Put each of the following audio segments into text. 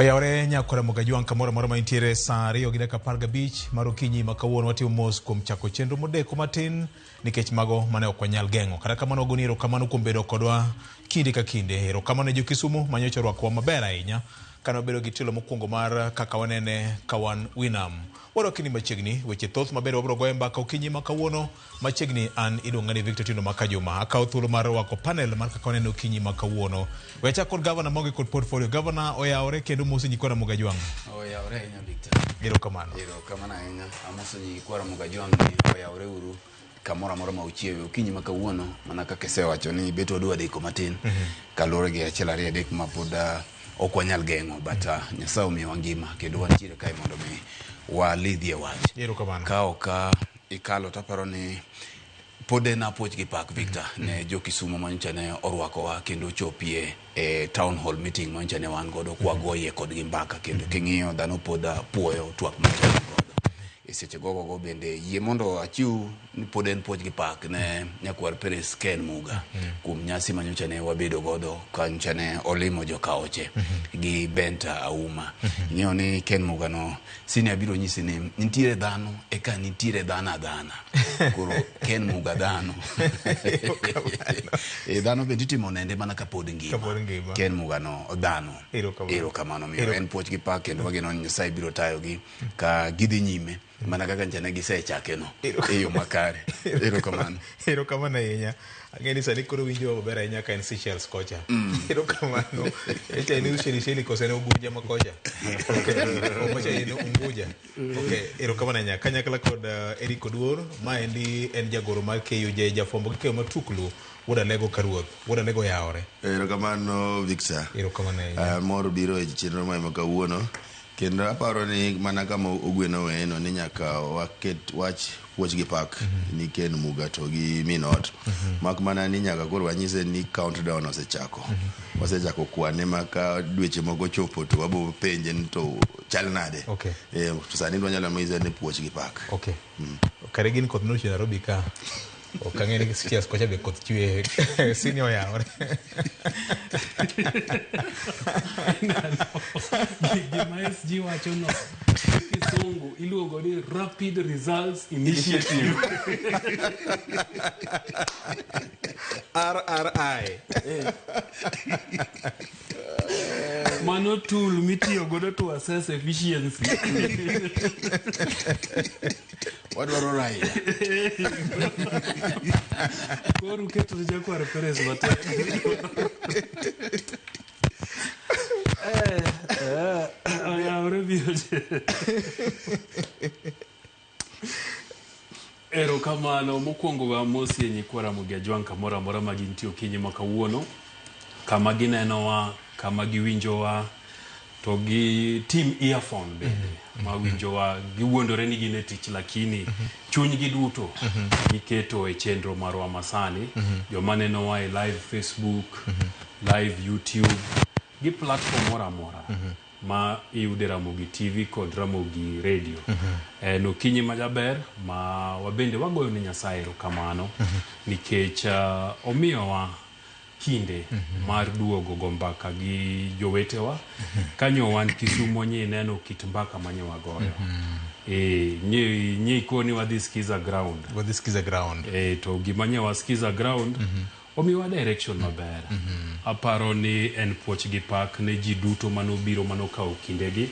Oyawore nyakora Mogajwang' kamoro amora ma intiere saa ariyo gi dakika apar gabich mar okinyi ma kawuono watimo mos kuom chako chenro modeko matin nikech mago mane ok wanyal geng'o. Kata kamano wagoni erokamano kuom bedo kodwa kinde ka kinde. Erokamano ne jo Kisumu manyocha orwakowa maber ahinya kane wabedo gi tielo mokwongo mar kaka wanene ka wan Winam. Wadok ni machiegni weche thoth maber wabiro goye mbaka okinyi ma kawuono machiegni an iluonga ni Victor Tindo Makajuma. Akawo thuolo mar rwako panel mar kaka wanene okinyi ma kawuono. We achak kod gavana maonge kod portfolio. Gavana oyawore kendo mosi nyikwa Ramogi Ajwang'. Oyawore ahinya Victor. Erokamano. Erokamano ahinya. Amoso nyikwa Ramogi Ajwang' ni oyawore uru kamoro amora ma uchiewe okinyi ma kawuono mana kaka isewacho ni bet wadwa deko matin kaluwore gi achiel ariyo adek ma pod ok wanyal geng'o but Nyasaye omiyowa ngima kendo wantiere kae mondo mi walidhie wach. Erokamano. Ka ok ikalo to aparo ni pod en apuoch gi pak Victor ne jo Kisumo manyocha ne orwakowa kendo ochopie e town hall meeting manyocha ne wan godo kwagoye kodgi mbaka kendo king'iyo dhano pod puoyo twak manyocha wan godo e seche gogogo bende yie mondo achiw ni pod en puoch gi pak ne nyakwar Peres Ken Muga kuom nyasi manyocha ne wabedo godo kanyocha ne olimo jokaoche gi Benta Auma. Ing'eyo ni Ken Muga no senior biro nyisi ni nitiere dhano eka nitiere dhano adhana. Koro Ken Muga dhano. E dhano bende itimo nende mana kapod ngima. Kapod ngima. Ken Muga no dhano. Erokamano. Erokamano. Omiyo en puoch gi pak kendo wageno ni Nyasaye biro tayogi ka gidhi nyime mana kaka ncha ne gisechake no e yo makare. Erokamano. Erokamano ahinya. Ang'e ni sani koro winjo maber ahinya ka en Seychelles kocha. Erokamano. Echa en Ushelisheli koso en Ugunja ma kocha. Okay. Omacha en Unguja. Okay. Erokamano ahinya. Kanyakla kod Eric Oduor, maendi en jagoro mar KUJ, jafwambo gi keyo matuklu, Wuod Alego Karuoth. Wuod Alego oyawore. Erokamano Victor. Erokamano ahinya. Mor biro e chenro ma kawuono. Kendo aparo ni mana kama ogweno weyeno ni nyaka waket wach puoch gi pak ni Ken Muga to gi min ot. Mak mana ni nyaka koro wanyise ni countdown osechako. Wasechako kwane ma ka dweche moko chopo to wabo penje ni to chal nade. Okay. To sani wanyalo nyise ni puoch gi pak. Okay. Kare gin koth nochwe Nairobi ka. Ok ang'e ni Seychelles kocha be koth chwe. Sini oyawore. Gima SG wacho no kisungu iluongo ni Rapid Results Initiative. RRI. Mano tool mitiyo godo to assess efficiency. Wadwaro Raila. Koro uketo ne Jakwar Perez matek. Oyawore biro. Erokamano mokwongo we amosie nyikwa Ramogi Ajwang' kamoro amora ma gintie okinyi ma kawuono, kama ginenowa, kama giwinjowa, to gi team earphone bende ma winjowa giwuondore ni gin e tich lakini chunygi duto giketo e chenro marwa masani. Joma nenowa e live Facebook, live YouTube gi platform moro amora ma iyude Ramogi TV kod Ramogi Radio. En okinyi ma jaber ma wabende wagoyo ne Nyasaye erokamano nikech omiyowa kinde mar duogo go mbaka gi jowetewa. Kanyo wan Kisumo nyi neno kit mbaka manye wagoyo. Nyi koni wadhi skiza ground. Wadhi skiza ground. To gima nye wasikiza ground omiwa direction maber. Aparo ni en puoch gi pak ne ji duto manobiro manokawo kindegi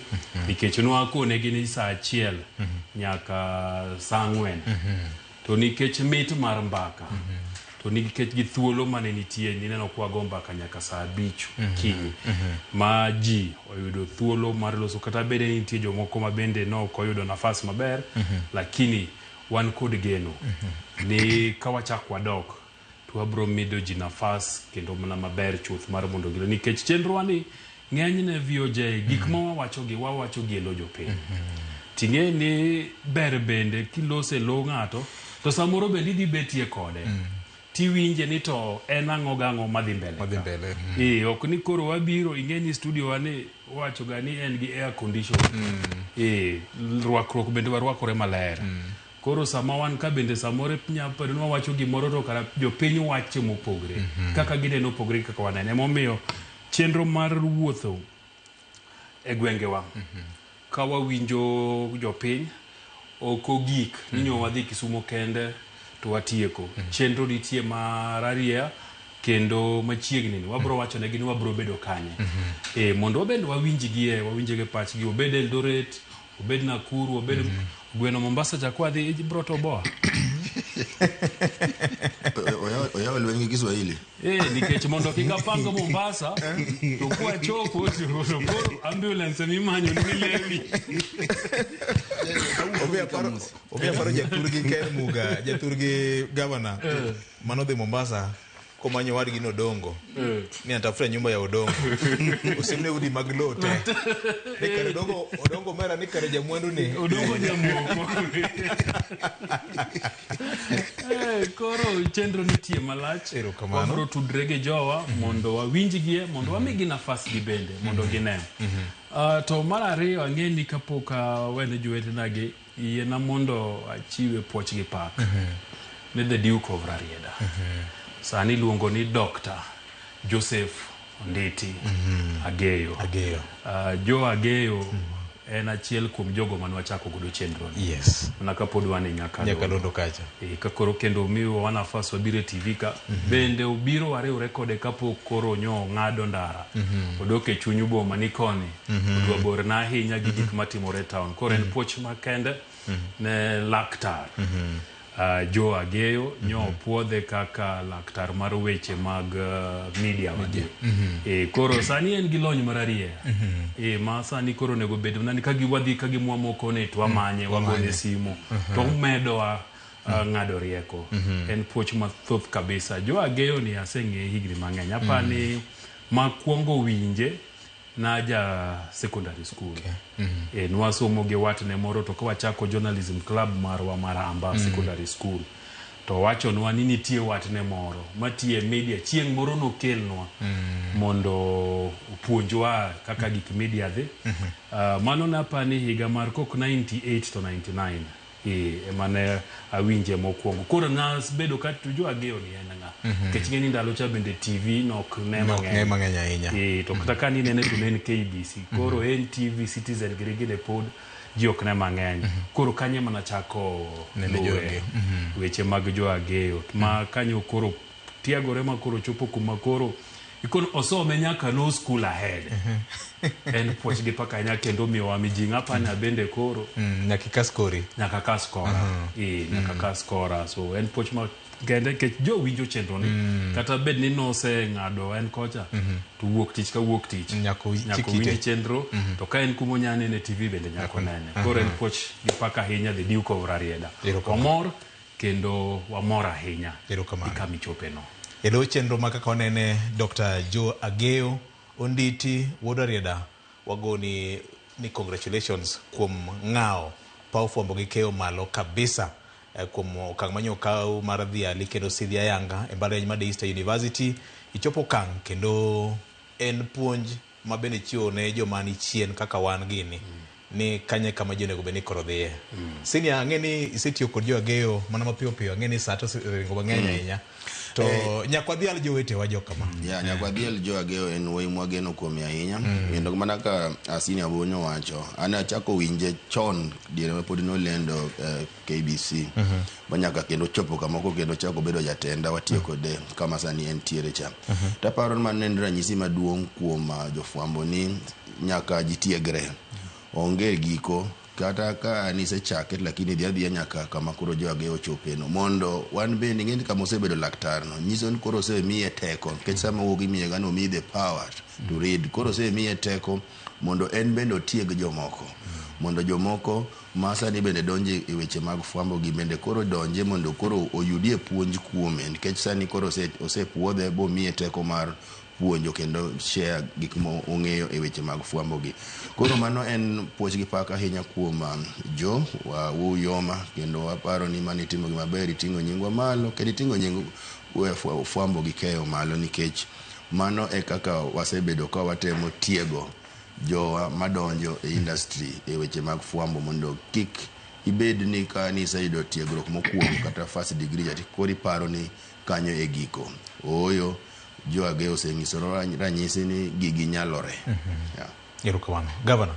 nikech nwakonegi ni saa achiel nyaka saa ang'wen. To nikech mit mar mbaka, to nikech gi thuolo mane nitie nineno kwago mbaka nyaka saa abich okinyi ma ji oyudo thuolo mar loso kata bede ni nitie jomoko ma bende nok oyudo nafas maber lakini wan kod geno ni ka wachak wadok to wabro mido ji nafas kendo mana maber chuth mar mondo gilo nikech chenrowa ni ng'enyne VOJ gik ma wawacho gi wawacho gi e lo jopiny. Ting'e ni ber bende kilose e lo ng'ato to samoro bende idhi betie kode tiwinje ni to en ang'o gang'o madhi mbele Madhi ka. mbele, Ok ni koro wabiro ing'e ni studio wa ni wacho ga ni en gi air condition. Rwakruok bende warwakore maler. Koro sama wan ka bende samoro inya bedo ni wawacho gimoro to kara jopiny wache mopogre. Kaka gineno opogre gi kaka wanene. Emomiyo chenro mar wuotho E gwengewa ka wawinjo jopiny ok ogik ni nyo wadhi Kisumo kende to watieko. Chenro nitie mar arieya kendo machiegni ni wabro wacho negi ni wabro bedo kanye mondo wabende wawinjgie, wawinjgi pachgi, obed Eldoret, obed Nakuru, obed gweno Mombasa cha kwadhi ibro toboa. Oyawo lweny gi Kiswahili. Nikech mondo kik apang Mombasa to kwachopo to koro ambulance emimanyo ni lewi. Omiya paro jathurgi Ken Muga, jathurgi gavana manodhi Mombasa komanyo wadgi nodongo ni anatafuta nyumba ya Odongo, osimne udi mag lowo te ni kare Odongo, Odongo mera ni kare jamwandu ni Odongo jamoko. Koro chenro nitie malach. Erokamano. Wabro tudre gi jowa mondo wawinjgie, mondo wamigi nafas gi bende mondo gine. To mar ariyo, ang'e ni kapok awene jowetena gi yiena mondo achiwe puoch gi pak ne the Duke of Rarieda. Sani iluongo ni Dr. Joseph Onditi Ageyo. Ageyo. Joe Ageyo en achiel kuom jogo mane wachako godo chenro ni. Mana kapod wan e Nyakalondo. Nyakalondo kacha. Ka koro kendo omiwa nafas wabiro e TV ka. Bende obiro wariwre kode kapok koro nyo ng'ado ndara. Odok e chuny boma ni koni. Odwa borna ahinya gi gik matimore e town. Koro en puoch makende ne laktar. Joe Ageyo nyo opuodhe kaka laktar mar weche mag media wagi. Koro sani en gi lony mararieya. Ma sani koro onego bed mana ni ka giwadhi ka gimwamo koni to wamanye, wagone simu. To omedowa ng'ado rieko. En puoch mathoth kabisa. Joe Ageyo ni aseng'eye higni mang'eny. Apani makwongo winje naja secondary school. Nwasomo gi watne moro to kawachako journalism club marwa mar Amba secondary school. To wachonwa ni nitie watne moro matiye media, chieng' moro nokelnwa mondo opuonjwa kaka gik media dhi. Mano napani higa mar kok 98 to 99 emane awinje mokwongo. Koro nabedo ka to Joe Ageyo ni en ng'a. Nikech ing'e ni ndalo cha bende TV nok ne Nok ne mang'eny ahinya. To kata ka ninene to ne en KBC. Koro NTV, Citizen giri gine pod ji ok ne mang'eny. Koro kanyo ema nachako Nene Joe luwe Ageyo. Weche mag Joe Ageyo. Ma kanyo koro tiegore ma koro chopo kuma koro ikon osome nyaka no school ahead. En puoch gi paka ahinya kendo miyowa mijing'o. Apani abende koro Nyaka ikas kori. Nyaka kas kora. Nyaka kas kora. So en puoch ma kende nikech jo winjo chenro ni. Kata bed ni noseng'ado en kocha to wuok tich ka wuok tich. Nyaka Nyaka chik ite. winj chenro to ka en kuma onya nene TV bende nyaka onene. Koro en puoch gi paka ahinya the Duke of Rarieda. Erokamano. Wamor kendo wamor ahinya Erokamano. gi kama ichope no. E lo chenro ma kaka wanene Dr. Joe Ageyo Onditi wuod Rarieda wagoni ni congratulations kuom ng'awo paw fwambo gi keyo malo kabisa kuom okang' manyo okaw mar dhiali kendo sidhi ayanga e mbalariany mar Daystar University. Ichopo okang' kendo en puonj ma bende chiwo ne joma ni chien kaka wan gini ni kanye kama ji onego bed ni koro dhiye. Senior, ang'e ni isetiyo kod Joe Ageyo mana mapiyo piyo, ang'e ni saa to oseringo mang'eny ahinya. To nyaka wadhial jowetewa jokama. Ya, nyaka wadhial Joe Ageyo en wuoyi mwageno kuome ahinya. Kendo mana ka Senior Bonyo wacho, an achako winje chon diere ma pod nolendo KBC. Ma nyaka kendo chopo kamoko kendo chako bedo jatenda watiyo kode kama sani entiere cha. Taparo ni mano en ranyisi maduong' kuom jofwambo ni nyaka jitiegre. Onge giko kata ka nisechake lakini dhi adhiya nyaka kama koro Joe Ageyo ochopeno mondo wan bende ing'e ni kama osebedo laktar no nyiso ni koro osemiye teko nikech sama owuok imiye ga ni omiyi the power to read koro osemiye teko mondo en bende otieg jomoko mondo jomoko ma sani bende donje e weche mag fwambo gi bende koro donje mondo koro oyudie puonj kuome nikech sani koro osepuodhe bomiye teko mar puonjo kendo share gik ma ong'eyo e weche mag fwambo gi. Koro mano en puoch gi pak ahinya kuom Jo Uyoma kendo waparo ni mano itimo gima ber, iting'o nyingwa malo kendo iting'o nying fwambo gi keyo malo nikech mano e kaka wasebedo ka watemo tiego jowa madonjo e industry e weche mag fwambo mondo kik ibed ni ka niseyudo tiegruok mokwongo kata first degree ati koro iparo ni kanyo e giko. Ooyo, Joe Ageyo osenyiso ranyisi ni gigi nyalore. Yeah. Erokamano. Governor.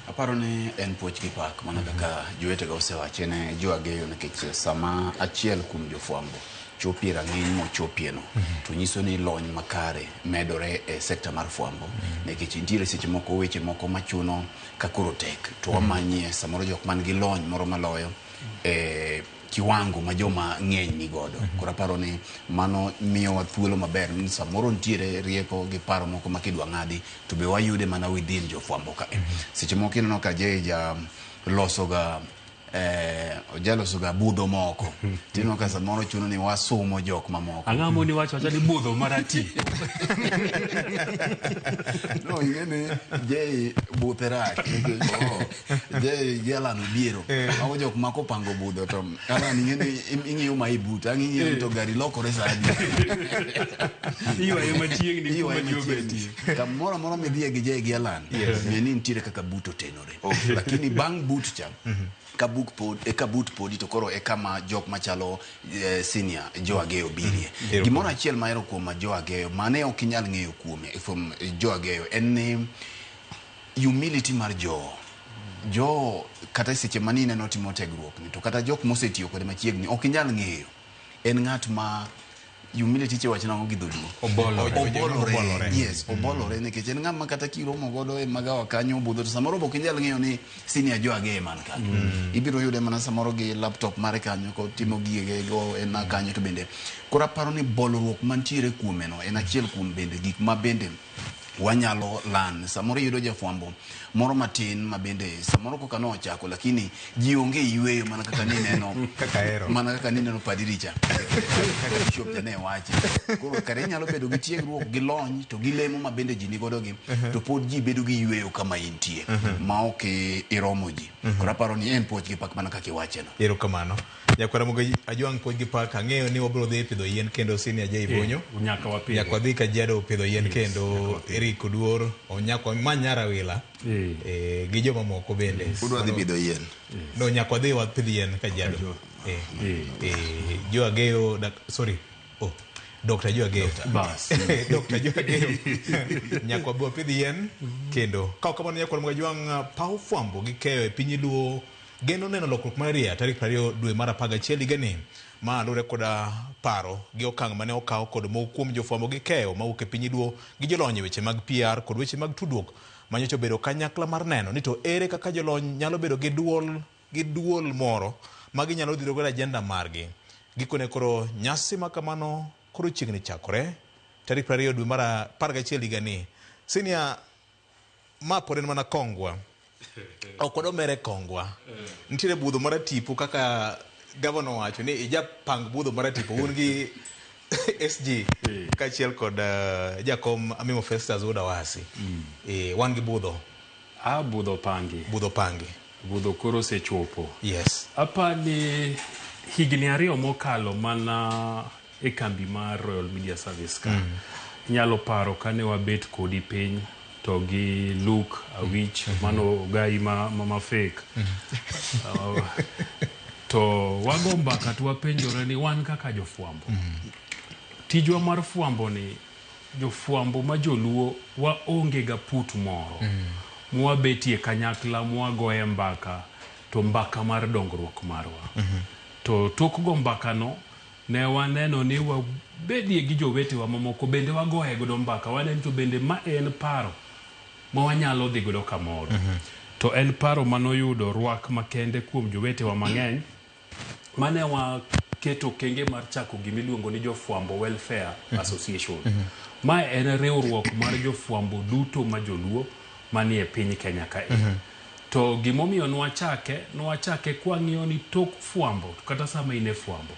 Aparo ni en puoch gi pak mana kaka jowetega osewache ne Joe Ageyo nikech sama achiel kuom jofwambo chopie rang'iny mochopieno to nyiso ni lony makare medore e sekta mar fwambo nikech nitiere seche moko weche moko machuno ka koro tek to wamanyie samoro jok man gi lony moro maloyo e kiwango ma joma ng'eny ni godo. Koro aparo ni mano miyowa thuolo maber ni samoro nitiere rieko gi paro moko ma kidwa ng'adi to be wayude mana within jofwambo ka. Seche moko ineno ka Jay ja losoga ojalosoga budho moko tineno ka samoro chuno ni wasumo jok mamoko. Ang'o moni wacho wacha ni budho marati? No, ing'e ni Jay buthe rach nikech Jay gi Alan Obiero mago jok ma kopango budho to Alan ing'e ni ing'iyo ma ibut ang' ing'iyo ni to gari lokore sa adi. Iywaye machiegni kuma Iywaye ji machiegni. obetie. Kamoro amora midhiye gi Jay gi Alan ng'e ni nitiere kaka but otenore lakini bang' but cha ka buk pod ka but podi to koro e kama jok machalo senior Joe Ageyo birie. Gimoro achiel mahero kuom Joe Ageyo mane ok inyal ng'eyo kuome from Joe Ageyo en ni humility mar Joe. Joe kata seche mane ineno timo tiegruok ni to kata jok mosetiyo kode machiegni ok inyal ng'eyo. En ng'at ma humility che wacho nang'o gi dholuo? Obolore. Obolore. Yes, obolore nikech en ng'ama kata kiromo godo e magawa kanyo obudho to samoro be ok inyal ng'eyo ni senior Joe Ageyo man kanyo. Ibiro yude mana samoro gi laptop mare kanyo kotimo gige go en kanyo to bende. Koro aparo ni bolruok mantiere kuome no en achiel kuom bende gik ma bende wanyalo lan. Samoro iyudo jafwambo moro matin ma bende samoro koka nochako lakini ji onge yweyo mana kaka nineno Kaka ahero. mana kaka nineno padiri cha kaka bishop cha ne wache. Koro kare inyalo bedo gi tiegruok gi lony to gi lemo ma bende ji nigodo gi to pod ji bedo gi yweyo kama intie ma ok iromo ji. Koro aparo ni en puoch gi pak mana kaka iwache no. Erokamano. Nyakwara Mogo Ajwang' puoch gi pak ang'eyo ni wabiro dhi pidho yien kendo senior Jay Bonyo. Nyaka wapidh. Nyaka wadhi Kajiado pidho yien kendo Eric Oduor nyaka manyara wila gi joma moko bende. Udwa dhi pidho yien. No, nyaka wadhi wapidh yien Kajiado. Joe Ageyo, sorry. Oh, Dr. Joe Ageyo. Bas. Dr. Joe Ageyo. Nyaka wabi wapidh yien kendo. Ka ok kamano nyakwara Mogo Ajwang' paw fwambo gi keyo e piny Luo geno neno lokruok mar ria tarik 20 dwe mar 11 higani ma luwore koda paro gi okang' mane okaw kod moko kuom jofwambo gi keyo mawuok e piny Luo gi jolony e weche mag PR kod weche mag tudruok manyocha obedo kanyakla mar neno ni to ere kaka jolony nyalo bedo gi duol moro ma ginyalo dhiro godo agenda margi. Gikone koro nyasi ma kamano koro chiegni chakore tarik 20 dwe mar 11 higani. Senior, ma pod en mana kongwa. Ok wadomere kongwa. Nitiere budho mar tipo kaka gavana owacho ni ijapang budho mar tipo un gi SG kaachiel kod jakom Amimo Festus Wuod Awasi. Wan gi budho. Budho pangi. Budho pangi. Budho koro osechopo. Yes. Apani higni 2 mokalo mana e kambi mar Royal Media Service ka. Inyalo paro kane wabet kodi piny to gi Luke Awich mano gai ma fake. To wago mbaka to wapenjore ni wan kaka jofwambo. Tijwa mar fwambo ni jofwambo ma joluo waonge ga put moro. Mwabetie kanyakla mwagoye mbaka to mbaka mar dongruok marwa. To tok go mbaka no ne waneno ni wabedie gi jowetewa mamoko bende wagoye godo mbaka waneno to bende ma en paro ma wanyalo dhi godo kamoro. To en paro manoyudo rwak makende kuom jowetewa mang'eny mane waketo kenge mar chako gimiluongo ni Jofwambo Welfare Association. Ma en riwruok mar jofwambo duto ma joluo manie piny Kenya kae. To gimomiyo nwachake kwang'iyo ni tok fwambo kata sama in e fwambo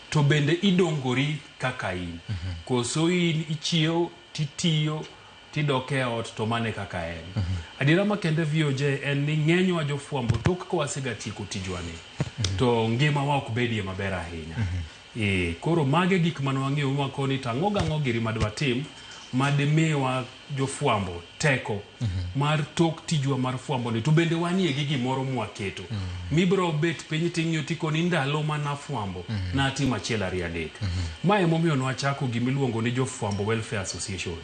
to bende idongori kaka in. Koso in ichiewo titiyo tidok e ot to mane kaka en. Adiera makende VOJ en ni ng'enywa jofwambo tok ka wasegatieko tijwa ni to ngimawa ok bedie maber ahinya. Koro mage gik mane wang'iyo mwakoni to ang'o gang'o giri madwatim Madimiwa jofwambo teko mar tok tijwa mar fwambo ni to bende wanie gi gimoro mwaketo mibro bet piny ting'iyo tikoni ndalo manafwambo natimo achiel ariyo adek. Ma emomiyo nwachako gimiluongo ni Jofwambo Welfare Association,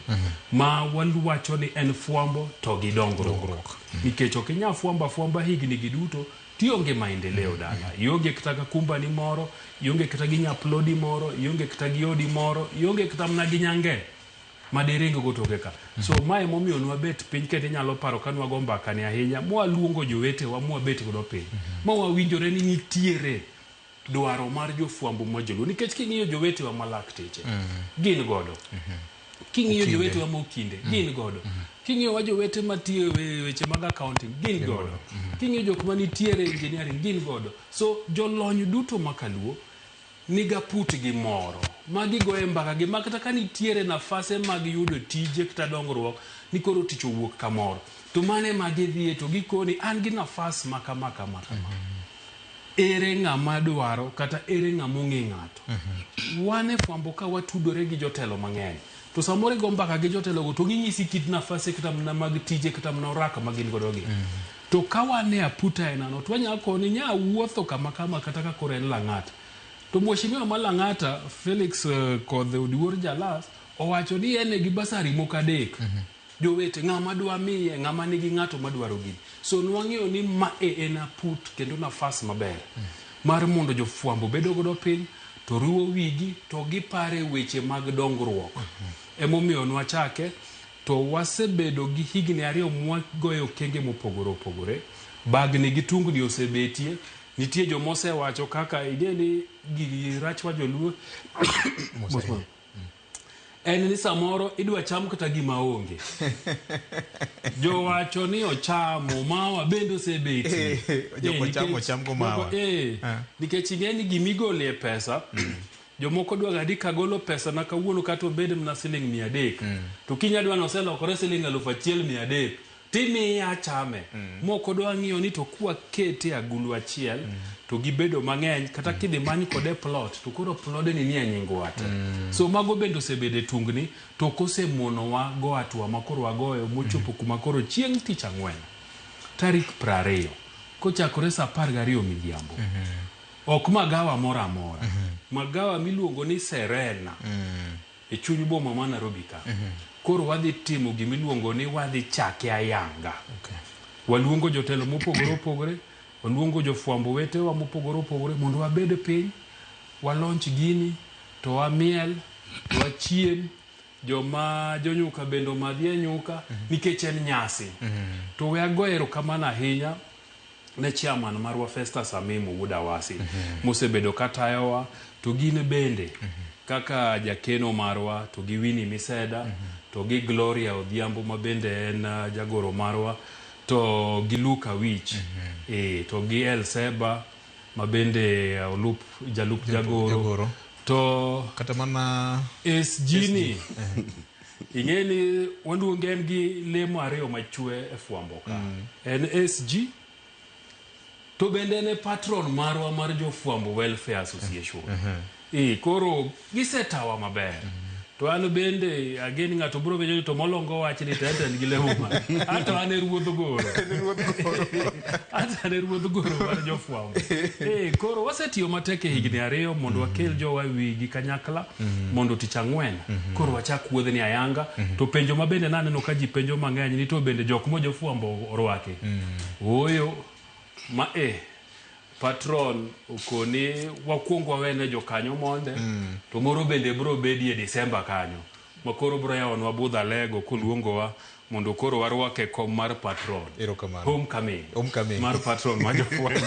ma wawacho ni en fwambo to gi dongruok, nikech ok inyal fwambo afwamba higni gi duto tionge maendeleo dala, ionge kata ga kumbani moro, ionge kata gi nyaplodi moro, ionge kata gi odi moro, ionge kata mana gi nyange madiring go toke ka. So mae emomiyo nwabet piny kendo inyalo paro ka nwago mbaka ni ahinya mwaluongo jowetewa mwabet godo piny ma wawinjore ni nitiere dwaro mar jofwambo ma joluo, nikech king'iyo jowetewa ma lakteche gin godo, king'iyo jowetewa ma okinde gin godo, king'iyo wa jowete matiyo e weche mag accounting gin godo, king'iyo jok manitiere engineering gin godo. So jolony duto ma kaluo niga putgi moro ma gigoye mbaka gi ma kata ka nitiere nafase mag yudo tije kata dongruok ni koro tich owuok kamoro to mane ma gidhiye to gikoni an gi nafas ma kama kama kama, ere ng'ama dwaro kata ere ng'ama ong'e ng'ato. Wan e fwambo ka watudore gi jotelo mang'eny to samoro igo mbaka gi jotelogo to ginyisi kit nafase kata mana mag tije kata mana oraka ma gin godo gi. To ka wan e aputa enano to wanyalo koni nya wuotho kama kama kata ka koro en Lang'ata to mheshimiwa ma Lang'ata Felix Kodhe Odiwuor Jalas owacho ni en gi basari moko adek. Jowete ng'ama dwa miye, ng'ama nigi ng'ato madwaro gini. So nwang'eyo ni ma e en aput kendo nafas maber mar mondo jofwambo bedo godo piny to riwo wigi to gipare weche mag dongruok. Emomiyo nwachake to wasebedo gi higni 2 mwagoyo okenge mopogore opogore. Bagni gi tungni osebetie, nitie joma osewacho kaka ing'e ni gigi rach wa joluo en ni samoro idwa cham kata gima onge. Jowacho ni ochamo mawa bende osebetie. Joko chamo cham go mawa. Nikech ing'e ni gimigolie pesa, jomoko dwa ga ni kagolo pesa na kawuono kata obed mana siling 300, to kiny adwa noselokore siling 1300 timiya achame. Moko dwa ng'iyo ni to kwakete agulu achiel to gibedo mang'eny kata kidhi many kode plot to koro plodeni nie nyingwa te. So mago bende osebedo e tungni to ok osemonowa go hatua ma koro wagoyo mochopo kuma koro chieng' tich ang'wen tarik 20 kochakore saa 12 midhiambo. Ok magawa moro amora. Magawa miluongo ni Serena e chuny boma ma Nairobi ka. Koro wadhi timo gimiluongo ni wadhi chake ayanga. Waluongo jotelo mopogore opogore, waluongo jofwambo wetewa mopogore opogore mondo wabed piny, walonch gini, to wamiel, to wachiem, joma jonyuka bende omadhie nyuka, nikech en nyasi. To we ago erokamano ahinya ne chairman marwa Festus Amimo wuod Awasi mosebedo katayowa, to gin bende kaka jakeno marwa to gi Winnie Miseda to gi Gloria Odhiambo ma bende en jagoro marwa to gi Luka Wich to gi Elseba ma bende olup jalup jagoro to kata mana SG ni ing'e ni waluonge en gi lemo ariyo machwe e fwambo ka. En SG to bende en e patron marwa mar Jofwambo Welfare Association. Koro gisetawa maber. To an bende again ng'ato biro penjo ni to molongo wachni to en gi lemo ma. Ato an e ruodh goro. Ato an e ruodh goro mar jofwambo. Koro wasetiyo matek e higni 2 mondo wakel jowa wigi kanyakla mondo tich ang'wen koro wachak wuodhni ayanga. To penjo ma bende naneno ka ji penjo mang'eny ni to bende jok mo jofwambo orwaki. Ooyo ma patron okoni wakuong wawene jokanyo monde to moro bende biro bedie Disemba kanyo ma koro biro yawonwa budh alego koluongowa mondo koro warwake kom mar patron. Erokamano. Homecoming. Homecoming. Mar patron ma jofwambo.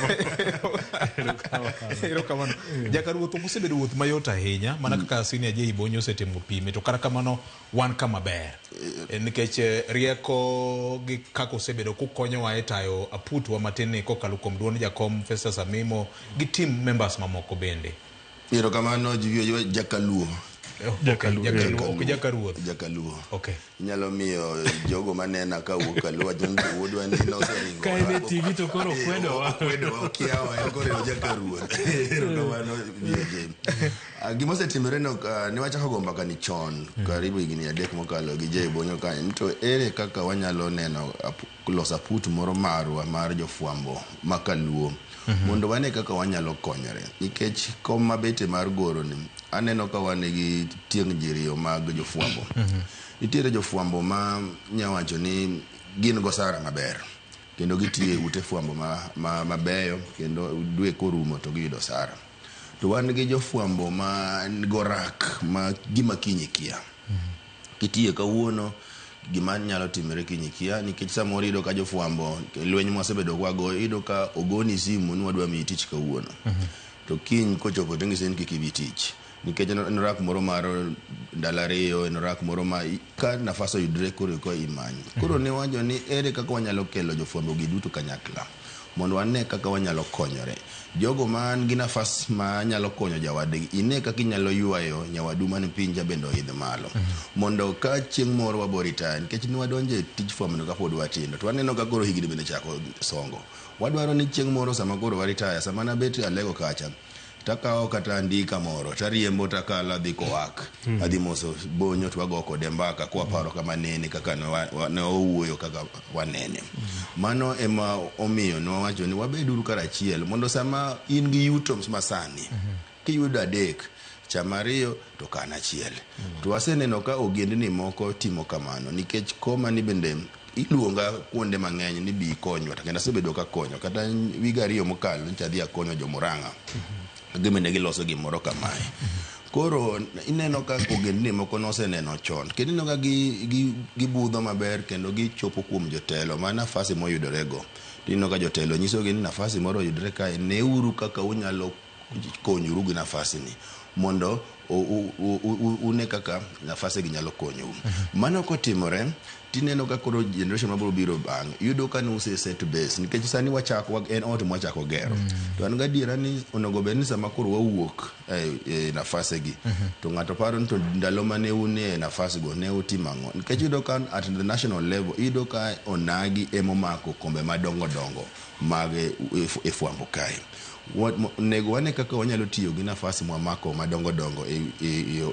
Erokamano. Jakaruoth ok osebedo wuoth mayot ahinya mana kaka Senior J Bonyo osetemo pime to kata kamano wan kama ber. Nikech rieko gi kaka osebedo kukonyowa e tayo aputwa matin ni kokalo kuom duond jakom Festus Amimo gi team members mamoko bende. Erokamano Jakaluo. Jakaluo. Jakaluo, ok jakaruoth. Jakaluo. Okay. Inyalo miyo jogo manena kawuok Kaluo wacho ni to wuodwa ni noseringo. Ka en e TV to koro okwedowa. Okwedowa, okiawa, en koro en jakaruoth. Erokamano BJ. Gima osetimore no ne wachako go mbaka ni chon karibu higni 3 mokalo gi Jay Bonyo kanyo ni to ere kaka wanyalo neno loso aput moro marwa mar jofwambo ma Kaluo mondo wane kaka wanyalo konyore nikech kom mabete mar goro ni aneno ka wan gi tieng' jiriyo mag jofwambo. Nitiere jofwambo ma nyawacho ni gin gosara maber kendo gitiyo e ute fwambo mabeyo kendo dwe korumo to giyudo sara. To wan gi jofwambo ma gorak ma gima kiny kia. Kitiye kawuono gima nyalo timore kiny kia nikech samoro iyudo ka jofwambo lweny mwasebedo kwagoyo iyudo ka ogoni simu ni wadwa miyi tich kawuono. To kiny kochopo to ing'isi ni kik ibi tich. Nikech en orak moro mar ndalo 2, en orak moro ma ka nafas oyudre koro eko imanyo. Koro ne wacho ni ere kaka wanyalo kelo jofwambo gi duto kanyakla mondo wane kaka wanyalo konyore. Jogo man gi nafas ma nyalo konyo jawadgi, ine kaka inyalo ywayo nyawadu man piny cha bende oidh malo. Mondo ka chieng' moro wabo retire, nikech ne wadonjo e tij fwambo kapod watindo, to waneno ka koro higni bende chako songo. Wadwaro ni chieng' moro sama koro wa retire, sama nabet Alego kacha, takawo kata andika moro tariembo takalo adhi kowak adhi moso Bonyo to wago kode mbaka kwaparo kama nene kaka ne wawuoyo kaka wanene. Mano ema omiyo ne wawacho ni wabeduru karachiel mondo sama in gi yuto masani kiyudo 3 cham 2 to kan 1. To waseneno ka ogendni moko timo kamano nikech koma ni bende iluonga kuonde mang'eny ni bi konywa to kendo asebedo ka konyo kata wiga 2 mokalo nyocha adhi akonyo jo Murang'a gibende giloso gimoro kamae. Koro ineno ka ogendni moko noseneno chon kendo ineno ka gibudho maber kendo gichopo kuom jotelo ma nafasi moyudorego. Ineno ka jotelo nyisogi ni nafasi moro oyudore kae, neuru kaka unyalo konyoru gi nafasi ni mondo une kaka nafasi gi nyalo konyou. Mano kotimore tineno ka koro generation mabiro biro bang' yudo ka nuse set base nikech sani wachako en ot mwachako gero. To an gadiera ni onego bed ni sama koro wawuok e nafase gi to ng'ato paro ni to ndalo mane un e nafas go ne utimo ang'o nikech iyudo ka at the national level iyudo ka onagi emomako kombe madongo dongo mag e fwambo kae. Onego wane kaka wanyalo tiyo gi nafas mwamako madongo dongo e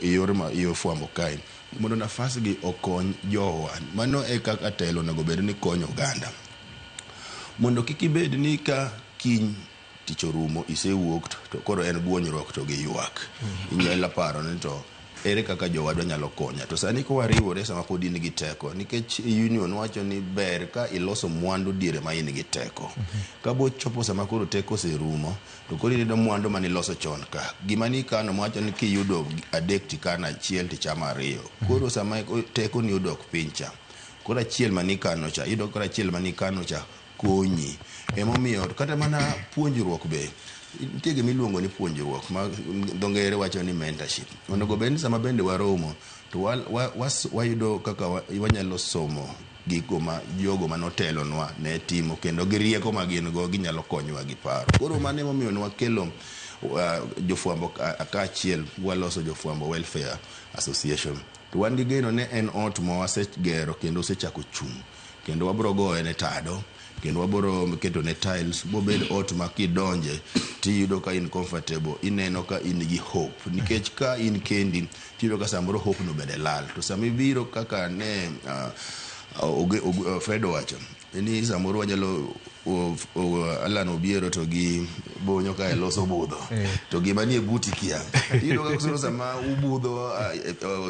yor fwambo kae mondo nafas gi okony jowa. Mano e kaka telo onego bed ni konyo oganda mondo kik ibed ni ka kiny tich orumo isewuok to koro en guonyruok to gi ywak. Inyalo paro ni to ere kaka jowadwa nyalo konya. To sani kowariwore sama pod in gi teko nikech union wacho ni ber ka iloso mwandu diere ma in gi teko. Ka bo chopo sama koro teko oserumo to koro iyudo mwandu maniloso chon ka. Gima nikano mwacho ni kiyudo 3 tikano 1 tichamo 2. Koro sama teko ni odok piny cha, koro 1 manikano cha, iyudo koro 1 manikano cha konyi. Emomiyo kata mana puonjruok be nitie gima iluongo ni puonjruok ma dho ngere wacho ni mentorship. Onego bed ni sama bende waromo to wayudo kaka wanyalo somo gigo ma jogo manotelonwa ne timo kendo gi rieko ma gin go ginyalo konyowa gi paro. Koro mano emomiyo ne wakelo jofwambo kaachiel waloso Jofwambo Welfare Association. To wan gi geno ne en ot ma wasegero kendo osechako chung' kendo wabro goye ne tado kendo wabro keto ne tiles bobed ot ma kidonje tiyudo ka in comfortable, ineno ka in gi hope nikech ka in kendi tiyudo ka samoro hope no bende lal. To sama ibiro kaka ne Fred owacho ni samoro wanyalo Alan Obiero to gi Bonyo kae loso budho to gima nie buti kia. Iyudo ka koro sama ubudho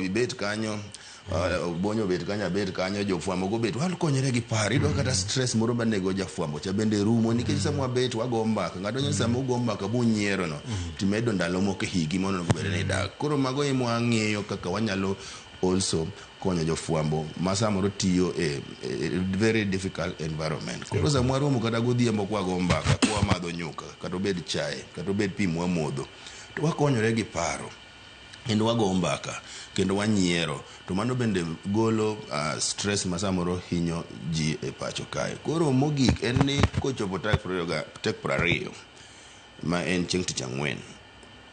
ibet kanyo Bonyo obet kanyo, abet kanyo, jofwambo go bet, wakonyore gi paro. Iyudo kata stress moro manego jafwambo cha bende rumo nikech sama wabet wago mbaka. Ng'ato nyalo sama ugo mbaka bunyiero no timedo ndalo moko e higi monego bed ni idak. Koro mago ema wang'iyo kaka wanyalo also konyo jofwambo ma samoro tiyo e very difficult environment. Koro sama waromo kata godhiambo kwago mbaka, kwamadho nyuka, kata obed chae, kata obed pi mwamodho, to wakonyore gi paro. Kendo wago mbaka, kendo wanyiero, to mano bende golo stress ma samoro hinyo ji e pacho kae. Koro mogik en ni kochopo tarik 20 ma en chieng' tich ang'wen,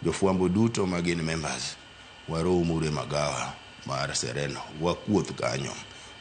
jofwambo duto ma gin members Warom uru e magawa mar Serena, wakuoth kanyo,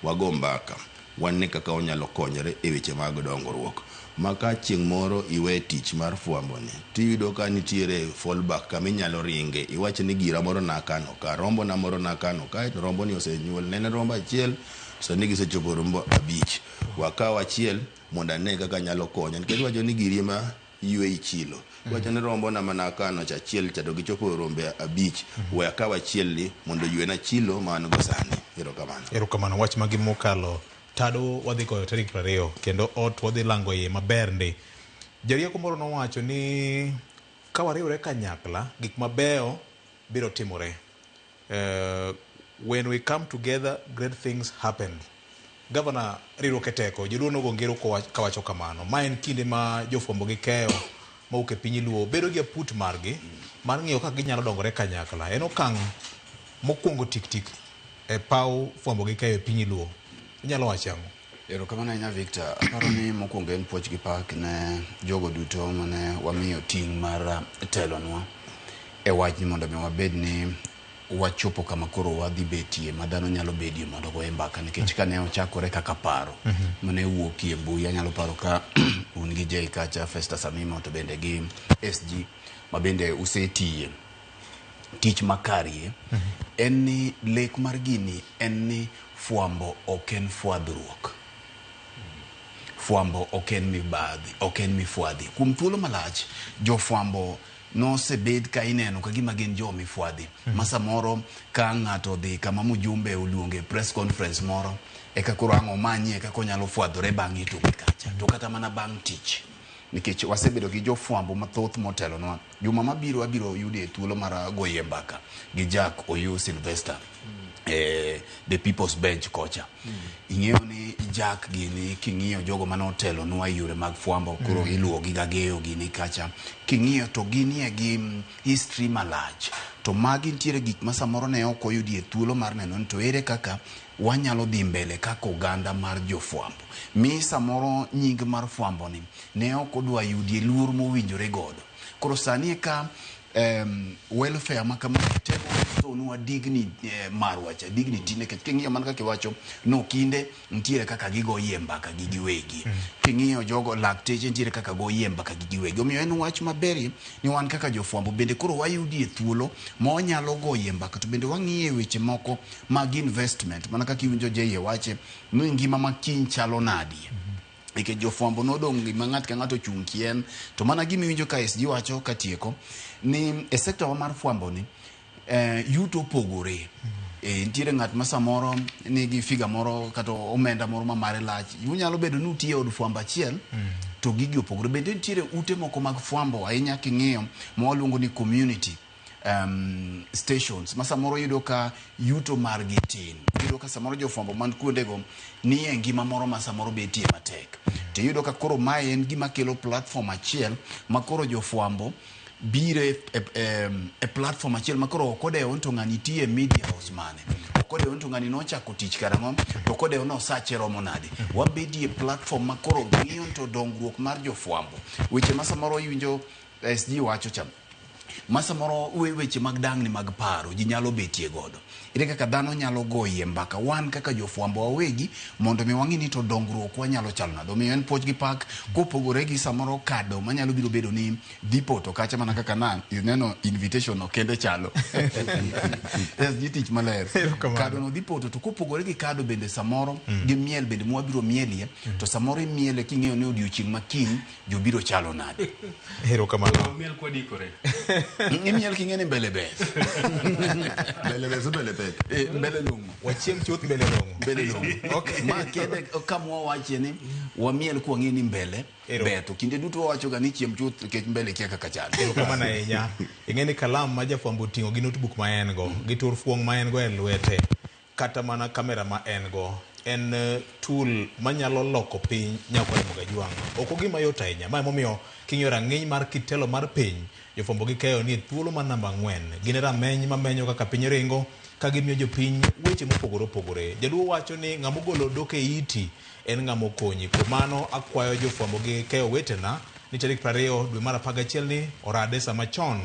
wago mbaka, wane kaka wanyalo konyore e weche mag dongruok. Ma ka chieng' moro iwe tich mar fwambo ni, tiyudo ka nitiere fallback kama inyalo ringe. Iwach ni gira moro nakano ka, rombo na moro nakano ka, to rombo ni osenyuol. Ne en rombo achiel, sani gisechopo rombo 5. Wakaw achiel mondo ane kaka anyalo konya. Nikech iwacho ni giri ema yweyi chilo. Iwacho ni rombo na manakano cha achiel cha to gichopo rombe 5. We akaw achiel ni mondo oywena chilo ma an go sani. Erokamano. Erokamano. Wach magi mokalo tado wadhi goyo tarik 20 kendo ot wadhi lango iye maber ndi. Jarieko moro nowacho ni ka wariwre kanyakla gik mabeyo biro timore. When we come together, great things happen. Governor, riwruok e teko, joluo nogo ngero kawacho kamano. Ma en kinde ma jofwambo gi keyo mawuok e piny Luo bedo gi aput margi mar ng'iyo kaka ginyalo dongore kanyakla. En okang' mokwongo tik tik e paw fwambo gi keyo e piny Luo. Inyalo wacho ang'o? Erokamano ahinya Victor. Aparo ni mokwongo en puoch gi pak ne jogo duto mane wamiyo ting' mar telonwa e wachni mondo mi wabed ni wachopo kama koro wadhi betie ma dhano nyalo bedie mondo goye mbaka, nikech kane ochakore kaka paro mane wuokie mbui, anyalo paro ka un gi Jay kacha, Festus Amimo to bende gi SG ma bende usetiye tich makarie. En ni lek mar gini en ni fwambo ok en fwadhruok, fwambo ok en mibadhi, ok en mifwadhi. Kuom thuolo malach jofwambo nosebed ka ineno ka gima gin jo mifwadhi, ma samoro ka ng'ato odhi kama mjumbe oluonge press conference moro eka koro ang' omanye kaka onyalo fwadhore bang'e toke kacha, to kata mana bang' tich, nikech wasebedo gi jofwambo mathoth motelonwa. Juma mabiro abiro yude thuolo mar goye mbaka gi Jack Oyo Sylvester, the People's Bench kocha. Ing'eyo ni Jack gini, king'iyo jogo mane otelonwa e yore mag fwambo, koro iluwo gi Gageyo gini kacha, king'iyo to ginie gi history malach, to magi nitiere gik ma samoro ne ok oyudie thuolo mar neno ni to ere kaka wanyalo dhi mbele kaka oganda mar jofwambo, mi samoro nying mar fwambo ni ne ok odwa yudie luor mowinjore godo. Koro sani eka welfare ma kama temo sonwa dignity marwa cha, dignity, nikech king'iyo mana kaka iwacho no kinde nitiere kaka gigoyie mbaka gi giwegi. King'iyo jogo lakteche nitiere kaka goyie mbaka gi giwegi. Omiyo en wach maberie ni wan kaka jofwambo bende koro wayudie thuolo ma wanyalo goyie mbaka, to bende wang'iye weche moko mag investment, mana kaka iwinjo Jay wache ni ngima ma kiny chalo nadi, nikech jofwambo nodong' gima ng'at ka ng'ato ochung' kien. To mana gima iwinjo ka SG wacho katieko ni e sekta wa mar fwambo ni yuto opogore. Nitiere ng'at ma samoro nigi figa moro kata omenda moro ma mare lach, unyalo bedo ni utiyo e od fwambo achiel to gigi opogore. Bende nitiere ute moko mag fwambo ahinya king'iyo ma waluongo ni community stations, ma samoro yudo ka yuto margi tin, iyudo ka samoro jofwambo man kuondego ni e ngima moro ma samoro betie matek, to iyudo ka koro mae en gima kelo platform achiel ma koro jofwambo biro e platform achiel ma koro ok odewo ni to ng'ani tiyo e media house mane, ok odewo ni to ng'ani nochako tich karang'o, to ok odewo ni osache romo nade. Wabedie platform ma koro ng'iyo ni to dongruok mar jofwambo, weche ma samoro iwinjo SG wacho cha, ma samoro weche mag dangni mag paro ji nyalo betie godo, ere kaka dhano nyalo goyie mbaka wan kaka jofwambo wawegi mondo mi wang'i ni to dongruok wanyalo chalo nade. Omiyo en puoch gi pak kopogore gi samoro kado manyalo biro bedo ni dhi poto kacha, mana kaka na ineno invitation no kende chalo SG tich maler. Erokamano. Kado no dhi poto, to kopogore gi kado bende samoro gi miel bende mwabiro mielie, to samoro imiele king'eyo ni odiochieng' ma kiny jobiro chalo nade. Erokamano. Miel kwadikore. Imiel king'e ni mbele ber. Mbele ber, so mbele pek. Mbele long'o. Wachiem chuth, mbele long'o. Mbele long'o. Okay. Ma kende kama wawache ni wamiel kwang'e ni mbele ber, to kinde duto wawacho ga ni chiem chuth nikech mbele kia kaka chalo. Erokamano ahinya. Ing'e ni kalam ma jafwambo oting'o gi notebook ma en go, gi tur fuong' ma en go e lwete, kata mana kamera ma en go, en tool manyalo loko piny nyaka Mogajwang'. Ok ogima yot ahinya. Ma emomiyo king'iyo rang'iny mar kit telo mar piny, jofwambo gi keyo ni e thuolo mar namba 4. Gin e rameny mamenyo kaka piny ringo, ka gimiyo jopiny weche mopogore opogore. Jaluo wacho ni ng'ama ogolo odok e iti en ng'ama okonyi. Kuom mano akwayo jofwambo gi keyo wetena ni tarik 20 dwe mar 11 ni orade sama chon.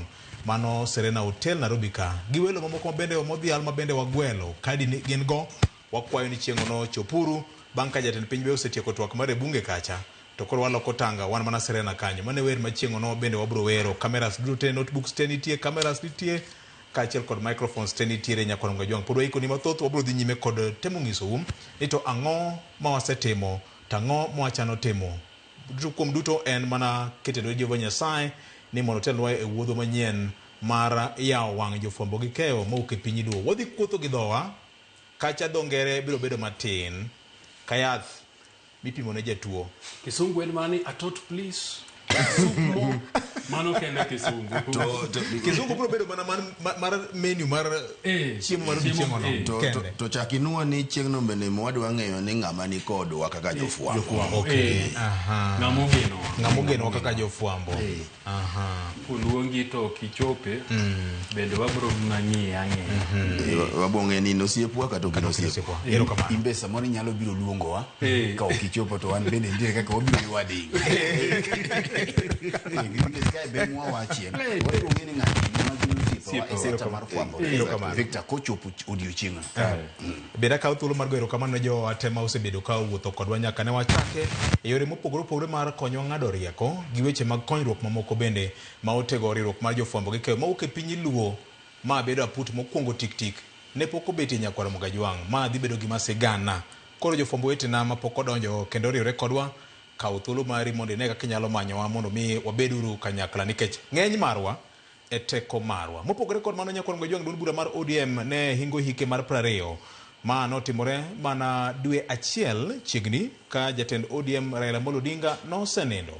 Mano Serena Hotel Nairobi ka. Gi welo mamoko mabende modhial mabende wagwelo. Kadi ni gin go. Wakwayo ni chieng'ono chopuru. Bang' ka jatend piny be osetieko twak mar e bunge kacha. To koro waloko tanga wan mana Serena kanyo. Mano e wer ma chieng'ono bende wabro wero. Cameras duto te, notebooks te nitie, cameras nitie. Kaachiel kod microphones te nitiere Nyakwar Mgajwang'. Pod waikoni mathoth, wabro dhi nyime kod temo nyisou ni to ang'o ma wasetimo, to ang'o ma wachano timo. Duto kuom duto en mana keto e lwet Jehova Nyasaye ni mondo otelnwa e wuodhwa manyien mar yawo wang' jofwambo gi keyo mawuok e piny Luo. Wadhi kuotho gi dhowa, kacha dho ngere biro bedo matin ka yath mipimo ne jatuo. Kisungu en mana ni atot please. Soup mo. Mano kende kisungu. To, Kisungu biro bedo mana mar menu mar chiemo mar chiemo, odiochieng'ono to, kende. to chak inuo ni chieng'no bende mwadwa ng'eyo ni ng'ama ni kodwa kaka jofwambo. Jofwambo. Okay. Aha. Ng'ama ogenowa. Ng'ama ogenowa kaka jofwambo. Aha. Koluongi to ok ichope, bende wabro mana ng'iye ang'iya. Wabong'e ni in osiepwa kata ok in osiepwa. Osiepwa. Erokamano. In be samoro inyalo biro luongowa ka ok ichopo to wan bende nitiere kaka wabiro ywadi. Nikech kae be mwawachie, wabiro ng'e ni ng'ato ma gin osiepewa e sekta mar fwambo. Erokamano. Victor kochopo odiochieng'no. Bende akawo thuolo mar goyo erokamano ne jowa te ma osebedo ka owuotho kodwa nyaka ne wachake e yore mopogore opogore mar konyowa ng'ado rieko gi weche mag konyruok mamoko bende ma otego riwruok mar jofwambo gi keyo mawuok e piny Luo ma bedo aput mokwongo tik tik ne pok obetie Nyakwar Mogajwang'. Ma dhi bedo gima sigana. Koro jofwambo wetena mapok odonjo kendo oriwore kodwa, kaw thuolo mari mondo ine kaka inyalo manyowa mondo mi wabed uru kanyakla nikech ng'eny marwa e teko marwa. Mopogore kod mano, Nyakwar Mogajwang', duond bura mar ODM ne hingo hike mar 20 ma notimore mana dwe achiel chiegni ka jatend ODM Raila Amolo Odinga nosenindo.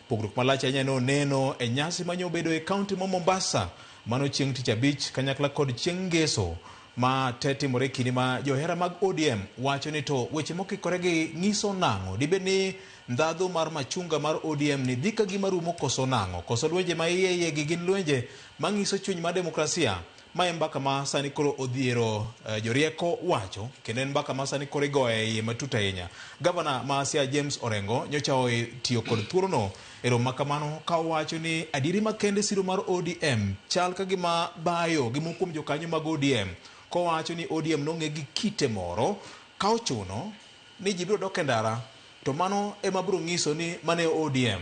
Pogruok malach ahinya ne oneno e nyasi mane obedo e kaunti ma Mombasa mano chieng' tich abich kanyakla kod chieng' ngeso ma te timore kinde ma johera mag ODM wacho ni to weche mokikore gi nyiso nang'o. Dibed ni ndhadhu mar machunga mar ODM ni dhi ka gima rumo koso nang'o? Koso lwenje ma iye iye gi gin lwenje manyiso chuny mar demokrasia? Ma en mbaka ma sani koro odhiero jorieko wacho kendo en mbaka ma sani koro igoye e iye matut ahinya. Gavana ma Siaya James Orengo nyocha otiyo kod thuolono e romo ma kamano ka owacho ni adieri makende siro mar ODM chal ka gima bayo gi moko kuom jokanyo mag ODM kowacho ni ODM nong'e gi kite moro ka ochuno ni ji biro dok e ndara to mano ema biro nyiso ni mane ODM.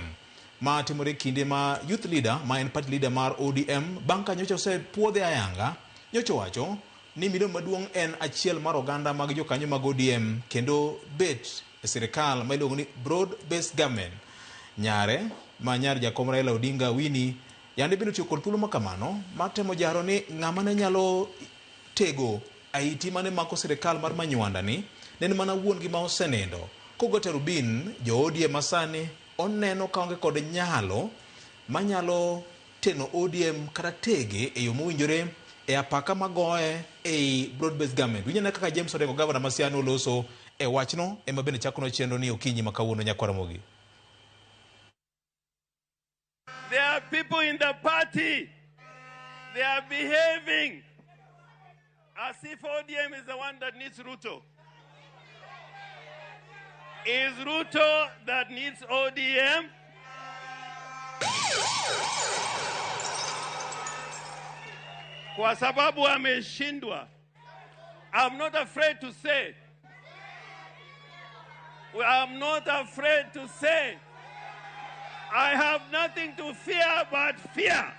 Ma timore kinde ma youth leader ma en party leader mar ODM bang' ka nyocha osepuodhe ayanga nyocha owacho ni milome maduong' en achiel mar oganda mag jokanyo mag ODM kendo bet e sirikal ma iluongo ni broad based government. Nyare ma nyar jakom Raila Odinga Winnie yande bende otiyo kod thuolo ma kamano mar temo jaro ni ng'ama ne nyalo tego aiti mane mako sirikal mar Manywanda ni ne en mana wuon gi ma osenindo. Kogo Terubin jo ODM masani oneno kaonge kod nyalo manyalo teno ODM kata tege e yo mowinjore e apaka magoye ei broad based government. Winjo kaka James Orengo gavana ma Siaya noloso e wachno ema bende chakonwa chenro ni okinyi ma kawuono Nyakwar Ramogi. There are people in the party. They are behaving as if ODM is the one that needs Ruto. Is Ruto that needs ODM? Kwa sababu ameshindwa. I'm not afraid to say. I'm not afraid to say. I have nothing to fear but fear.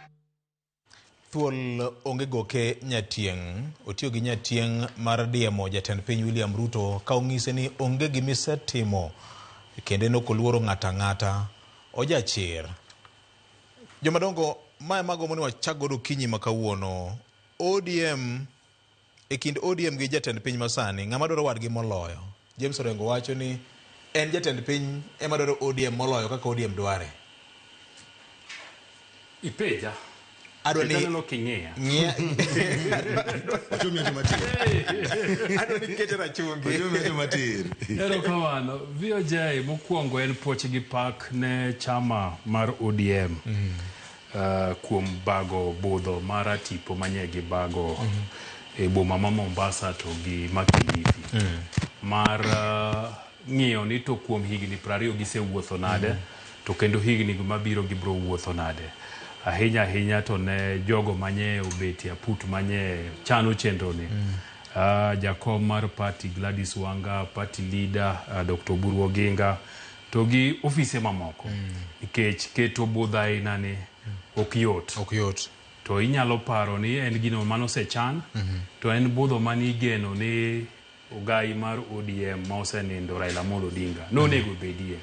Thuol onge goke nyatieng', otiyo gi nyatieng' mar diemo jatend piny William Ruto ka ong'ise ni onge gimisetimo kendo en ok oluoro ng'ato ang'ata, ojachir. Jomadongo, mae magombo ni wachak godo okinyi ma kawuono. ODM, e kind ODM gi jatend piny masani, ng'ama dwaro wadgi moloyo? James Orengo wacho ni en jatend piny ema dwaro ODM moloyo kaka ODM dware. Ipenja. Adwa ni Aneno king'iya. ng'iya Ochumi wacho matir. adwa ni kete rachungi. Ochumi wacho matir. Erokamano. VOJ mokwongo en puoch gi pak ne chama mar ODM. Kuom bago budho mar tipo manye gibago e boma ma Mombasa to gi ma Kilifi. Mar ng'iyo ni to kuom higni 20 gisewuotho nade, to kendo higni mabiro gibiro wuotho nade. Ahinya ahinya to ne jogo manye obetie aput manye chano chenro ni. Jakom mar party Gladys Wanga, party leader Dr. Oburu Oginga, to gi ofise mamoko. Nikech keto budho aina ni ok yot. Ok yot. To inyalo paro ni en gino manosechan, to en budho manigeno ni ogai mar ODM ma osenindo Raila Amolo Odinga nonego bedie.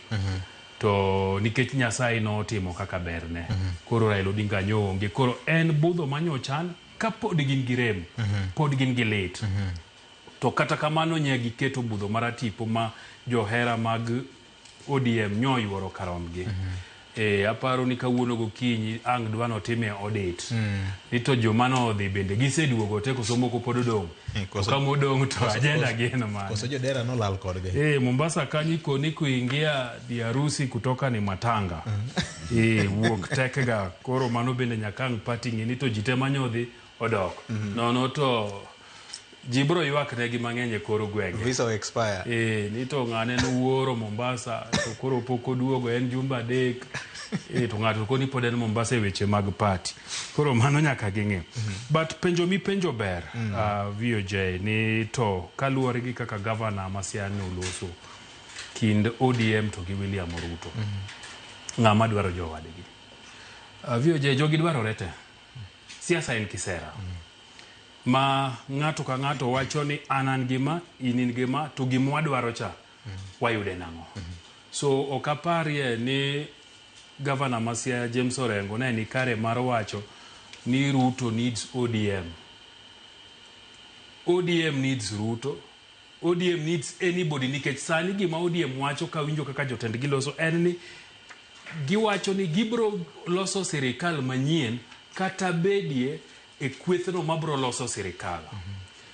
To nikech Nyasaye notimo kaka berne, koro Raila Odinga nyo onge. Koro en budho manyochan ka pod gin gi rem, pod gin gi lit. To kata kamano nye giketo budho maratipo ma johera mag ODM nyoyuoro karomgi. Aparo ni kawuono gokinyi ang' dwa notime audit. Ni to joma nodhi bende giseduogo te koso moko pod odong'. To kama odong' to agenda gin mane? Koso jodera nolal kodgi. Mombasa kanyo ikoni kuingia di harusi kutoka ni matanga. Wuok tek ga. Koro mano bende nyaka ang' party ng'e ni to ji te manyodhi odok. Nono to ji biro ywak negi mang'eny e kor gwenge. Visa o expire. Ni to ng'ane nowuoro Mombasa to koro pok oduogo en jumbe 3. To ng'ato koni pod en Mombasa e weche mag party. Koro mano nyaka ging'e. But penjo mipenjo ber, VOJ, ni to kaluwore gi kaka gavana ma Siaya noloso kind ODM to gi William Ruto. Ng'ama dwaro jowadgi. VOJ, jogi dwarore te. Siasa en kisera. Ma ng'ato ka ng'ato wacho ni an gima, in in gima, to gima wadwaro cha, wayude nang'o. So ok aparie ni gavana ma Siaya James Orengo ne ni kare mar wacho ni Ruto needs ODM. ODM needs Ruto. ODM needs anybody nikech sani gima ODM wacho kawinjo kaka jotendgi loso en ni giwacho ni gibro loso sirikal manyien kata bedie e kwethno mabro loso sirikal.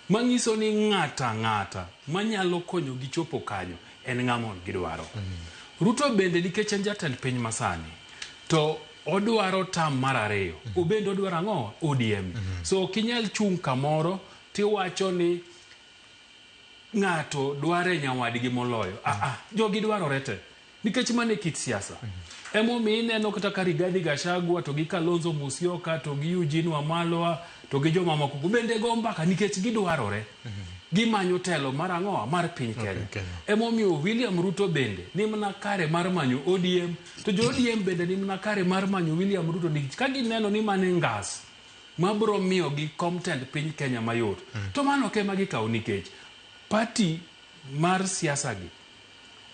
Manyiso ni ng'ata ng'ata manyalo konyo gi chopo kanyo en ng'ama gidwaro. Ruto bende nikech en jatend piny masani to odwaro tam mar 2. Obende odwaro ang'o? ODM. So ok inyal chung' kamoro tiwacho ni ng'ato dware nyawadgi moloyo. Jogi dwarore te. Nikech mano e kit siasa. Emomiyo ineno kata ka Rigathi Gachagua to gi Kalonzo Musyoka to gi Eugene Wamalwa to gi joma moko bende go mbaka nikech gidwarore. Gimanyo telo mar ang'o? Mar piny Kenya. Emomiyo William Ruto bende ni mana kare mar manyo ODM to jo ODM bende ni mana kare mar manyo William Ruto nikech ka gineno ni mano e ngas mabro miyo gi kom tend piny Kenya mayot. To mano ok ema gikawo nikech party mar siasa gi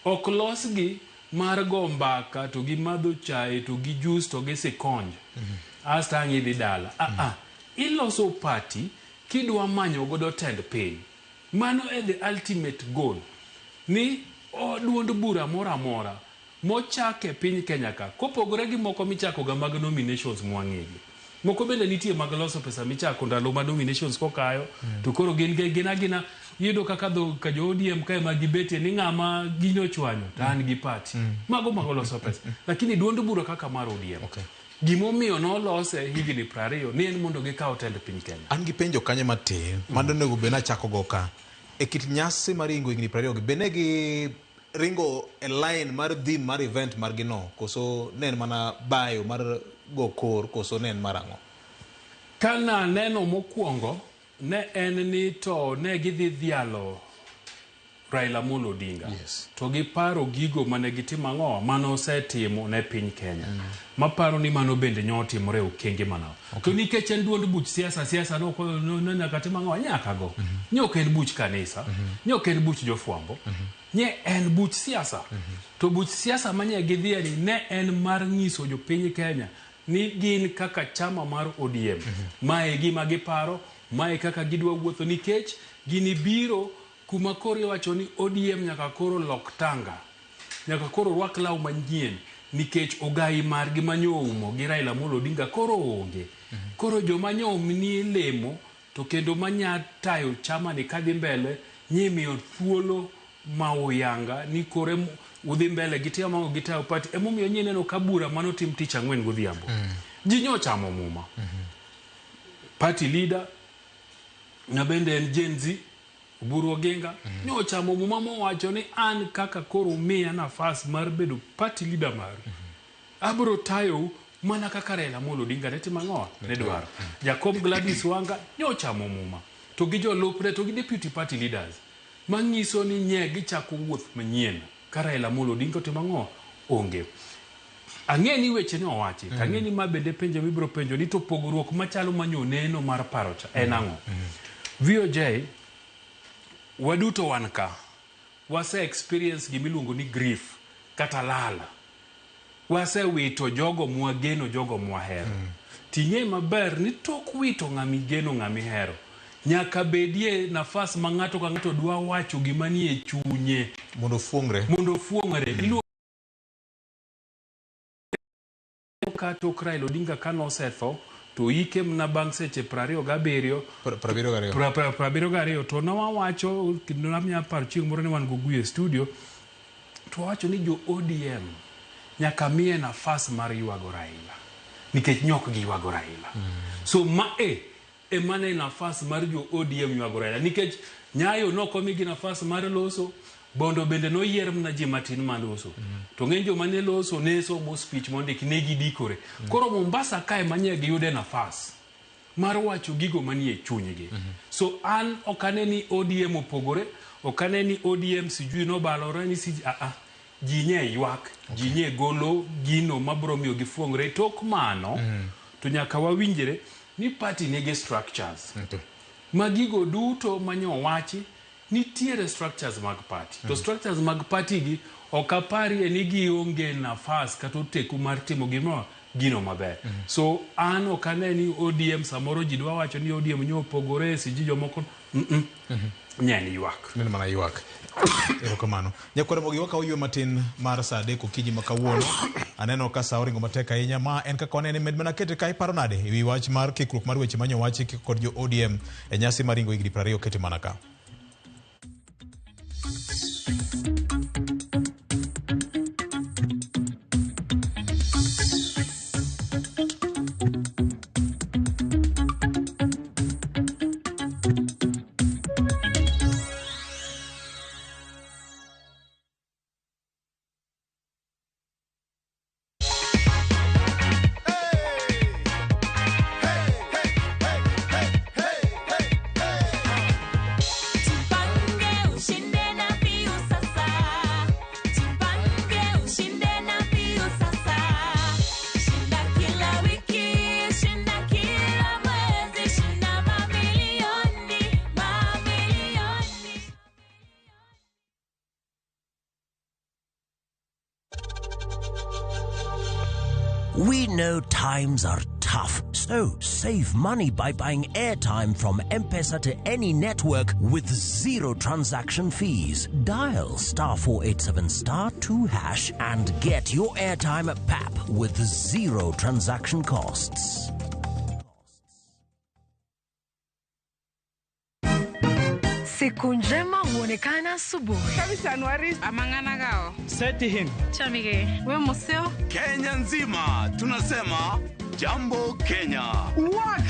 ok losgi mar go mbaka to gi madho chae to gi juice to gi sikonj. Asto ang' idhi dala. Iloso party kidwa manyo godo tend piny. Mano e the ultimate goal. Ni duond bura moro amora mochak e piny Kenya ka kopogore gi moko michako ga mag nominations mwang'egi. Moko bende nitie mag loso pesa michako ndalo ma nominations kokayo to koro gin agina iyudo kaka dho ka jo ODM kae ma gibetie ni ng'ama gino ochwanyo to an gi party. Mago mago loso pesa. Lakini duond bura kaka mar ODM. Gimomiyo nolose higni 20 ni en mondo gikaw tend piny Kenya. An gi penjo kanyo matin mano onego bed nachako go ka. E kit nyasi mar ringo higni 20 gi bende gi ringo e line mar theme mar event margi no koso ne en mana bayo mar go kor koso ne en mar ang'o? Kana neno mokwongo ne en ni to ne gidhi dhialo Raila Amolo Odinga. To giparo gigo mane gitimo ang'o mane osetimo ne piny Kenya. Maparo ni mano bende nyo otimore e okenge mana. To nikech en duond buch siasa, siasa no nyaka tim ang'o nyaka go. Nyo ok en buch kanisa, nyo ok en buch jofwambo. Nye en buch siasa. To buch siasa manye gidhie ni ne en mar nyiso jopiny Kenya ni gin kaka chama mar ODM. Mae gima giparo, mae kaka gidwa wuotho nikech gini biro kuma koro iwacho ni ODM nyaka koro lok tanga. Nyaka koro rwak law manyien nikech ogai margi manyo oumo gi Raila Amolo Odinga koro onge. Koro joma nyo ni lemo to kendo manya tayo chama ni kadhi mbele nyimiyo thuolo ma uyanga ni kore udhi mbele gitimo gitayo party. Emomiyo nyineno ka bura manotim tich ang'wen godhiambo. Ji nyo chamo muma. Party leader na bende en Gen Z Oburu Oginga nyo chamo muma mowacho ni an kaka koro miya nafas mar bedo party leader maru. Abro tayo Mana kaka Raila Amolo Odinga ne timo ang'o? Ne dwaro. Jakom Gladys Wanga nyochamo muma. To gi jolupne to gi deputy party leaders. Manyiso ni nye gichako wuoth manyien. Ka Raila Amolo Odinga otimo ang'o? Onge. Ang'e ni weche ne owachi, to ang'e ni ma bende penjo mibiro penjo ni to pogruok machalo manyoneno mar paro cha en ang'o? VOJ, waduto wan ka, wase experience gimiluongo ni grief kata lala. Wasewito jogo mwageno, jogo mwahero. Ting'e maber ni tok wito ng'ama igeno, ng'ama ihero, nyaka bedie nafas ma ng'ato ka ng'ato dwa wacho gima nie chunye. Mondo ofuong're. Mondo ofuong're. Iluongo ka tok Raila Odinga ka nosetho to ike mana bang' seche 27 72. 72 to nowawacho kendo nanya paro chieng' moro ne wan go e studio to wawacho ni jo ODM nyaka miye nafas mar ywago Raila nikech nyok giywago Raila. So ma e ema ne nafas mar jo ODM ywago Raila nikech Nyayo nokomigi nafas mar loso. Bondo bende noyier mana ji matin maloso. To ng'eny joma ne loso ne somo speech mondiki ne gidikore. Koro Mombasa kae manye giyude nafas mar wacho gigo manie chunygi. So an ok ane ni ODM opogore, ok ane ni ODM sijui nobalore ni sijui a a ji nye ywak, ji nye golo gino mabro miyo gifuong're. Tok mano to nyaka wawinjre ni party nigi structures. Ma gigo duto manyowachi nitiere structures mag party. To structures mag party gi ok aparie ni gionge nafas kata oteku mar timo gimo gino maber. So an ok ane ni ODM samoro ji dwa wacho ni ODM nyo opogore siji jomoko nye en ywak. Neno mana ywak. Erokamano. Nyakwar Ramogi wakawo ywe matin mar saa 3 okinyi ma kawuono. Aneno ka saa oringo matek ahinya. Ma en kaka wanene med mana kete ka iparo nade ewi wach mar kikruok mar weche manyowachi kod jo ODM e nyasi mar ringo higni 20 kete mana ka. Jipange ushinde na Pius sasa. Jipange ushinde na Pius sasa. Shinda kila wiki, shinda kila mwezi, shinda mamilioni, mamilioni. We know times are tough, so save money by buying airtime from M-Pesa to any network with zero transaction fees. Dial *487 *2# and get your airtime at PAP with zero transaction costs. Siku njema huonekana asubuhi. Amang'ana Chamige, we museo. Kenya nzima tunasema jambo Kenya. Wax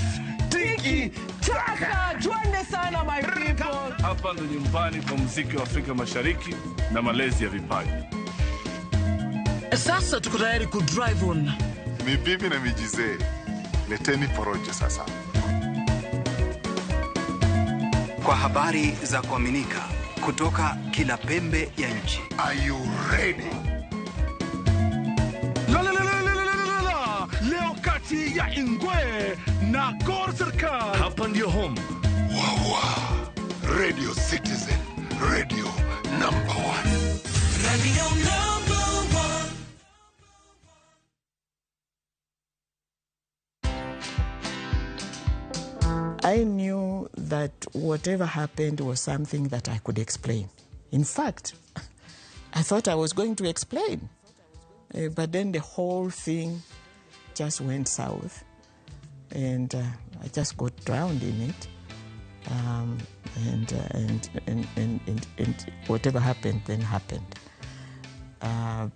tiki taka, twende sana my people. Hapa ndo nyumbani kwa muziki wa Afrika Mashariki na malezi ya vipaji. Sasa tuko tayari ku drive on. Ni bibi na mijizee, leteni porojo sasa. Kwa habari za kuaminika kutoka kila pembe ya nchi. Are you ready? La, la, la, la, la, la, la, la. Leo kati ya Ingwe na Gor Serikal. Hapa ndio home. Wawa, Radio Citizen, radio number one. Radio number one. I knew that whatever happened was something that I could explain. In fact, I thought I was going to explain. But then the whole thing just went south, and I just got drowned in it. And whatever happened, then happened.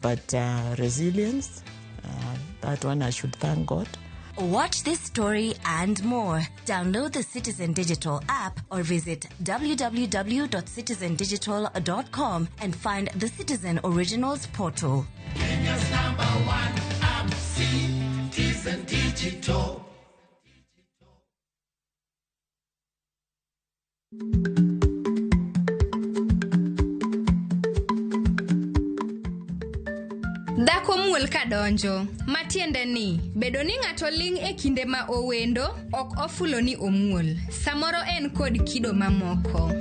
But resilience, that one I should thank God. Watch this story and more. Download the Citizen Digital app or visit www.citizendigital.com and find the Citizen Originals portal. Kenya's number one app, Citizen. Dhako muol ka donjo, matiende ni bedo ni ng'ato ling' e kinde ma owendo ok ofulo ni omuol. Samoro en kod kido mamoko.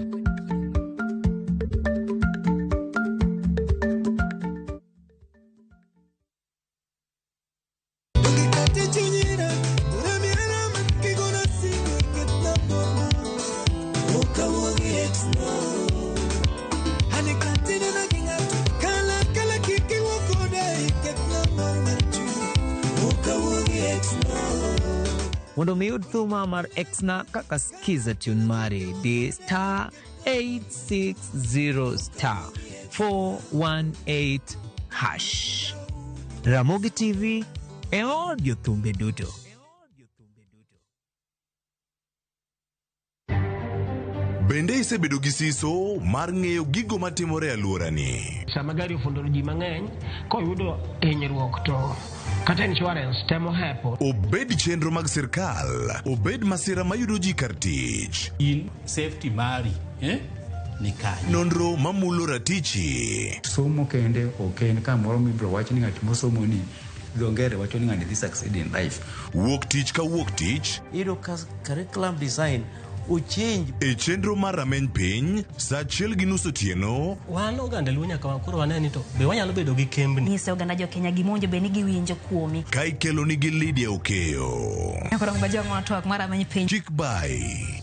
Mondo mi iyud thuma mar Exna kaka skiza tune mari di star 860 star 418 hash. Ramogi TV e od jothumbe duto. Bende isebedo gi siso mar ng'eyo gigo matimore e alworani? Sama gari ofundo ji mang'eny, koyudo hinyruok to kata insurance temo hepo. Obed chenro mag sirkal, obed masira mayudo ji kar tich. In safety mari ni kanye? Nonro mamulo ratichi. Somo kende ok en kamoro mibiro wach ni ng'at mosomo ni dho ngere wacho ni ng'ani dhi succeed in life. Wuok tich ka wuok tich. Iyudo ka curriculum design ochange. E chenro mar rameny piny, saa 1:30 otieno. Wan oganda Luo nyaka koro wane ni to be wanyalo bedo gi kembni. Nyise oganda jo Kenya gima owinjo bed ni giwinjo kuomi. Ka ikelo nigi Lydia Okeyo. Koro ng'ajo twak mar rameny piny. Chik bai.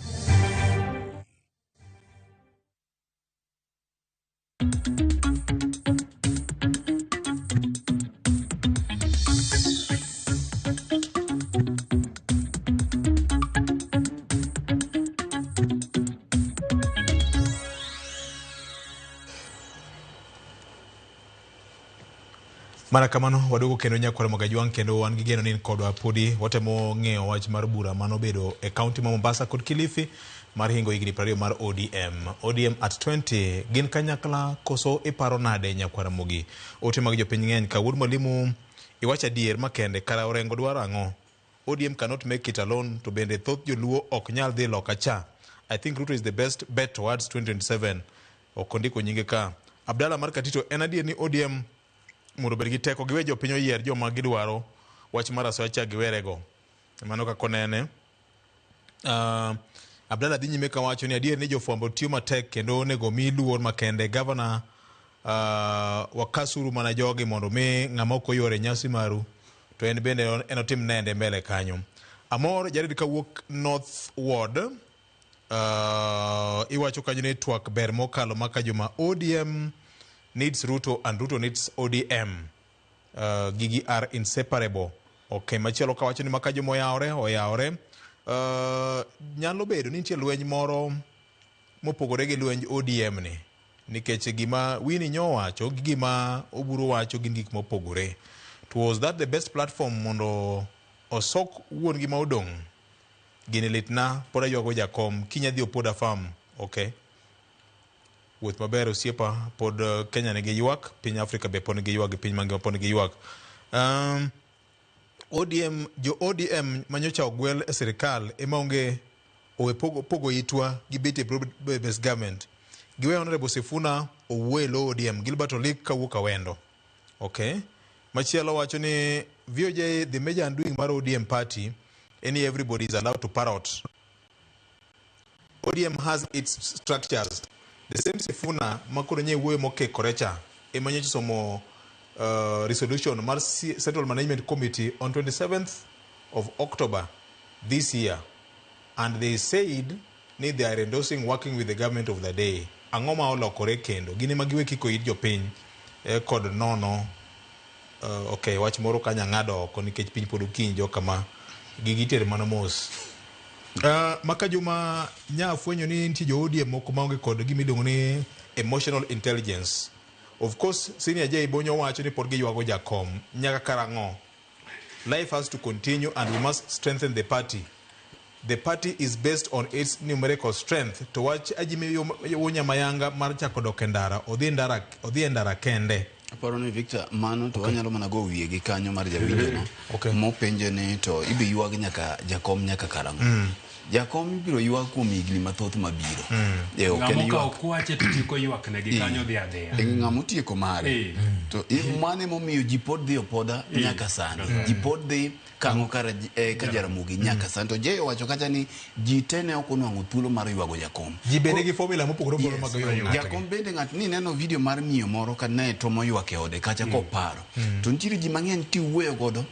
Mana kamano waduogo kendo nyakwar Mogajwang' kendo wan gi geno ni in kodwa podi watemo ng'eyo wach mar bura manobedo e kaunti ma Mombasa kod Kilifi mar hingo higni 20 mar ODM. ODM at 20 gin kanyakla koso iparo nade nyakwar Ramogi? Ote mag jopiny ng'eny ka wuod mwalimu iwacho adier makende kara Orengo dwaro ang'o? ODM cannot make it alone to bende thoth joluo ok nyal dhi loka cha. I think Ruto is the best bet towards 2027. Ok ondiko nyinge ka. Abdalla mar Katito en adier ni ODM mondo obed gi teko giwe jopiny oyier joma gidwaro wach mar asoya cha giwerego. Mano kaka onene. Abdalla dhi nyime kawacho ni adier ni jofwambo tiyo matek kendo onego mi luor makende. Gavana wakasuru mana jogi mondo mi ng'ama ok oyuore nyasi maru to en bende enotim nende mbele kanyo. Amor Jared kawuok North Ward iwacho kanyo ni twak ber mokalo maka juma ODM needs Ruto and Ruto needs ODM. Gigi are inseparable. Okay, machielo kawacho ni maka juma oyawore. Nyalo bedo ni nitie lweny moro mopogore gi lwenj ODM ni. Nikech gima Winnie nyo wacho gi gima Oburu wacho gin gik mopogore. To was that the best platform mondo osok wuon gi ma odong'? Gini litna pod aywago jakom kinya dhi Opoda Farm. Okay. Wuoth maber osiepa pod Kenya nigi ywak, piny Afrika be pod nigi ywak gi piny mangima pod nigi ywak. ODM jo ODM manyocha ogwel e sirikal ema onge owe pogo itwa gi bet e broad-based government. Giwe Honorable Sifuna owuoye lo ODM Gilbert Olik kawuok Awendo. Okay. Machielo wacho ni VOJ the major undoing mar ODM party any everybody is allowed to parrot. ODM has its structures. The same Sifuna makoro nye wuoyo mokekore cha ema nyocha somo resolution mar Central Management Committee on 27th of October this year, and they said ni they are endorsing working with the government of the day. Ang'o ma olokore kendo gin ema giwe kiko it jopiny kod nono. Okay, wach moro kanya ng'ado oko nikech piny pod okinyi jokama gigi itere mana mos. Maka juma nya fwenyo ni nitie jo ODM moko maonge kod gima iluongo ni emotional intelligence. Of course, Senior J Bonyo wacho ni pod giywago jakom nyaka karang'o. Life has to continue and we must strengthen the party. The party is based on its numerical strength. To wach Ajimi Nyamayanga mar chako dok e ndara, odhi e ndara kende. Aparo ni Victor, mano to wanyalo mana go wiye gi kanyo mar jawinjo no. Mopenje ni to ibi ywag nyaka jakom nyaka karang'o. Jakom ibiro ywak kuom higni mathoth mabiro. Ok en Ng'ama okawo ywak. kwache to tieko ywak negi kanyo dhi adhiya. Ng'ama otieko mare. To mano emomiyo ji pod dhi opoda nyaka sani. Ji pod dhi kang'o ka Jaramogi nyaka sani. To Jay owacho kacha ni ji te ne ok onwang'o thuolo mar ywago jakom. Ji bende gi formula mopogore opogore mag ywago ng'ato. Jakom bende ng'at ni neno video mar miyo moro ka ne tomo ywak e ode kacha koparo. To nitiere ji mang'eny tiwuoyo godo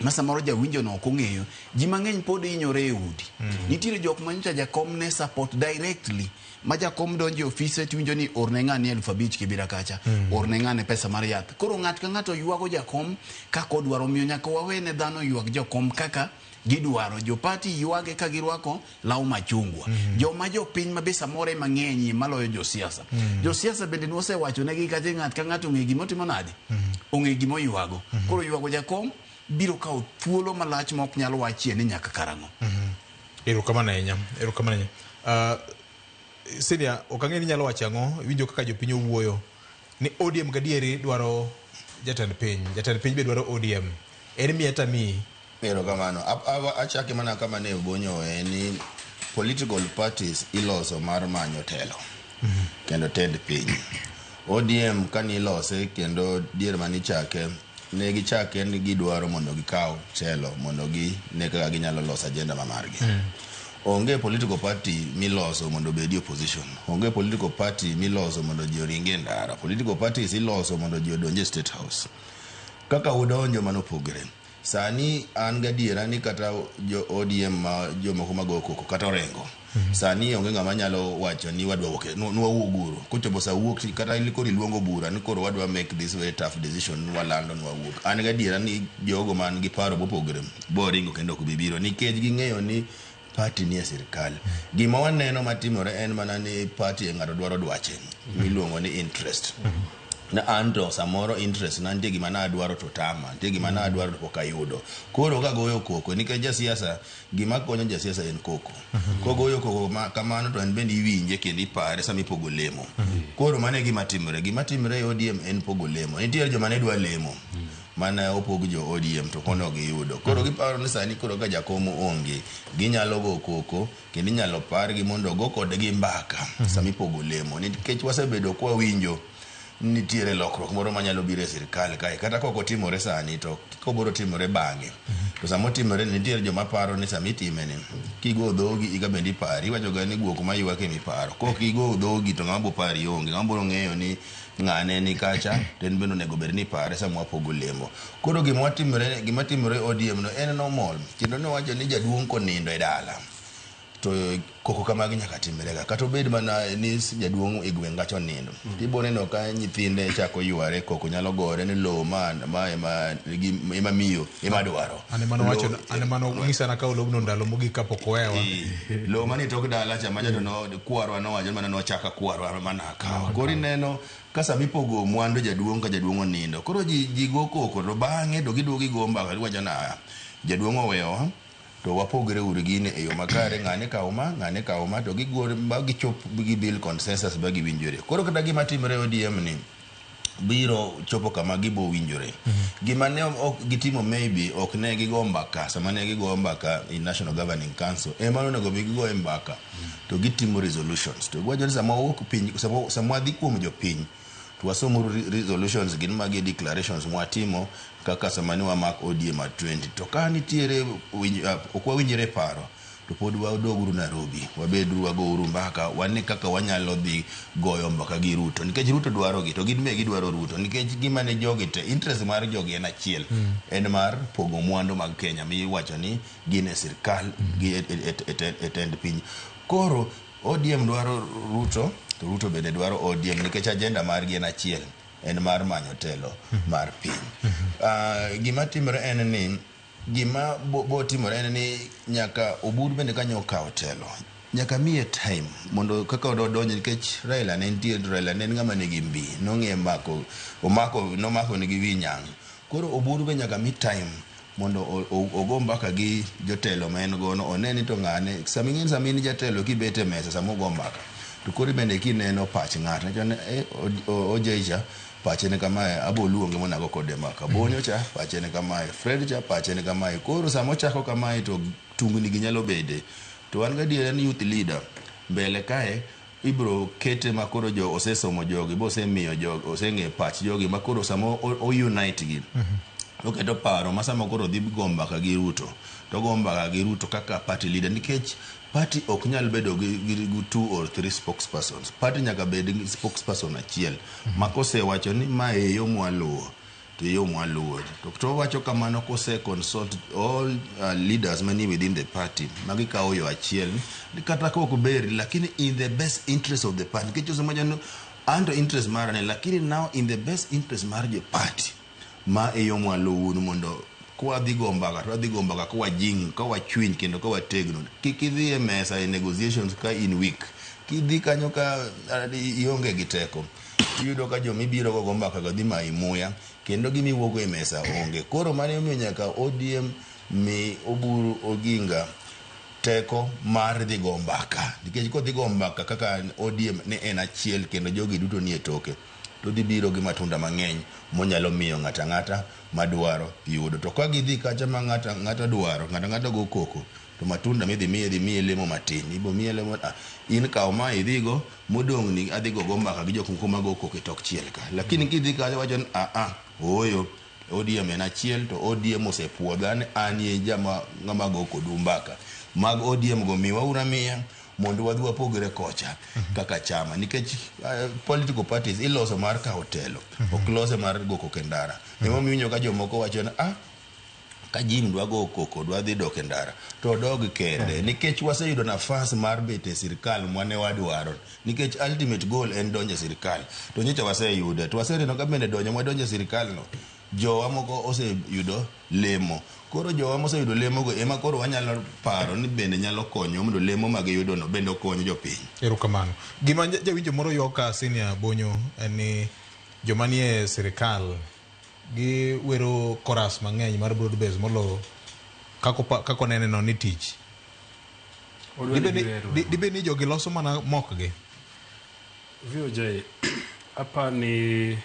ma samoro jawinjo no ok ong'eyo. Ji mang'eny pod hinyore e udi. Nitiere jok manyocha jakom ne support directly. Ma jakom donjo e ofise tiwinjo ni orne ng'ani 5,000 kibira kacha. Orne ng'ane pesa mar yath. Koro ng'at ka ng'ato ywago jakom kaka odwaro. Omiyo nyaka wawene dhano ywag jakom kaka gidwaro. Jopati ywage ka girwako law machungwa. Joma jopiny ma be samoro ema ng'enyie maloyo josiasa. Josiasa bende nwasewacho negi kacha ng'at ka ng'ato ong'e gima otimo nade. Ong'e gima oywago. Koro ywago jakom biro kawo thuolo malach ma ok nyal wachie ni nyaka karang'o. Erokamano ahinya. Erokamano ahinya. Senior, ok ang'e ni inyalo wacho ang'o, iwinjo kaka jopiny owuoyo ni ODM gadieri dwaro jatend piny, jatend piny be dwaro ODM. En miya tamiyi. Erokamano. Achake mana kama ne Obonyo owe ni political parties iloso mar manyo telo kendo tend piny. ODM kane ilose kendo dier manichake ne gichake ni gidwaro mondo gikaw telo mondo gine kaka ginyalo loso agenda ma margi. Onge political party miloso mondo obedi opposition. Onge political party miloso mondo ji oringi e ndara. Political parties iloso mondo ji odonj e state house. Kaka udonjo mano opogre. Sani an gadiera ni kata jo ODM ma jomoko mago koko kata Orengo. Sani onge ng'ama nyalo wacho ni wadwa wuok nwawuog uru. Kochopo sa wuok kata koro iluongo bura ni koro wadwa make this very tough decision ni walando ni wawuok. An gadiera ni jogo man gi paro mopogre boringo kendo ok bi biro nikech ging'eyo ni party ni e sirikal. Gima waneno matimore en mana ni party e ng'ato dwaro dwache miluongo ni interest. Na anto samoro interest na nitie gima nadwaro to tama, nitie gima nadwaro to pok ayudo. Koro kagoyo koko nikech jasiasa gima konyo jasiasa en koko. Kogoyo koko kamano to en bende iwinje kendo ipare sama ipogo lemo. Koro mano e gima timore. Gima timore e ODM en pogo lemo. Nitiere joma ne dwa lemo mane opog jo ODM to kono giyudo. Koro giparo ni sani koro ka jakom onge, ginyalo go koko kendo inyalo pargi mondo ogo kodgi mbaka sama ipogo lemo. Nikech wasebedo kwawinjo nitiere lokruok moro manyalo biro e sirikal kae kata kok otimore sani to kobiro timore bang'e. To sama otimore ni nitiere joma paro ni sama itime ni kigo dhogi iga bende ipari. Iwacho ga ni guok maywak ema iparo. Kok igo dhogi to ng'ama bo pari onge. Ng'ama biro ng'eyo ni ng'ane ni kacha to en bende onego bed ni ipare sama wapogo lemo. Koro gima timore ODM no en normal. Kendo nowacho ni jaduong' konindo e dala to koko kamagi nyaka timrega. Kata obed mana ni jaduong' e gweng' kacha onindo. Tibo neno ka nyithinde chako yware, koko nyalo gore ni lowo ma ema miyo ema dwaro. Ane mano nyisa na kawo lobno ndalo mogik kapok owewa. Lowo manie tok dala cha macha to no kwarwa nowacho mana nochaka kwarwa mana akawo. Koro ineno ka sama ipogo mwandu jaduong' ka jaduong' onindo. Koro ji go koko to bang'e to giduogo gigo mbaka giwacho na jaduong' owewa to wapogre uru gini e yo makare, ng'ane kaw ma, ng'ane kaw ma, to gigo ma gichop gi build consensus ba giwinjore. Koro kata gima timore ODM ni biro chopo kama gibo winjore. Gima ne ok gitimo maybe ok ne gigo mbaka, sama ne gigo mbaka in National Governing Council, ema onego bi gigo e mbaka to gitimo resolutions. To giwacho ni sama wawuok piny, sama wadhi kuom jopiny, to wasomo resolutions gin magi declarations mwatimo kaka sama ni wamak ODM at 20. To ka nitiere ok wawinjre paro to pod wadoguru Nairobi, wabeduru wagouru mbaka, wane kaka wanyalo dhi goyo mbaka gi Ruto. Nikech Ruto dwaro gi, to gin be gidwaro Ruto. Nikech gima ne jogi te, interest mar jogi en achiel. En mar pogo mwandu mag Kenya miwacho ni gin e sirkal gi e tend piny. Koro ODM dwaro Ruto, to Ruto bende dwaro ODM nikech agenda margi en achiel, en mar manyo telo mar piny. Gima timore en ni gima bo timore en ni nyaka Oburu bende kanyo okawo telo. Nyaka miye time mondo kaka odonjo nikech Raila ne nitie, Raila ne en ng'ama nigi mbi, nong'e mako, omako, nomako nigi wi nyang'. Koro Oburu be nyaka mi time mondo ogo mbaka gi jotelo ma en gono, one ni to ng'ane, sama ing'e ni sama in jatelo kibet e mesa sama ugo mbaka, to koro bende kineno pach ng'ato, niwacho ni OJ cha pache ni kamae, abo luonge mondo ago kode mbaka. Bonyo cha pache ni kamae, Fred cha pache ni kamae. Koro sama ochako kamae to tungni gi nyalo bede. To wan gadiera ni youth leader mbele kae ibro kete ma koro jo osesomo jogi bosemiyo jogi oseng'eyo pach jogi ma koro sama o unite gi oketo paro ma sama koro dhi go mbaka gi Ruto to go mbaka gi Ruto kaka party leader, nikech party ok nyal bedo gi two or three spokespersons. Party nyaka bed gi spokesperson achiel ma kosewacho ni ma e yo mwaluwo to e yo mwaluwo, to wacho kamano kose consult all leaders mani within the party ma gikawo yo achiel, kata ka ok ber, lakini in the best interest of the party, nikech osewacho ni anto interest mara ni, lakini now in the best interest mar jo party, ma e yo mwaluwo mondo kwadhi go mbaka to wadhi go mbaka kwajing, ka wachwiny kendo ka wategno. Kik idhi e mesa e negotiations ka in weak. Kidhi kanyo ka ionge gi teko, iyudo ka jomibiro go go mbaka go dhi mayi muya kendo gimiwuogo e mesa onge. Koro mano emomiyo nyaka ODM mi Oburu Oginga teko mar dhi go mbaka, nikech kodhi go mbaka kaka ODM ne en achiel kendo jogi duto nie toke, to dhi biro gi matunda mang'eny monyalo miyo ng'ato ang'ata madwaro yudo. To ka gidhi kacha ma ng'ato ang'ata dwaro, ng'ato ang'ata go koko, to matunda midhi miye dhi miye lemo matin, ibo miye lemo, ah, in kaw ma idhigo modong' ni adhi go go mbaka gi jok moko mago koko e tok chiel ka. Lakini kidhi kacha wacho ni ah ah ooyo, ODM en achiel to ODM osepuodha ni an ye jama ng'ama go kodu mbaka mag ODM go, miwa uru amiya mondo wadhi wapogre kocha kaka chama, nikech political parties iloso mar kawo telo, ok lose mar go koko e ndara. Emomiyo iwinjo ka jomoko wacho ni ah, ka Jim dwa go koko, dwa dhi dok e ndara, to odog kende, nikech waseyudo nafas mar bet e sirikal mwane wadwaro, nikech ultimate goal en donjo e sirikal, to nyocha waseyude, to waseneno ka bende donjo mwadonjo e sirikal no, jowa moko oseyudo lemo. Koro jowa moseyudo lemo go ema koro wanyalo paro ni bende nyalo konyo mondo lemo ma giyudo no bende okony jopiny. Erokamano. Gima jawinjo moro ywak ka Senior Bonyo en ni joma nie sirikal giwero chorus mang'eny mar broad base molo kako nene no ni tich. Odwa ni giwer wero. Dibed ni jogi loso mana mokgi. VOJ, apani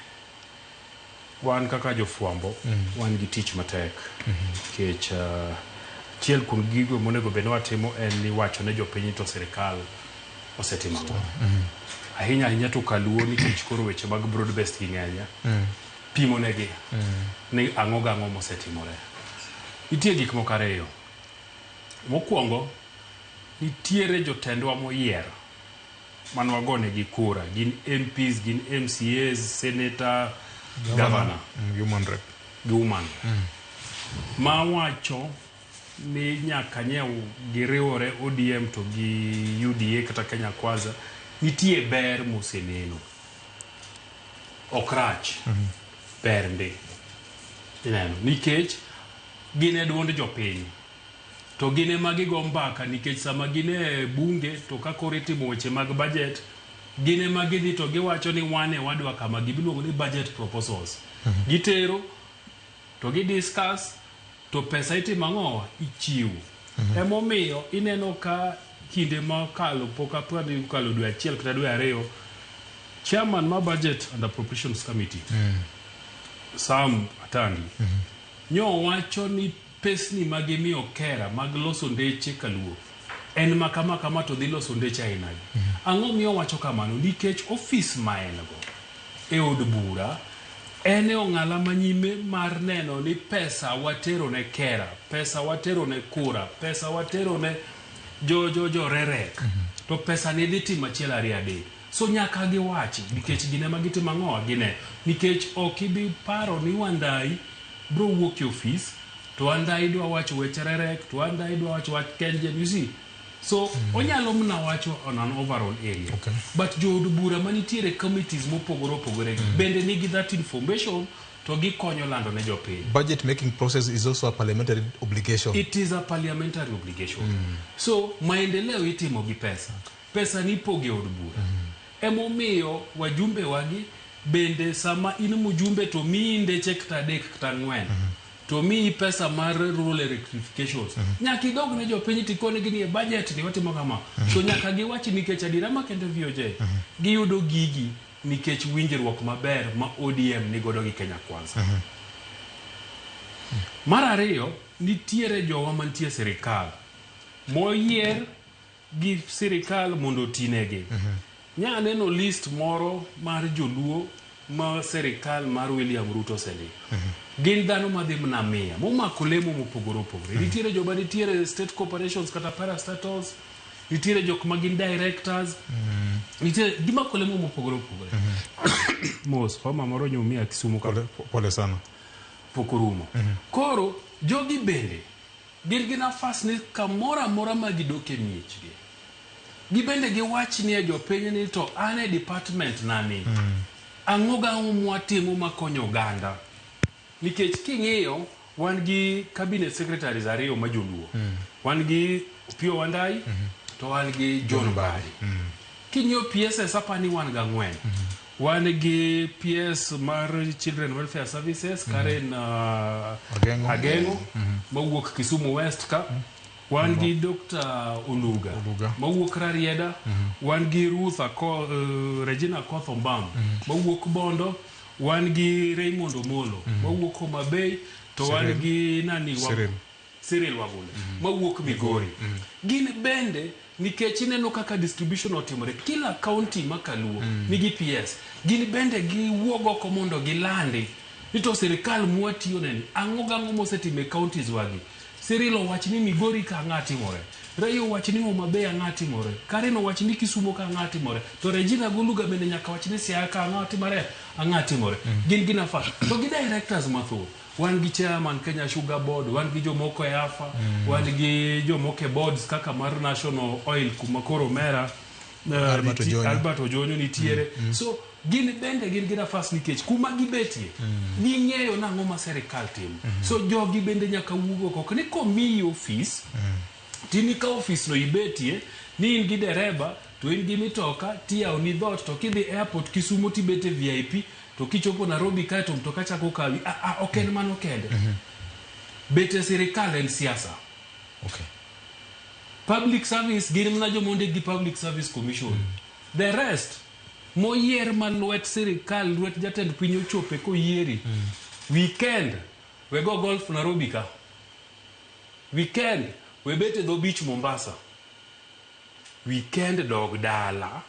wan kaka jofwambo wan gi tich matek, nikech achiel kuom gigo monego bed ni watimo en ni wacho ne jopiny to sirikal osetimo ang'o. Ahinya ahinya to kaluo, nikech koro weche mag broad based gi ng'eny, pimo negi ni ang'o gang'o mosetimore. Nitie gik moko ariyo. Mokwongo, nitiere jotendwa moyier mane wagonegi kura, gin MPs, gin MCAs, senator, governor Human rep. Gi woman ma wacho ni nyaka nyiew giriwore ODM to gi UDA kata Kenya Kwanza, nitie ber moseneno, ok rach, ber ndi ineno, nikech gin e duond jopiny to gin ema gigo mbaka, nikech sama gin e bunge to ka koro itimo weche mag budget, gin ema gidhi to giwacho ni wan e wadwa kama, gimiluongo ni budget proposals, gitero to gi discuss to pesa itimo ang'o, ichiwo. Emomiyo ineno ka kinde mokalo, pok apani okalo dwe achiel kata dwe 2, chairman mar Budget and Appropriations Committee, Sam Atandi, nyo wacho ni pesni magimiyo KeRRA mag loso ndeche kaluo en ma kama kama, to dhi loso ndeche ainagi. Ang'o miyo wacho kamano? Nikech ofis ma en go e od bura en e ong'ala manyime mar neno ni pesa watero ne KeRRA, pesa watero ne kura, pesa watero ne jo rerek, to pesa ni dhi timo achiel ariyo adek. So nyaka giwachi, nikech gin ema gitimo ang'o, gine, nikech ok ibi paro ni Wandai bro wuok e ofis to Wandai dwa wacho weche rerek, to Wandai dwa wacho wach KenGen, you see. So onyalo mna wacho on an overall area, but jood bura manitiere committees mopogore opogore bende nigi that information to gikonyo lando ne jopiny. Budget making process is also a parliamentary obligation. It is a parliamentary obligation. So maendeleo itimo gi pesa, pesa nipogo e od bura. Emomiyo wajumbe wagi bende, sama in mjumbe to miyi ndeche kata adek kata ang'wen, to miyi pesa mar rural electrifications, nyaka idog ne jopiny tikonegi ni e budget ni watimo kama. So nyaka giwachi, nikech adiera makende VOJ giyudo gigi nikech winjruok maber ma ODM nigodo gi Kenya Kwanza. Mar ariyo, nitiere jowa mantie e sirikal moyier. gi sirikal mondo otinegi. Nya neno list moro mar joluo ma sirikal mar William Ruto osendiko. Gin dhano madhi mana mia momako lemo mopogore opogore. Nitiere joma nitiere state corporations kata parastatals, nitiere jok ma gin directors, nitiere gimako lemo mopogore opogore. Mos, homa moro nyumia Kisumu ka. Pole sana. Pok orumo. Koro jogi bende gin gi nafas ni kamoro amora ma gidok e miechgi. Gibende giwach ni e jopiny ni to an e department nani. Ang'o gang'o mwatimo makonyo oganda. Nikech king'iyo wan gi cabinet secretaries ariyo ma joluo. Wan gi Opiyo Wandayi to wan gi John Mbadi. King'iyo PSS apani wan gang'wen. Wan gi PS mar Children Welfare Services Karen Ageng'o. Ageng'o mawuok Kisumu West ka. Wan gi Dr. Oluga mawuok Rarieda. Wan gi Ruth Ako, Regina Akoth Ombam mawuok Bondo. Wan gi Raymond Omolo mawuok Homa Bay to wan Cyril. gi nani wa- Cyril. Cyril Wagule mawuok Migori. Gin bende nikech ineno kaka distribution otimore kila county ma kaluo nigi PS gin bende giwuog oko mondo gilandi ni to sirikal mwatiyo neni ang'o gang'o mosetimo e counties wagi Cyril owach ni Migori ka ang'a timore Ray owach ni Homa Bay ang'a timore Karen owach ni Kisumo ka ang'a timore to Regina Goluga bende nyaka wach ni Siaya ka ang'a timore ang'a timore gin gi nafas to gi directors mathoth wan gi chairman Kenya Sugar Board wan gi jomoko e AFA wan gi jomoko e boards kaka mar National Oil kuma koro omera Albert Ojonyo. Albert Ojonyo nitiere so gin bende gin gi nafas nikech kuma gibetie ging'eyo nang'o ma sirikal timo so jogi bende nyaka wuog oko ok ni komiyi ofis tini ka ofis no ibetie ni in gi dereba to in gi mitoka tiyawoni dhoot to kidhi airport Kisumo tibet e VIP to kichopo Nairobi kae to mtoka chako kawi ah, ah, ok en mano kende bet e sirikal en siasa Okay. public service gin mana joma ondik gi public service commission the rest moyier ma lwet sirikal lwet jatend piny ochope koyieri weekend we go golf Nairobi ka weekend we bet e dho beach Mombasa weekend dog dala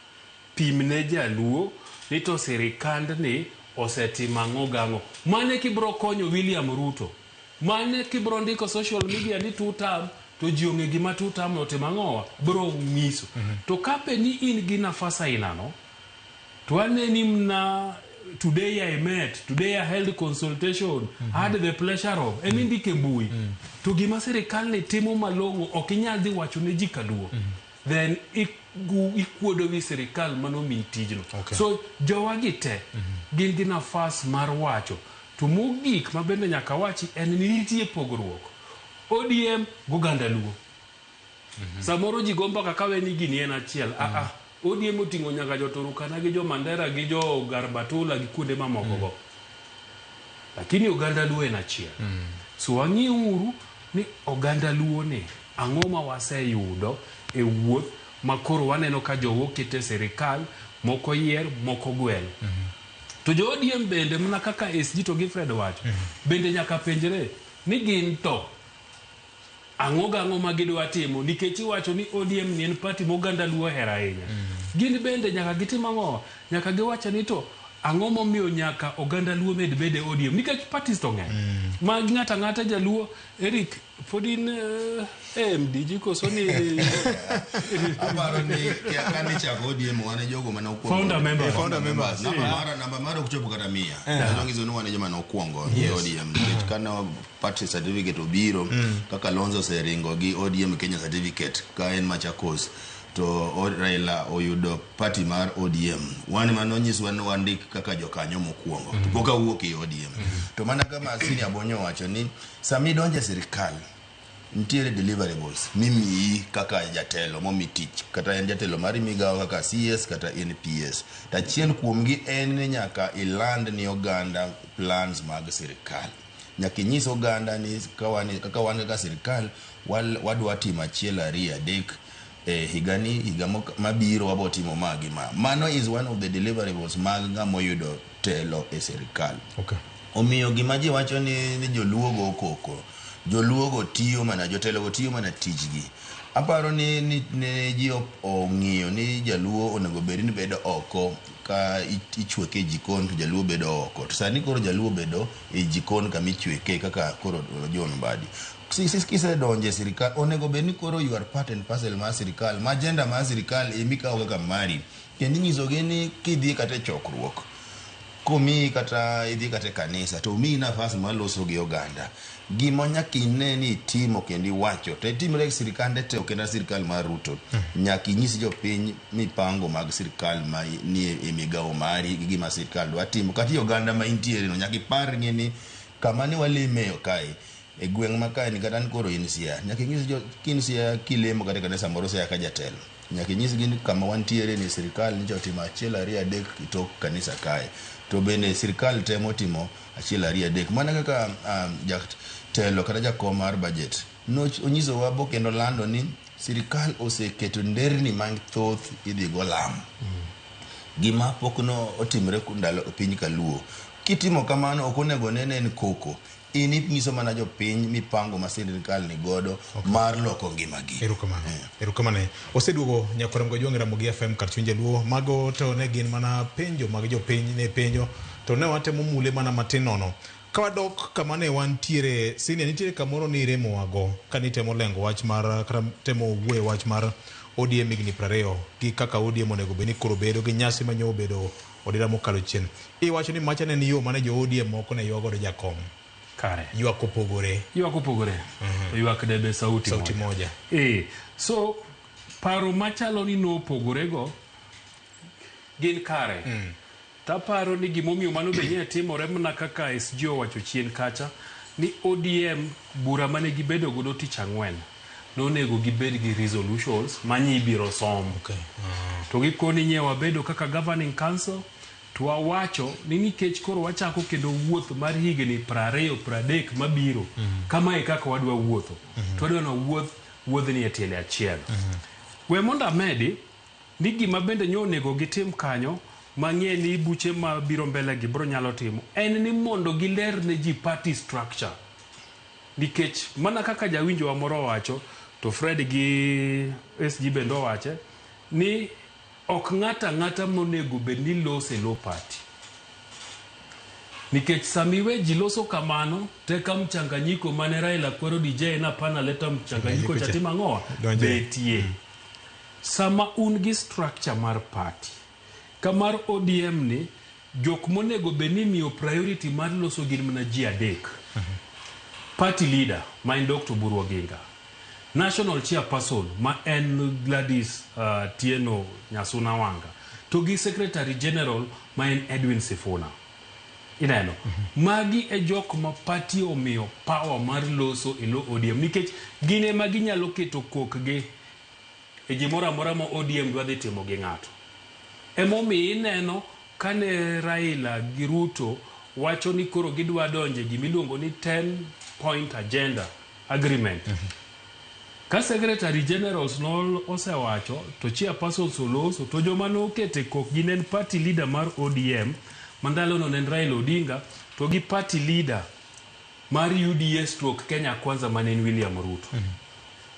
pimne jaluo ni to sirikandni osetimo ang'o gang'o mane kibro konyo William Ruto mane kibro ndiko social media ni two term to ji ong'e gima two term otimo ang'owa bro nyiso to kape ni in gi nafas ainano to aneni mna today I met today I held consultation had the pleasure of emi ndike mbui to gima sirikal ni timo malong'o ok inyal dhi wacho ne ji kaluo then ikuodo wi sirikal manomiyi tijno Okay. so jowagi te gin gi nafas mar wacho to mogik ma bende nyaka wachi en ni nitie pogruok ODM goganda luo samoro ji go mbaka kawe ni gini en achiel ah ah ODM oting'o nyaka jo Turkana gi jo Mandera gi jo Garbatula gi kuonde mamoko go lakini oganda luo en achiel so wang'iuru ni oganda luo ni ang'o ma waseyudo e wuoth ma koro waneno ka jogo oket e sirikal moko yier moko gwel to jo ODM bende mana kaka SG to gi Fred wacho bende nyaka penjre ni gin to ang'o gang'o ma gidwa timo nikech iwacho ni ODM ni en party ma oganda luo ohero ahinya gin bende nyaka gitim ang'o nyaka giwacho ni to ang'o momiyo nyaka oganda luo med bede ODM nikech parties to ng'eny ma ng'ato ang'ata jaluo Eric pod in MDG koso ni aparo ni kane chako ODM wan e jogo mane okwongo Founder members. Founder members. Yeah. Namba mara ok chopo kata 100. Yeah. Nyalo nyiso ni wan e joma nokwongo e Yes. ODM nikech kane party certificate obiro kaka Kalonzo oseringo gi ODM Kenya certificate ka en Machakos to Raila oyudo party mar ODM wan mane onyiswa ni wandik kaka jokanyo mokwongo to pok awuok e ODM to mana kama Senior Bonyo owacho ni sama idonjo e sirikal nitiere deliverables mimiyi kaka jatelo momi tich kata en jatelo mar migawo kaka CS kata en PS to achiel kuomgi en ni nyaka iland ni oganda plans mag sirikal nyaka inyis oganda ni kaka wan kaka sirikal wadwa timo achiel ariyo adek e higani higa mabiro wabo timo ma gi ma mano is one of the deliverables mag ng'ama oyudo telo e sirikal Okay. omiyo gima ji wacho ni joluo go koko Joluogo tiyo mana, jotelogo tiyo mana tijgi. Aparo ni, ni, ni ji ong'iyo ni jaluo onego bed ni bedo oko ka ichweke e jikon to jaluo bedo oko. To sani koro jaluo bedo e jikon kama ichweke kaka koro John Mbadi. Kisedonjo e sirikal, onego bed ni koro you are part and parcel mar sirikal, ma agenda mar sirikal emikawo kaka mari. Kendo inyisogi ni kidhi kata e chokruok, komiyi kata idhi kata e kanisa to omiyi nafas mar loso gi oganda. Gima nyaka ine ni itimo kendo iwacho, to itimre e sirikande te, ok en sirikal mar Ruto. Nyaka inyis jopiny mipango mag sirikal ma nie e migawo mari gi gima sirikal dwa timo. Kata i oganda ma intiere no, nyaka ipar ng'e ni kama ne waleme kae, e gweng' ma kae ni kata ni koro in Siaya. Nyaka inyis jo kin Siaya kilemo kata e kanisa moro Siaya ka jatelo. Nyaka inyisgi ni kama wantiere ni sirikal nyocha otimo achiel ariyo adek tok kanisa kae. To bende sirikal temo timo achiel ariyo adek. Mana kaka jatelo kata jakom mar budget nonyisowa bo kendo lando ni sirikal oseketo nderni mathoth idhi go lam. Gima pok no otimre ndalo piny kaluo. Kitimo kamano ok onego nene en koko. In inyiso mana jopiny mipango ma sirikal ni godo mar loko ngimagi. Erokamano. Erokamano. Oseduogo nyakwar Mgajwang' Ramogi FM kar chuny jaluo. Mago to ne gin mana penjo mag jopiny ne penjo to ne watemo mule mana matin nono. Ka wadok kama ne wantiere, senior, nitiere kamoro ni iremowago ka nitemo lengo wach mar kata temo wuoyo wach mar ODM higni 20 gi kaka ODM onego bed ni koro bedo gi nyasi ma nyo obedo odira mokalo chien. Iwacho ni macha ne en yo mane jo ODM moko ne ywago godo jakom. Kare. Ywak opogore. Ywak opogore. To ywak debe sauti, sauti moja. So paro machalo ni nopogore go gin kare. Taparo ni gimomiyo mano be nye timore mana kaka SG owacho chien kacha ni ODM bura mane gibedo godo tich ang'wen nonego gibed gi resolutions manye ibiro som. To gikoni nye wabedo kaka governing council to wawacho ni nikech koro wachako kendo wuoth mar higni 20 30 mabiro kamae kaka wadwa wuotho. To wadwa ni wuoth wuodhni e tiende achiel. We mondo amedi ni gima bende nyo onego gitim kanyo mang'e ni buche mabiro mbele gi bro nyalo timo en ni mondo giler ne ji party structure. Nikech mana kaka jawinjo wa moro owacho to Fred gi SG bende owache ni ok ng'ato ang'ata monego bed ni lose lo party. Nikech sami we ji loso kamano teka mchanganyiko mane Raila kwero DJ na pana leta mchanganyiko cha timo ang'owa betie. Sama un gi structure mar party kamar ODM ni jok monego bed ni miyo priority mar loso gin mana ji adek. Party leader ma en Dr. Oburu Oginga, national chairperson ma en Gladys Tieno Nyasuna Wanga, to gi secretary general ma en Edwin Sifuna. Ineno, magi e jok ma party omiyo power mar loso e lo ODM nikech gin ema ginyalo keto kokgi e gimoro amora ma ODM dwa dhi timo gi ng'ato. Emomiyo ineno kane Raila gi Ruto wacho ni koro gidwa donje gimiluongo ni 10 point agenda agreement. Ka secretary generals no osewacho to chairpersons oloso to joma nokete kok gin en party leader mar ODM ma ndalono ne en Raila Odinga to gi party leader mar UDA stroke Kenya Kwanza mane en William Ruto.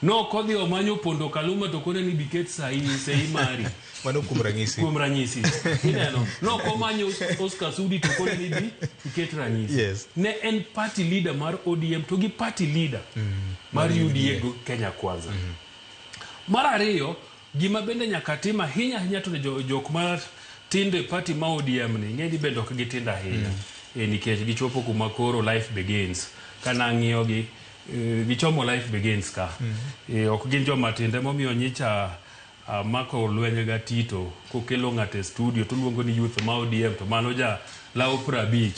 No kodhi omanyo Pondo Kaluma to kone ni biket sahi sei mari. Mano kuom ranyisi. Kuom ranyisi. Ineno. No komanyo Oscar Sudi to kone ni bi iket ranyisi. Yes. Ne en party leader mar ODM to gi party leader mar UDA go Kenya Kwanza. Mar ariyo, gima bende nyaka tim ahinya ahinya to ne jok ma tindo e party ma ODM ni, ing'e ni bende ok gitindo ahinya. Nikech gichopo kuma koro life begins. Kana ang'iyo gi, gichomo life begins ka. Ok gin joma tindo emomiyo nyicha mako lweny ga Tito kokelo ng'ato e studio to luongo ni youth ma ODM to mano ja law 50.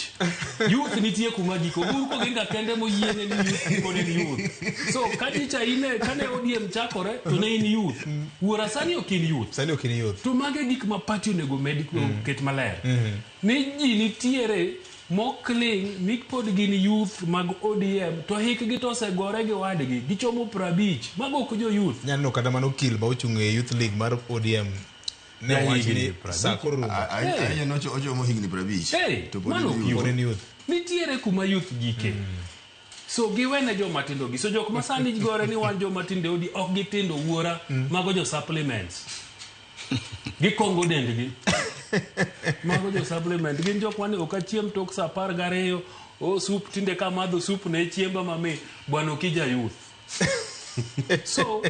Youth nitie kuma giko. Oburu Koginga kende moyiene ni youth gikone ni youth. So ka nyicha ine kane ODM chakore to ne in youth. Wuora sani ok in youth. Sani ok in youth. To mage gik ma party onego med ket maler. Ni ji nitiere mokling ni pod gin youth mag ODM to hikgi to osegore gi wadgi gichomo 50 mago ok jo youth. Nyaneno kata mano okil ma ochung' e youth league mar ODM ne Ja owach higni ni 50. sa koro rumo. Ahinya no ochomo higni 50. Hey, To pod mano en ok youth. Pod en youth. Nitiere kuma youth gike. So giwene joma tindo gi. So jok ma sani gore ni wan joma tindo e ODM ok gitindo wuora, mago jo supplements. Gikongo dendgi. Mago jo supplement. Gin jok mane ok achiem tok saa 12, o sup tinde kamadho sup ne chiemba mamit. Bwana ok ija youth. So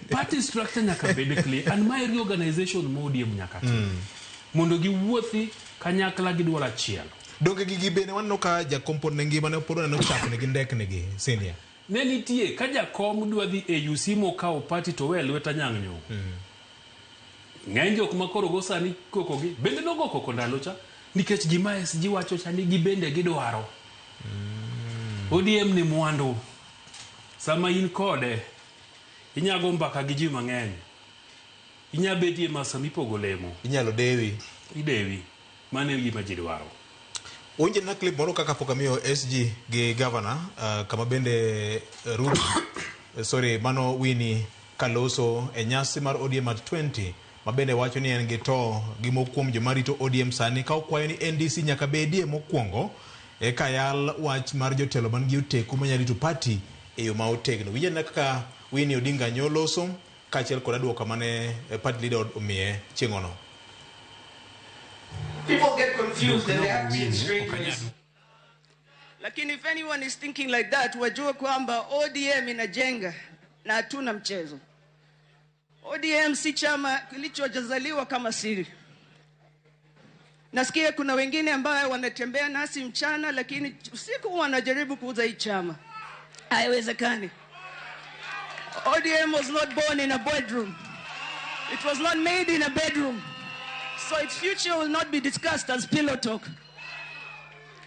party structure nyaka bed clear and my reorganization ma ODM nyaka tim. Mondo giwuothi kanyakla gi duol achiel. Donge gigi bende waneno ka jakom pod ne ngima ne pod waneno chapni gi ndekni gi senior. Ne nitie ka jakom dwa dhi e UC mokawo party to we lwet Anyang' Nyong'o. Ng'eny jok ma koro go sani koko gi bende nogo koko ndalo cha nikech gima SG wacho cha ni gibende gidwaro. ODM ni mwandu. Sama in kode inyago mbaka gi ji mang'eny. Inya betie ma sama ipogo lemo. Inyalo dewi. Idewi. Mano e gima ji dwaro. Winje na clip moro kaka pok amiyo SG gi governor kama bende Ruth sorry mano Winnie Kaloso e nyasi mar ODM at 20 ma bende wacho ni en gi to gi moko kuom joma rito ODM sani ka okwayo ni NDC nyaka bedie mokwongo eka yal wach mar jotelo man gi oteku manyalo rito party e yo ma otegno. Winje na kaka Winnie Odinga nyoloso kaachiel kod aduoka mane party leader omiye chieng'ono. People get confused and they act in strange ways. Lakini if anyone is thinking like that, wajue kwamba ODM inajenga na hatuna mchezo. ODM si chama kilichojazaliwa kama siri. Nasikia kuna wengine ambao wanatembea nasi mchana lakini usiku wanajaribu kuuza hii chama. Haiwezekani. ODM was not born in a bedroom. It was not made in a bedroom. So its future will not be discussed as pillow talk.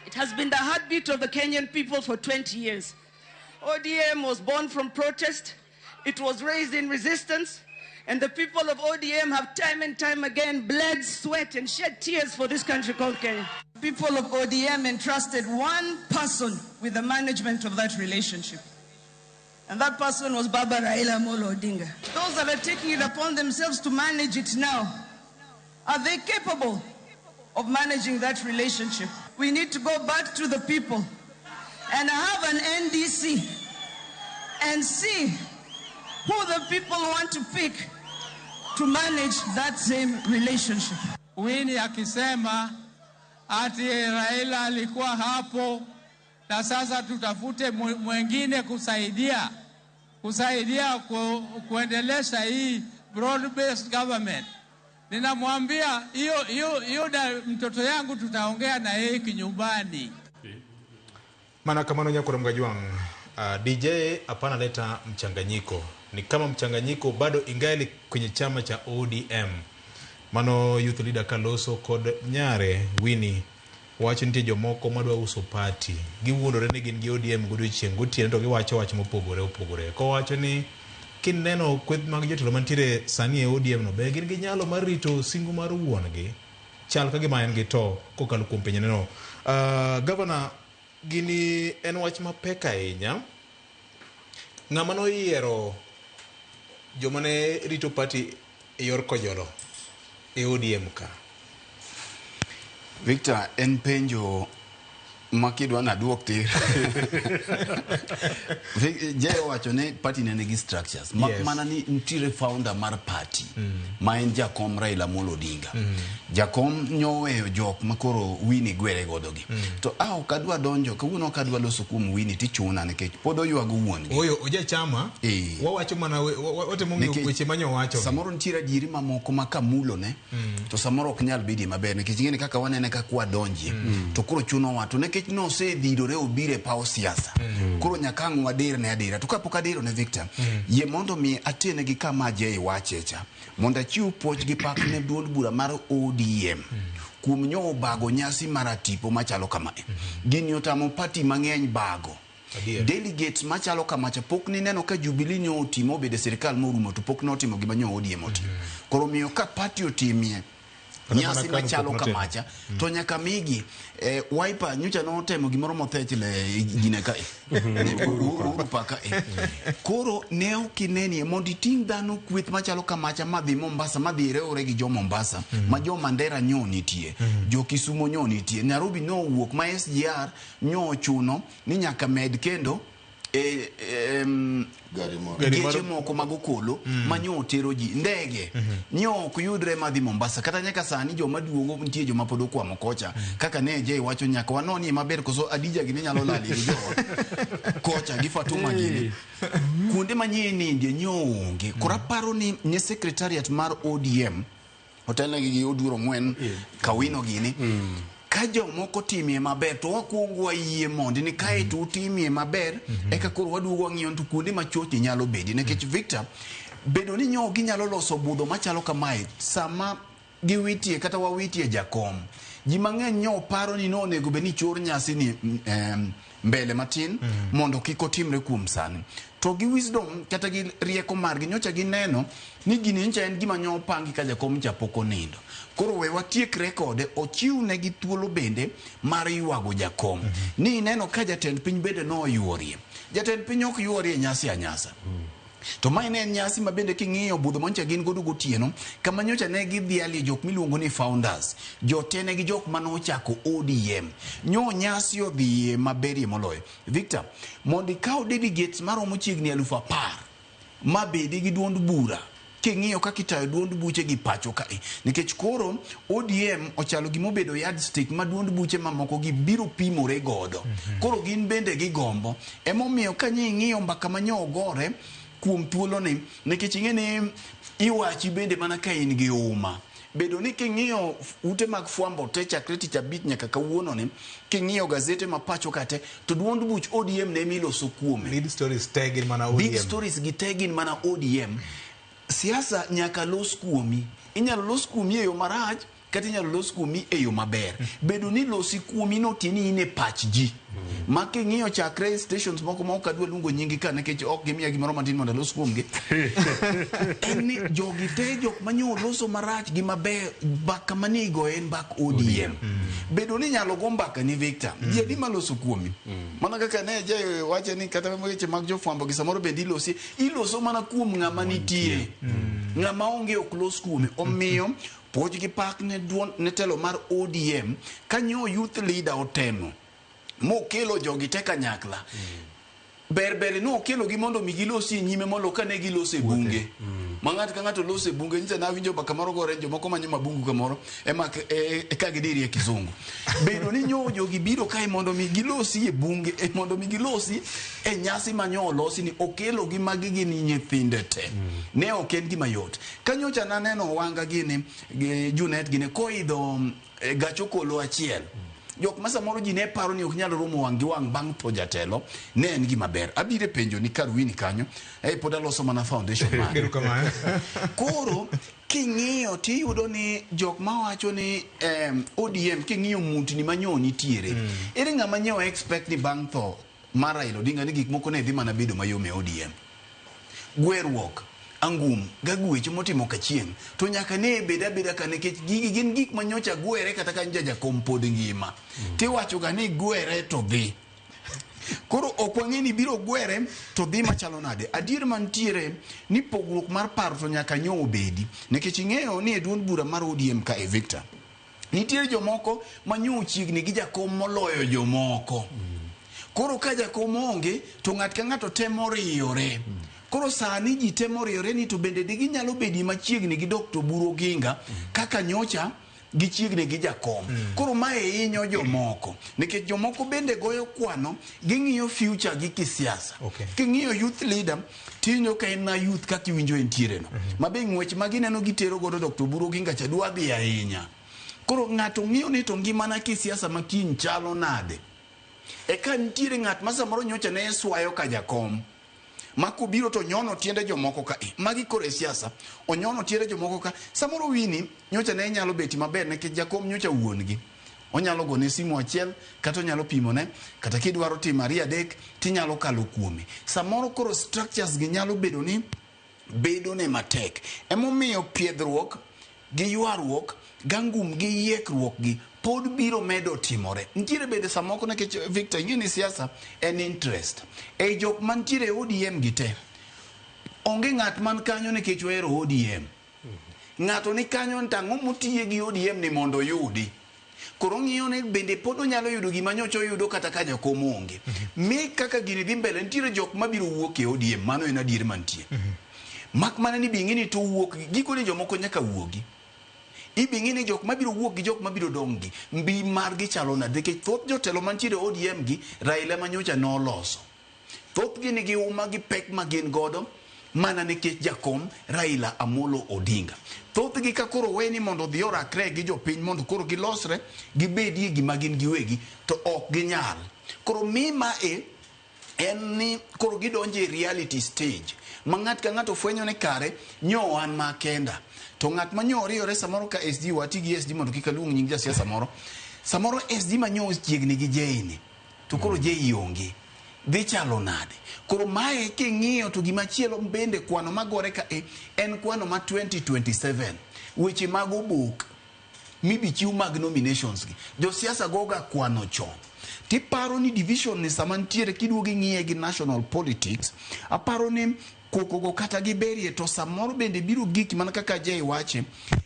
It has been the heartbeat of the Kenyan people for 20 years. ODM was born from protest. It was raised in resistance. And the people of ODM have time and time again bled, sweat, and shed tears for this country called Kenya. People of ODM entrusted one person with the management of that relationship. And that person was Baba Raila Amolo Odinga. Those that are taking it upon themselves to manage it now, are they capable of managing that relationship? We need to go back to the people and have an NDC and see who the people want to pick to manage that same relationship. Winnie akisema ati Raila alikuwa hapo na sasa tutafute mwengine kusaidia kuendelesha hii broad-based government. Ninamwambia hiyo mtoto yangu tutaongea na yeye kinyumbani. Maana kama nonya Mgajwang, DJ hapana leta mchanganyiko. Ni kama mchanganyiko bado ingali kwenye chama cha ODM. Mano youth leader Kaloso kod Nyare Winnie wacho nitie jomoko madwa uso party. Giwuondore ni gin gi ODM godiochieng' gotieno to giwacho wach mopogore opogore. Kowacho ni kineno kweth mag jotelo mantiere sani e ODM no be gin gi nyalo mar rito singo mar wuon-gi chal ka gima en gi to kokalo kuom penjo neno. Governor, gini en wach mapek ahinya. Ng'ama noyiero joma ne rito party e yor kojolo e ODM ka? Victor, en penjo makidwa na duok tir. Je owacho ni party ne nigi structures. Yes. Mana ni nitiere founder mar party ma en Jakom Raila Amolo Odinga. Jakom nyoweyo jok makoro Winnie gwere godo gi. To ok adwa donjo, kawuono ok adwa loso kuom Winnie tichuna nikech pod oywago wuon gi. Oyo oja chama. Wawacho mana watemo ng'iyo weche manyo wacho. Samoro nitiere adieri mamoko ma kamulo ne to samoro ok nyal bedie maber nikech ing'eni kaka wanene kaka wadonjie. To koro chunowa to nikech nosedhirore obiro e paw siasa. Koro nyaka ang' wader ne adiera. To kapok adero ne Victor, yie mondo mi atene gi kama Jay wache cha. Mondo achiw puoch gi pak ne duond bura mar ODM. Kuom nyo bago nyasi mar atipo machalo kamae. Gini otamo party mang'eny bago. Delegates machalo kamacha pok nineno ka Jubilee nyo otimo obedo e sirikal morumo to pok notimo gima nyo ODM otimo. Koro miyo ka party otimie Kata Nyasi mana KANU machalo pok notimo. kamacha to nyaka migi Wiper nyocha notemo gimoro mothech le gine ka Uhuru Park ka Koro ne ok inenie mondo iting' dhano kweth machalo kamacha madhi Mombasa madhi riwre gi jo Mombasa ma jo Mandera nyo nitie, jo Kisumo nyo nitie, Nairobi nowuok ma SGR nyo ochuno ni nyaka med kendo Gari geche moko mag okolo ma nyo otero ji ndege nyo ok yudre madhi Mombasa kata nyaka sani joma duogo nitie joma pod okwamo kocha kaka ne Jay wacho nyaka wanonie maber koso Adija gini nyalo lal ir jowa kocha gi Fatuma gini kuonde manyie nindie nyo onge. Koro aparo ni ne secretariat mar ODM otelnegi gi Oduor Ong'wen Kawino gini ka jomoko timie maber to wakwongo wayie mondi ni kae to utimie maber eka koro waduogo wang'iyo to kuonde ma chochni nyalo bedi nikech Victor bedo ni nyo ginyalo loso budho machalo kamae sama giwitie kata wawitie jakom ji mang'eny nyo paro ni nonego bed ni chor nyasi ni mbele matin mondo kik otimre kuom sani to gi wisdom kata gi rieko margi nyocha gineno ni gini nyocha en gima nyo opangi ka jakom cha pok onindo koro we watiekre kode ochiw negi thuolo bende mar ywago jakom ni ineno ka jatend piny bende noyuorie jatend piny ok yuorie nyasi anyasa to mae ne en nyasi ma bende king'iyo budho manyocha gin godo gotieno kama nyocha ne gidhialie jok miluongo ni founders jotene gi jok manochako ODM nyo nyasi odhiye maberie moloyo Victor mondo ikaw delegates maromo chiegni 10,000 mabedi gi duond bura king'iyo kaka itayo duond buche gi pacho kae nikech koro ODM ochalo gimobedo yardstick ma duond buche mamoko gi biro pimore godo koro gin bende gigombo emomiyo ka nyi ing'iyo mbaka ma nyo ogore kuom thuoloni nikech ing'e ni iwachi bende mana ka in gi uma bedo ni king'iyo ute mag fwambo te chakre tich abich nyaka kawuono ni king'iyo gazete ma pacho ka te to duond buch ODM ne miloso kuome Lead stories te gin mana ODM. Big stories gi te gin mana ODM siasa nyaka los kuomi inyalo los kuomi e yo marach kata inyalo los kuomi e yo maber bedo ni losi kuomi no tiende ni in e pach ji ma king'iyo chakre stations moko ma ok adwa luongo nyingi ka nikech ok gimiya gimoro matin mondo alos kuomgi en ni jogi te jok manyo loso marach gi maber mbaka mane igoyo en mbak ODM bedo ni nyalo go mbaka ni Victor ji adi maloso kuomi mana kaka ne je wache ni kata weche mag jofwambo gi samoro bende ilosi iloso mana kuom ng'ama nitie ng'ama onge ok los kuome omiyo puoch gi pak ne duond ne telo mar ODM kanyo youth leader otemo mokelo jogi te kanyakla ber ber ni okelogi mondo mi gilosi e nyime molo kane giloso e bunge ma ng'ato ka ng'ato loso e bunge nyicha nawinjo ba kamoro gore jomoko manyo mabungu kamoro ema ka gidirie kizungu bedo ni nyo jogi biro kae mondo mi gilosi e bunge mondo mi gilosi e nyasi ma nyo olosi ni okelogi magi gin nyithinde te ne ok en gima yot kanyocha naneno wanga gini gi Junet gini koidho gach okolo achiel jok ma samoro ji ne paro ni ok nyal romo wang' gi wang' bang' tho jatelo ne en gima ber abiro e penjo ni kar wini kanyo pod aloso mana foundation mare koro king'iyo tiyudo ni jok mawacho ni ODM king'iyo muntni manyo nitiere ere ng'ama nyo expect ni bang' tho mar Raila Odinga ni gik moko ne dhi mana bedo mayom e ODM gweruok angum gagwecho motimo kachieng' to nyaka ne bed abeda ka nikech gigi gin gik manyocha gwere kata ka nyocha jakom pod ngima tiwacho ga ni gwere to dhi koro ok wang'e ni biro gwere to dhi machalo nade adier mantiere ni pogruok mar paro to nyaka nyo obedi nikech ing'eyo ni e duond bura mar ODM ka e Victor nitiere jomoko manyo chiegni gi jakom moloyo jomoko koro ka jakom onge to ng'at ka ng'ato temo riyore koro sani ji temo riyore ni to bende de ginyalo bedie machiegni gi Dr. Oburu Oginga kaka nyocha gichiegni gi jakom koro mae hinyo jomoko nikech jomoko bende goyo kwano ging'iyo future gi kisiasa king'iyo youth leader tiwinjo ka en na youth kaka iwinjo entiere no ma be ng'wech ma gineno gitero godo Dr. Oburu Oginga cha dwa dhi ahinya koro ng'ato ng'iyo ni to ngimana kisiasa ma kiny chalo nade eka nitiere ng'at ma samoro nyocha ne swayo ka jakom ma kobiro to nyono tiende jomoko ka magi koro e siasa onyono tiende jomoko ka samoro wini nyocha ne nyalo beti maber nikech jakom nyocha wuon gi onyalo gone simu achiel kata onyalo pimone kata kidwaro timo ariyo adek tinyalo kalo kuome samoro koro structures gi nyalo bedo ni bedo ne matek emomiyo piedhruok gi ywaruok Gangum gi yiekruok gi pod biro medo timore. Nitiere bende samoko nikech Victor ing'e ni siasa en interest. Ei jok mantiere e ODM gi te, onge ng'at man kanyo nikech ohero ODM. Ng'ato ni kanyo ni to ang'o motiye gi ODM ni mondo oyudi. Koro ong'iyo ni bende pod onyalo yudo gima nyocha oyudo kata ka jakom onge. Mi kaka gini dhi mbele nitiere jok mabiro wuok e ODM, mano en adier mantie. Mak mana ni bing'i ni to wuok gikone jomoko nyaka wuogi. Ibing'i ni jok mabiro wuok gi jok mabiro dong' gi mbi margi chalo nade nikech thoth jotelo mantiere e ODM gi Raila manyocha noloso. Thothgi nigi uma gi pek ma gin godo mana nikech jakom Raila Amolo Odinga. Thothgi ka koro we ni mondo odhi orakre gi jopiny mondo koro gilosre gibedie gima gin giwegi to ok ginyal. Koro mi ma e en ni koro gidonjo e reality stage ma ng'at ka ng'ato fwenyo ni kare nyo an ma kenda to ng'at ma nyo oriyore samoro ka SG wati gi SG mondo kik aluong nying jasiasa moro samoro SG ma nyo chiegni gi Jay ni to koro Jay onge dhi chalo nade koro mae king'iyo to gima chielo bende kwano magore ka e en kwano ma 2027 weche mag obok mibichiw mag nominations gi josiasa goga kwano chon tiparo ni division ni sama nitiere kiduogo ing'iye gi national politics aparo ni kokogo kata giberie to samoro bende biro gik mana kaka Jay wache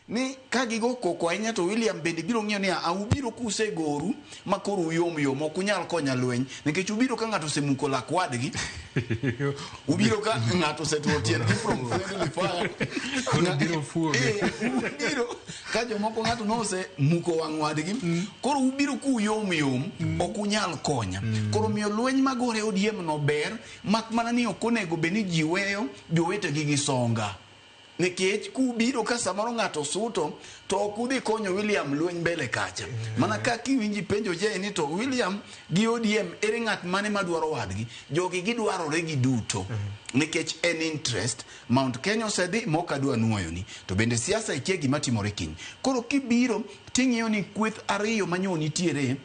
ni ka gigo koko ahinya to William bende biro ng'iyo ni a ubiro kusegoru ma koro uyom yom ok unyal konya lweny nikech ubiro ka ng'ato osemuko lak wadgi ubiro ka ng'ato oseturo tiendgi from friendly fire Koro biro fuoge. Ubiro ka jomoko ng'ato nosemuko wang' wadgi koro ubiro kuyom yom ok unyal konya koro miyo lweny magore ODM no ber mak mana ni ok onego bed ni ji weyo jowetegi gi songa nikech kubiro ka samoro ng'ato suto to ok udhi konyo William lweny mbele kacha mana ka kiwinji penjo Jay ni to William gi ODM ere ng'at mane madwaro wadgi jogi gidwarore giduto nikech en interest Mount Kenya osedhi mok adwa nuoyoni to bende siasa ikia gima timore kiny koro kibiro ting'iyo ni kweth ariyo manyo nitiere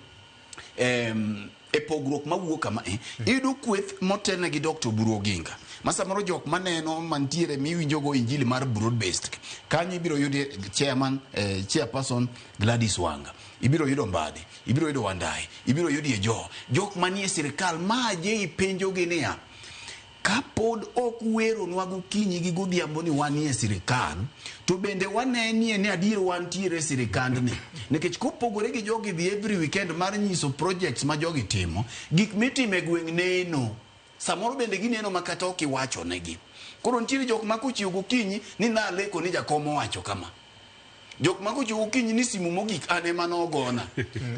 e pogruok mawuok kama e iyudo kweth motelne gi Dr. Oburu Oginga ma samoro jok maneno mantiere miwinjogo injili mar broad based kanyo ibiro yudo chairman chairperson Gladys Wanga ibiro yudo Mbadi ibiro yudo Wandayi ibiro yudo Joho jok manie sirikal ma je ipenjogi niya kapod ok weronwa gokinyi gi godhiambo ni wanie sirikal to bende wanenie ni adier wantiere e sirikandni nikech kopogore gi jogi dhi every weekend mar nyiso projects ma jogi timo gik mitimo e gweng' neno samoro bende gineno ma kata ok iwachonegi koro nitiere jok ma kochiew gokinyi ni naleko ni jakom owacho kama jok ma kochiew gokinyi ni simu mogik an ema nogona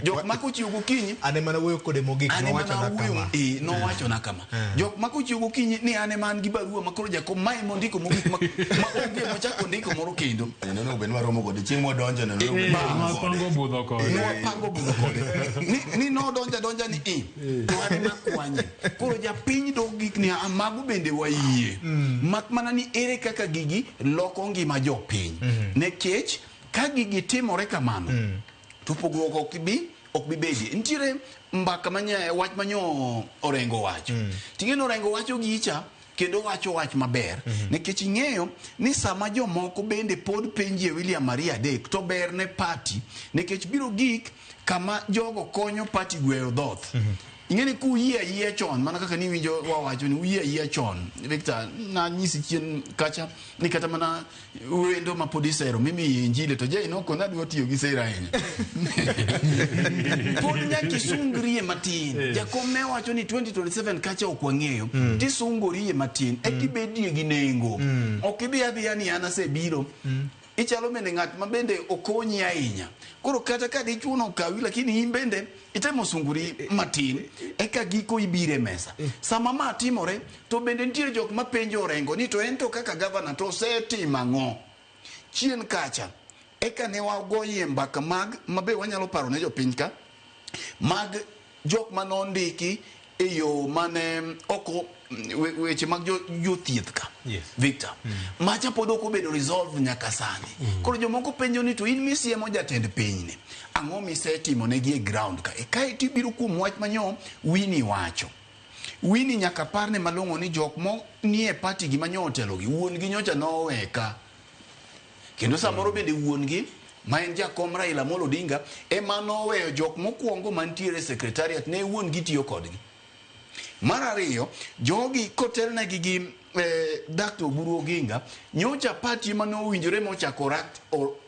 jok ma kochiew gokinyi an ema nawuoyo kode mogik an ema nowachona nawuoyo kama nowachona kama jok ma kochiew gokinyi ni an ema an gi barua ma koro jakom mae mondiko mogik ma onge mochako ndiko moro kendo Onego bed ni waromo kode chieng' mwadonjo no onego bed ni waromo kode. Nwapango budho kode. Nwapango budho kode ni nodonjo adonja ni i to an ema kwanye koro japiny dok gik ni "Ah, mago bende wayie mak mana ni ere kaka gigi loko ngima jopiny nikech ka gigi timore kamano to pogruok ok bi bedie nitiere mbaka manye wach manyo Orengo wacho ting'e ni Orengo wacho gicha kendo wacho wach maber nikech ing'eyo ni sama jomoko bende pod penjie William Maria adek to ber ne party nikech biro gik kama jogo konyo party gweyo dhoth ing'e ni kuyie ayie chon mana kaka niwinjo wawacho ni uyie ayie chon Victor nanyisi chien kacha ni kata mana wendo ma pod isero mimiyo injili to Jay nokona adwa tiyo gi sero ahinya pod nyaka isungrie matin jakom ne wacho ni 2027 kacha ok wang'eyo tisungorie matin ekibedie gi nengo ok idhi adhiya ni an asebiro ichalo bende ng'at ma bende okonyi ahinya koro kata ka dichuo no okawi lakini in bende itemo sunguri matin eka giko ibire mesa sama ma timore to bende nitiere jok ma penjo Orengo ni to en to kaka gavana to osetimo ang'o chien kacha eka ne wagoyie mbaka mag mabe wanyalo paro ne jopiny ka mag jok manondiki e yo mane oko weche mag jothieth ka Victor macha pod ok obedo resolve nyaka sani koro jomoko penjo ni to in misiemo jatend pinyni ang'o misetimo negi e ground ka e kae tibiro kuom wach manyo Winnie wacho Winnie nyaka parne malong'o ni jok mo nie party gi manyo otelogi wuon gi nyocha noweka kendo samoro bende wuon gi ma en jakom Raila Amolo Odinga ema noweyo jok mokwongo mantiere e secretariat ne wuon gi tiyo kodgi. Mar ariyo, jogi kotelnegi gi Dr. Oburu Oginga, nyocha party mane owinjore mochako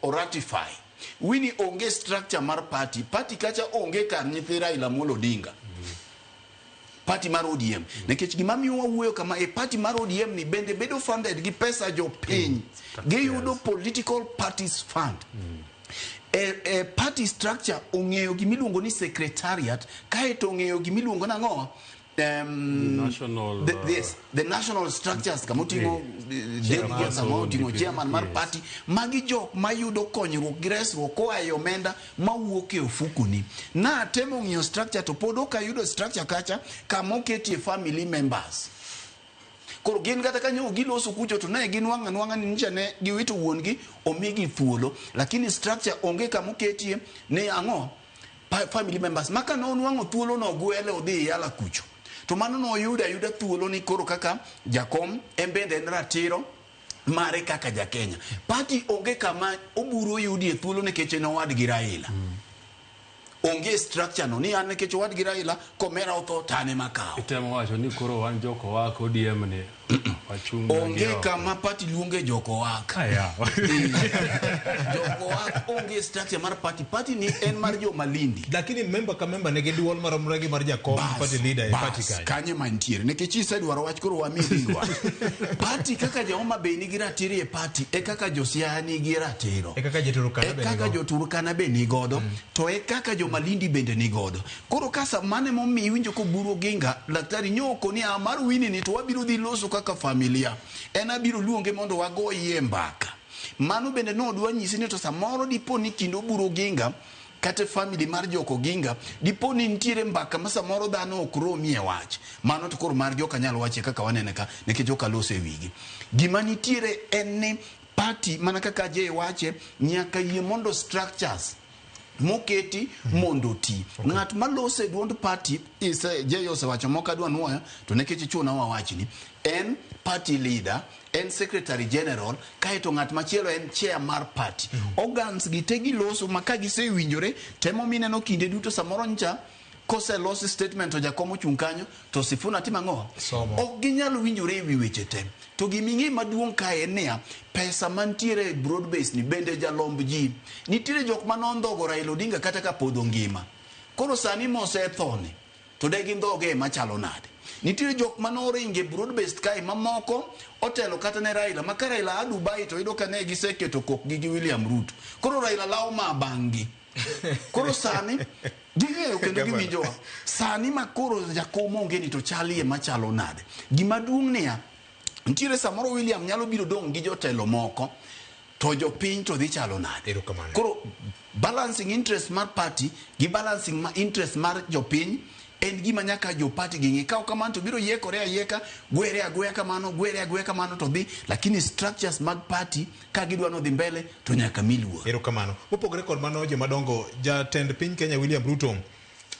oratify. Winnie onge structure mar party, party kacha onge kar nyithi Raila Amolo Odinga. Party mar ODM. Nikech gima miyo wawuoyo kama e party mar ODM ni bende bedo funded gi pesa jopiny. Giyudo political parties fund. E party structure ong'eyo gimiluongo ni secretariat, kaeto ong'eyo gimiluongo nang'o? National, the national structures kama oting'o delegates, kama oting'o chairman mar party, magi jok mayudo konyruok gi resruok koa e omenda mawuok e ofukoni. Na temo ng'iyo structure to pod ok ayudo structure kacha kama oketie family members. Koro gin kata kanyo giloso kucho to ne ginwang'o anwang'a ni nyicha ne giwito wuon gi omigi thuolo, lakini structure onge kama oketie ni ang'o family members. Maka nonwang'o thuolo no gwele odhi yala kucho. To mano noyudo ayuda thuolo ni koro kaka jakom en bende en ratiro mare kaka ja Kenya. Party onge kama Oburu oyudie thuolo nikech en owadgi Raila. Onge structure no ni an nikech owadgi Raila komera otho to an ema akawo. Itemo wacho ni koro wan joko wak ODM ni wachung' Onge kama party luonge joko wak. Joko wak onge structure mar party. Party ni en mar joma Lindi. Lakini member ka member nigi duol maromre gi mar jakom party leader e party kanyo. Kanye mantiere nikech isedwaro wach koro wamiyi dwaro. Party kaka jo Homa Bay nigi ratiro e party e kaka jo Siaya nigi ratiro. E kaka jo Turkana be E kaka nigodo. jo Turkana be nigodo. To e kaka jo Malindi bende nigodo. Koro kasa mane momiyo iwinjo ko Oburu Oginga daktari nyoko ni a mar Winnie ni to wabiro dhi loso kaka familia. En abiro luonge mondo wagoyie mbaka. Mano bende nodwa nyisi ni to samoro dipo ni kind Oburu Oginga kata family mar Joko Oginga dipo ni nitiere mbaka ma samoro dhano ok romie wach. Mano to koro mar joka nyalo wache kaka wanene ka nikech joka loso e wigi. Gima nitiere en ni party mana kaka Jay wache nyaka yie mondo structures moketi mondo ti. Ng'at maloso e duond party ise Jay osewacho moko adwa nuoyo to nikech ichuna wawachni en party leader, en secretary general, kaeto ng'at machielo en chair mar party. Organs gi te giloso ma ka gisewinjore temo mineno kinde duto samoro ncha koselos statement to jakom ochung' kanyo to Sifuna timo ang'o? Ok ginyal winjore ewi weche te. To giming'e maduong' kae en niya, pesa mantiere e broad base ni bende jalomb ji. Nitiere jok manondhogo Raila Odinga kata ka pod ongima. Koro sani mosethoni to de gindhoge e machalo nade? Nitiere jok manoringe broad based kae mamoko otelo kata ne Raila ma ka Raila a Dubai to yudo ka ne giseketo kokgi gi William Ruto. Koro Raila lawo ma bang'gi. Koro sani ging'eyo kendo giwinjowa. Sani ma koro jakom onge ni to chalie machalo nade? Gima duong' niya, nitiere samoro William nyalo biro dong' gi jotelo moko to jopiny to dhi chalo nade? Koro balancing interest mar party gi balancing ma interest mar jopiny en gima nyaka jo party gi ng'i. Ka ok kamano to biro yiekore ayieka, gwere agweya kamano, gwere agweya kamano to dhi, lakini structures mag party ka gidwa nodhi mbele to nyaka mi luor. Erokamano. Mopogore kod mano jomadongo, jatend piny Kenya William Ruto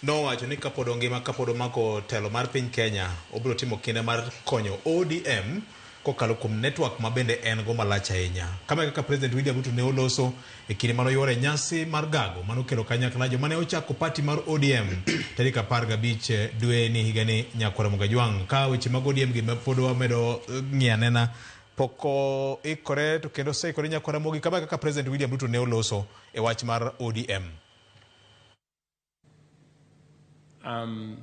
nowacho ni kapod ongima kapod omako telo mar piny Kenya obiro timo kinda mar konyo ODM kokalo kuom network ma bende en go malach ahinya. Kama e kaka President William Ruto ne oloso e kinde mane oyuoro nyasi mar gago manokelo kanyakla joma ne ochako party mar ODM tarik 15 dwe ni higani nyakwar Mugajwang'. Ka weche mag ODM gi pod wamedo ng'iyo anena pok oikore to kendo oseikore nyakwar Ramogi. Kama e kaka President William Ruto ne oloso e wach mar ODM. I'm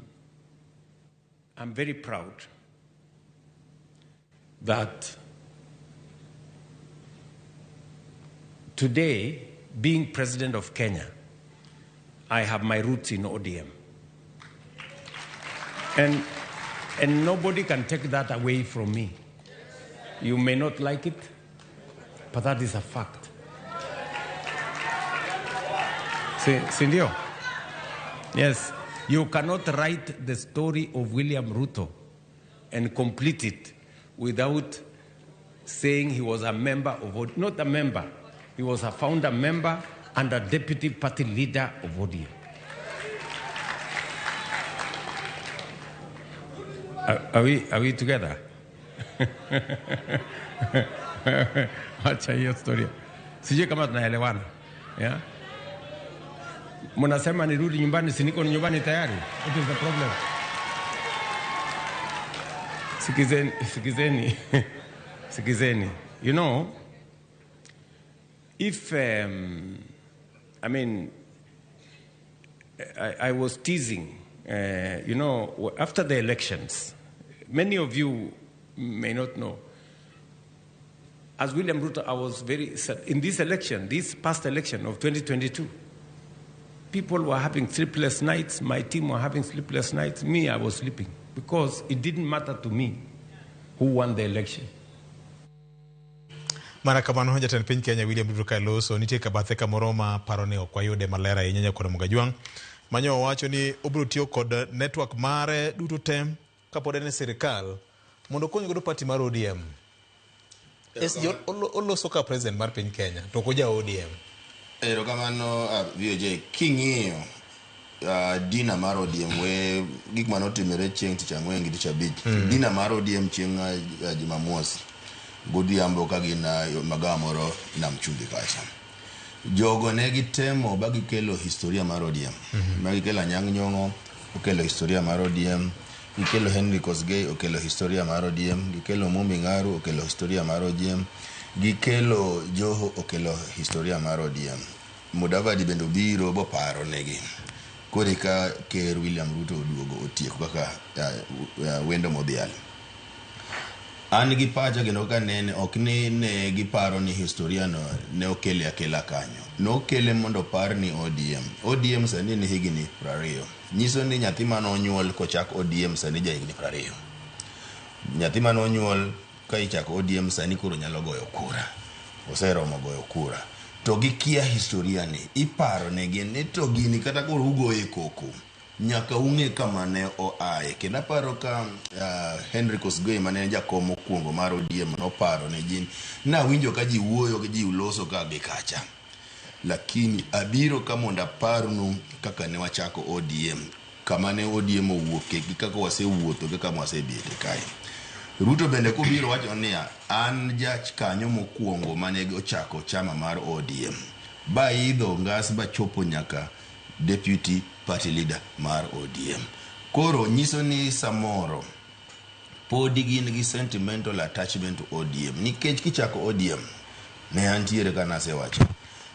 very proud that today, being president of Kenya, I have my roots in ODM. And nobody can take that away from me. You may not like it, but that is a fact. Sindio? Yes. You cannot write the story of William Ruto and complete it without saying he was a member of ODM. Not a member. He was a founder member and a deputy party leader of ODM. Are we together? Acha hiyo story. Sijui kama tunaelewana. Yeah? Mnasema nirudi nyumbani, si niko nyumbani tayari? What is the problem? Sikizeni, sikizeni, sikizeni. You know, if, I mean, I was teasing, after the elections, many of you may not know, as William Ruto, I was very sad. In this election, this past election of 2022, people were having sleepless nights. My team were having sleepless nights. Me, I was sleeping because it didn't matter to me who won the election. Mana kamano jatend piny Kenya William Ruto ka loso nitie ka bathe kamoro ma paro ne ok wayude maler ahinya nyakwar Mugajwang' manyo owacho ni obiro tiyo kod network mare duto te kapod en e sirikal mondo okony godo party mar ODM. SG oloso ka president mar piny Kenya to ok oja ODM. Erokamano VOJ king'iyo dina mar ODM we gik manotimore chieng' tich ang'wen gi tich abich. Dina mar ODM chieng' Jumamosi godhiambo ka gin magawa moro Nam Chumbi kacha. Jogo ne gitemo ba gikelo historia mar ODM. Ma gikelo Anyang' Nyong'o okelo historia mar ODM. Gikelo Henry Kosgei okelo historia mar ODM. Gikelo Mumbi Ngaru okelo historia mar ODM. Gikelo Joho okelo historia mar ODM. Mudavadi bende obiro boparo negi. Koro ka ker William Ruto oduogo otieko kaka wendo modhial. An gi pacha kendo kanene ok ni ne giparo ni historia no ne okele akela kanyo. Nokele mondo opar ni ODM. ODM sani ni higni 20. Nyiso ni nyathi mane onyuol kochak ODM sani ja higni 20. Nyathi mane onyuol ka ichako ODM sani koro nyalo goyo kura. Oseromo goyo kura. To gikia historia ni. Iparo negi ni to gini kata koro ugoye koko. Nyaka ung'e kama ne oaye. Kendo aparo ka Henry Kosgei mane en jakom mokwongo mar ODM noparo ne ji. Nawinjo ka ji wuoyo gi ji loso ka gi kacha. Lakini abiro ka mondo aparnu kaka ne wachako ODM. Kama ne ODM owuoke gi kaka wasewuotho gi kaka wasebete kae. Ruto bende kobiro wacho niya, an jach kanyo mokwongo mane ochako chama mar ODM. Ba idho ngas bachopo nyaka deputy party leader mar ODM. Koro nyiso ni samoro podi gin gi sentimental attachment to ODM. Nikech kichako ODM, ne antiere ka nasewacho.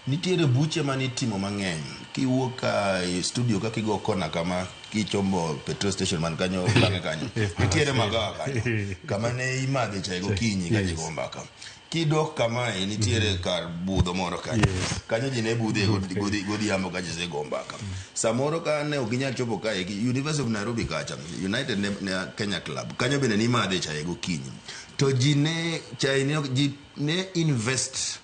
Nitiere buche manitimo mang'eny. Kiwuok ka e studio ka kigo kona kama kichombo petrol station man kanyo bang'e kanyo. Nitiere magawa kanyo. Kama ne imadhe chai gokinyi ka ji go mbaka. Kidok kamae nitiere kar budho moro kanyo. Kanyo ji ne budhe godhiambo ka ji osego mbaka. Samoro ka ne ok inyal chopo kae University of Nairobi kacha, United ne Kenya Club. Kanyo bende nimadhe chai gokinyi. To ji ne chai ne ji ne invest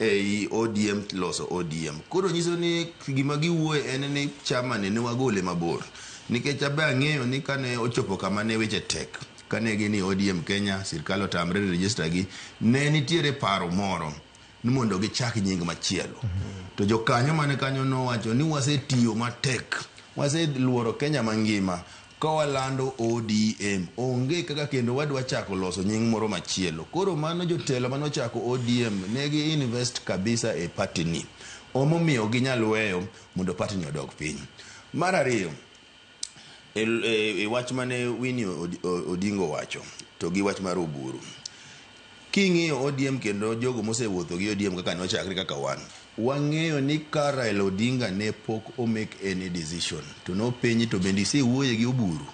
ei ODM loso ODM. Koro nyiso ni gima giwuoye en ni chama ni ne wagole mabor. Nikech abe ang'eyo ni kane ochopo kama ne weche tek, kane gini ODM Kenya, sirkal otamre register gi, ne nitiere paro moro ni mondo gichak nying machielo. To jokanyo mane kanyo nowacho ni wasetiyo matek, waseluoro Kenya mangima ka walando ODM, onge kaka kendo wadwa chako loso nying moro machielo. Koro mano jotelo manochako ODM ne gi invest kabisa e party ni. Omomiyo ginyal weyo mondo party ni odog piny. Mar ariyo, e wach mane Winnie Odingo wacho to gi wach mar Oburu. King'iyo ODM kendo jogo mosewuotho gi ODM kaka nochakre kaka wan, wang'eyo ni ka Raila Odinga ne pok o make any decision to nopenji to bende isewuoye gi Oburu.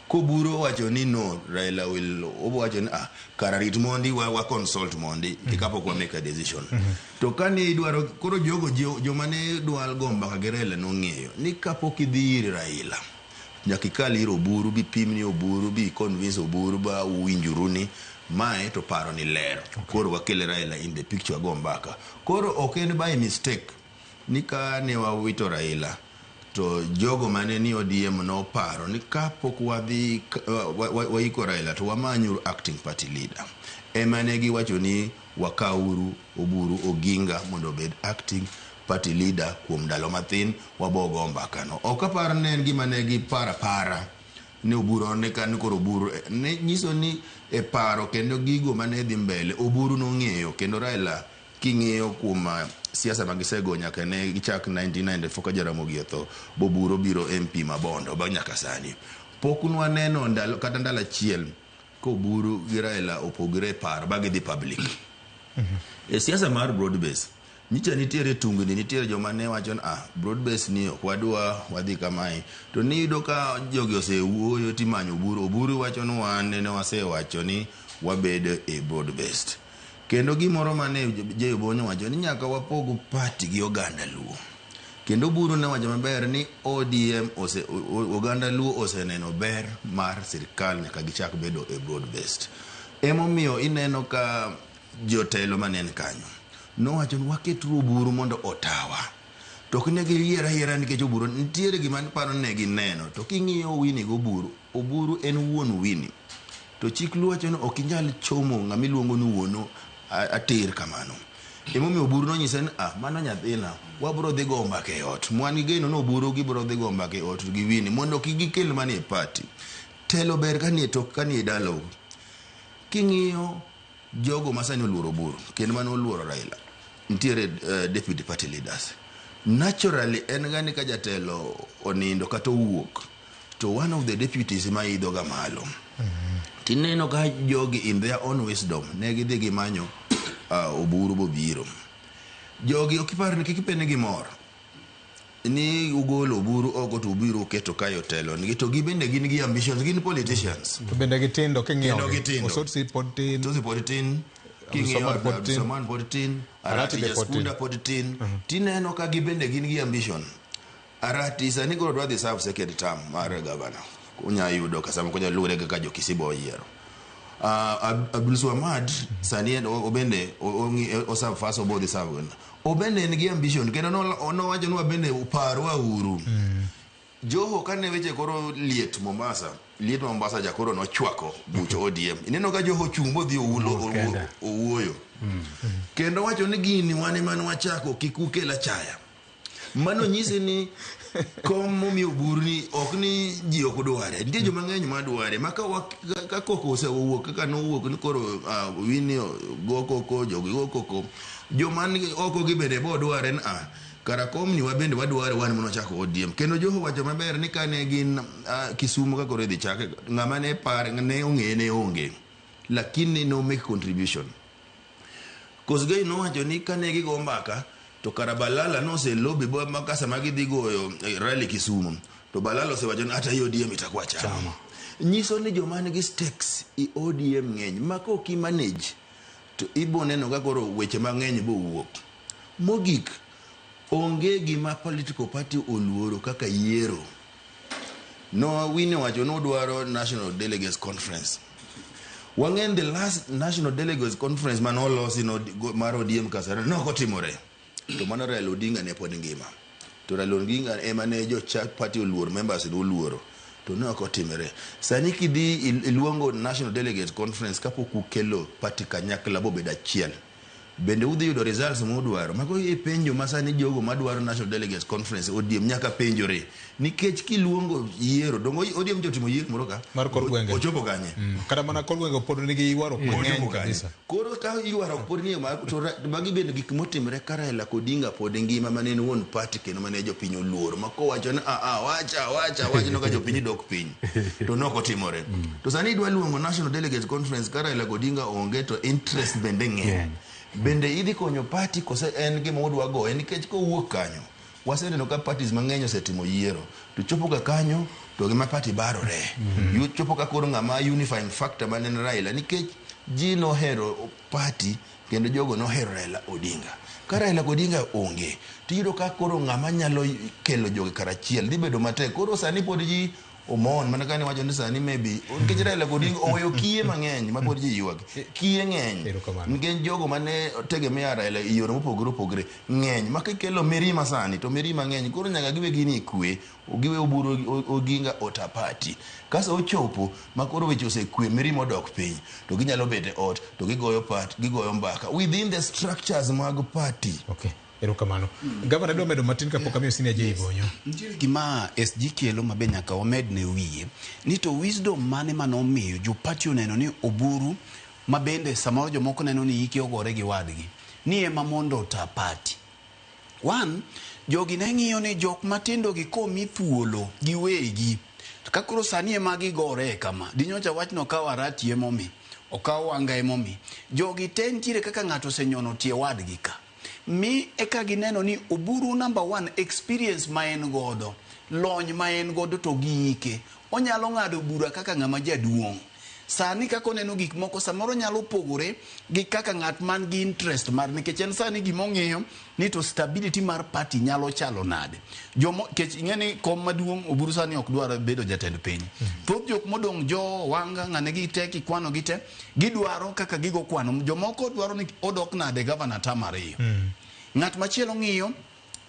Koburu owacho ni no, Raila will owacho ni kara rit mondi wa consult mondi kapok wa make a decision. To kane idwaro koro jogo joma ne dwa go mbaka gi Raila nong'eyo ni kapok idhi ir Raila nyaka ikal ir Oburu bipimni Oburu bi convince Oburu ba uwinjuru ni mae to paro ni ler. Koro wakele Raila in the picture go mbaka. Koro ok en by mistake ni ka ne wawito Raila to jogo mane ni ODM noparo ni kapok wadhi waiko Raila to wamanyuru acting party leader. Ema ne giwacho ni wakauru Oburu Oginga mondo obed acting party leader kuom ndalo mathin wabogo mbaka no. Ok apar ne en gima ne giparo apara ni Oburu ne ka ni koro Oburu ne nyiso ni e paro kendo gigo mane dhi mbele Oburu nong'eyo kendo Raila King'iyo kuom siasa ma gisego nyaka ne gichak 1994 ka Jaramogi otho, Boburu obiro MP ma Bondo ba nyaka sani. Pok nwaneno ndalo kata ndalo achiel ka Oburu gi Raila opogre e paro ba gidhi public. E siasa mar broad base, nyicha nitiere tungni, nitiere joma ne wacho ni ah, broad base ni ok wadwa wadhi kamae. To niyudo ka jogi osewuoyo timanyo Oburu, Oburu wacho ni wan nene wasewacho ni wabedo e broad based. Kendo gimoro mane Jay Obonyo wacho ni nyaka wapog party gi oganda Luo. Kendo Oburu ne wacho maber ni ODM ose, oganda Luo oseneno ber mar sirkal nyaka gichak bedo e broad based. Emomiyo ineno ka jotelo mane en kanyo nowacho ni waketuru Oburu mondo otawa. To ok ne giyier ayiera nikech Oburu nitiere gima paro ne gineno. To king'iyo Winnie gi Oburu, Oburu en wuon Winnie. To chik Luo wacho ni ok inyal chomo ng'ama iluongo ni wuonu atir kamano. Emomiyo Oburu nonyise ni ah, mano nyathina, wabro dhi go mbaka e ot. Mwan gi geno ni Oburu gibro dhi go mbaka e ot gi Winnie mondo kik gikel mani e party. Telo ber ka nie tok ka nie dalau. King'iyo jogo ma sani oluoro Oburu kendo mane oluoro Raila, nitiere deputy party leaders. Naturally en ga ni ka jatelo onindo kata owuok to one of the deputies ma idho ga malo. Tineno ka jogi in their own wisdom ne gidhi gimanyo Oburu bobiro. Jogi ok ipar ni kik ipen gi mor ni ugolo Oburu oko to ubiro uketo kae otelo nigi to gibende gin gi ambitions, gin politicians. To bende gitindo king'iyo. Kendo gitindo. Osotsi pod tin. Osotsi pod tin. King'iyo Abdulswamad pod tin. Abdulswamad pod tin. Arati Arati be pod tin. Jaskunda pod tin. Tineno ka gibende gin gi ambition. Arati sani koro dwa dhi serve second term mar governor. Onya yudo ka sama konya luwore kaka jo Kisibo oyiero. Abdulswamad sani en obende o serve first obo dhi serve. Obende en gi ambition kendo nowacho ni wabende parwa uru. Joho kane weche koro liet Mombasa, liet Mombasa ja koro nochwako buch ODM. Ineno ka Joho chung' modhi owulo owuoyo. Kendo wacho ni gini wan ema ne wachako kik ukel achaya. Mano nyisi ni kom momi Oburu ni ok ni ji ok dware. Nitie joma ng'eny ma dware. Ma ka koko osewuok kaka nowuok ni koro Winnie go koko, jogi go koko. Joma ni oko gi bende bo dware ni kara kom ni wabende wadware wan mane wachako ODM. Kendo Joho wacho maber ni kane gin Kisumu ka koro idhi chake, ng'ama ne par ne ong'e ne onge. Lakini no make contribution. Kosgei nowacho ni kane gigo mbaka to kara Balala nose lobby bo ma sama gidhi goyo rally Kisumu to Balala osewacho ni hata ODM itakuwa chama. Nyiso ni joma nigi stakes i ODM ng'eny ma kok i manage to ibo neno ka koro weche mang'eny bo wuok. Mogik, onge gima political party oluoro kaka yiero. No Winnie owacho ni odwaro National Delegates Conference. Wang'en the last National Delegates Conference mane olosi no mar ODM Kasarani ne ok otimore. To mano Raila Odinga ne pod ngima. To Raila Odinga ema ne jo chak party oluoro, members ne oluoro. To ne ok otimore. Sani kidhi iluongo National Delegates Conference kapok ukelo party kanyakla bobedo achiel. Bende udhi yudo results mudwaro. Mago e penjo ma sani jogo madwaro National Delegates Conference ODM nyaka penjore. Nikech kiluongo yiero, dongo ODM jotimo yiero moro ka? Mar kor gwenge. Ochopo kanye? Kata mana kor gwenge pod nigi ywaruok mang'eny Ochopo kanye? kabisa. Koro ka ywaruok pod nie mar, to magi bende gik motimre ka Raila Odinga pod ngima mane en wuon party kendo mane jopiny oluoro. Ma kowacho ni wacha, wacha, wacha, no ka jopiny dok piny. To ne ok otimore. To sani idwa luongo National Delegates Conference ka Raila Odinga onge to interest bende ng'eny. Bende idhi konyo party kose en gima udwa goye nikech kowuok kanyo waseneno ka parties mang'eny osetimo yiero to chopo ga kanyo to gima party barore. Chopo ka koro ng'ama unifying factor mane en Raila nikech ji nohero party kendo jogo nohero Raila Odinga. Ka Raila Odinga onge tiyudo ka koro ng'ama nyalo kelo jogi karachiel dhi bedo matek. Koro sani pod ji omon mana kane wacho ni sani maybe nikech Raila Odinga oweyo kiye mang'eny ma pod ji ywak. Kiye ng'eny nikech jogo mane tegemea Raila e yore mopogore opogore ng'eny ma kikelo mirima sani to mirima ng'eny koro nyaka giwe gini e kwe, giwe Oburu Oginga ota party. Kaso ochopo ma koro weche osekwe, mirima odok piny to ginyalo bet e ot to gigoyo part, gigoyo mbaka within the structures mag party. Okay. Erokamano. Gavana dwa medo matin kapok amiyo senior Jay Bonyo. Nitiere gima SG kelo ma be nyaka wamed ne wiye ni to wisdom mane manomiyo jo party oneno ni Oburu ma bende samoro jomoko neno ni ike ogore gi wadgi. ni ema mondo ota party. One, jogi ne ng'iyo ni jok matindo gi komi thuolo giwegi. To ka koro sani ema gigore kama, dinyocha wachno okaw Arati emomi, okaw Wanga emomi. Jogi te nitiere kaka ng'ato osenyono tie wadgi ka. Mi eka gineno ni Oburu number one experience ma en godo, lony ma en godo to gi ike, onyalo ng'ado bura kaka ng'ama jaduong'. Sani kaka oneno gik moko samoro nyalo pogore gi kaka ng'at man gi interest mar nikech en sani gimong'iyo ni to stability mar party nyalo chalo nade. Jomo kech ing'e ni kom maduong' Oburu sani ok dwar bedo jatend piny. Thoth jok modong' jo Wanga ng'ane gi te kikwano gi te gidwaro kaka gigo kwano. Jomoko dwaro ni odok nade gavana tam ariyo. Ng'at machielo ng'iyo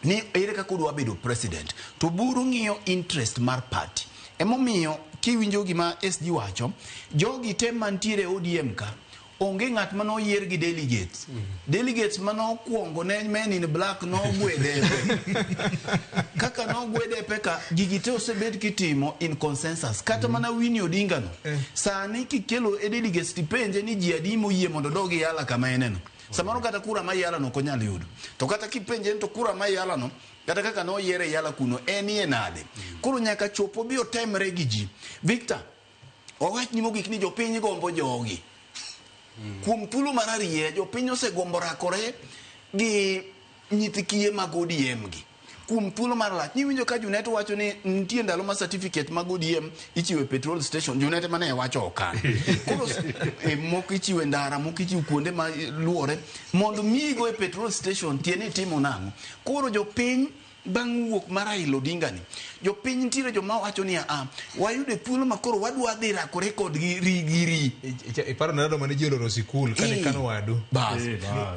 ni ere kaka odwa bedo president to Oburu ng'iyo interest mar party. Emomiyo kiwinjo gima SG wacho, jogi te mantiere e ODM ka onge ng'at mane oyier gi delegates. Delegates mane okwongo ne men in black nogwe depe. Kaka nogwe depe ka gigi te osebed kitimo in consensus. Kata mana Winnie Odinga no sani kikelo e delegates tipenje ni ji adi moyie mondo odog Yala kama eneno. Samoro kata kura ma Yala no ok onyal yudo. To kata kipenje ni to kura ma Yala no kata kaka noyiere Yala kuno enie nade. Koro nyaka chop obi otemre gi ji. Victor, wawach ni mogik ni jopiny gombo jogi. Kuom thuolo mar ariyo jopiny osegombo rakore gi nyithi kiye mag ODM gi. Kuom thuolo mar lach, niwinjo ka Junet wacho ni nitie ndalo ma certificate mag ODM ichiwo e petrol station, Junet mane wacho okan. Koro moko ichiwo e ndara, moko ichiwo kuonde ma luwore mondo miyigo e petrol station tiende itimo nang'o. Koro jopiny bang' wuok mar Raila Odinga ni, jopiny nitiere joma wacho ni a wayudo thuolo ma koro wadwa dhi rakore kodgi rigiri. Iparo ndalo mane ji oloro sikul kane kano wadu. Bas.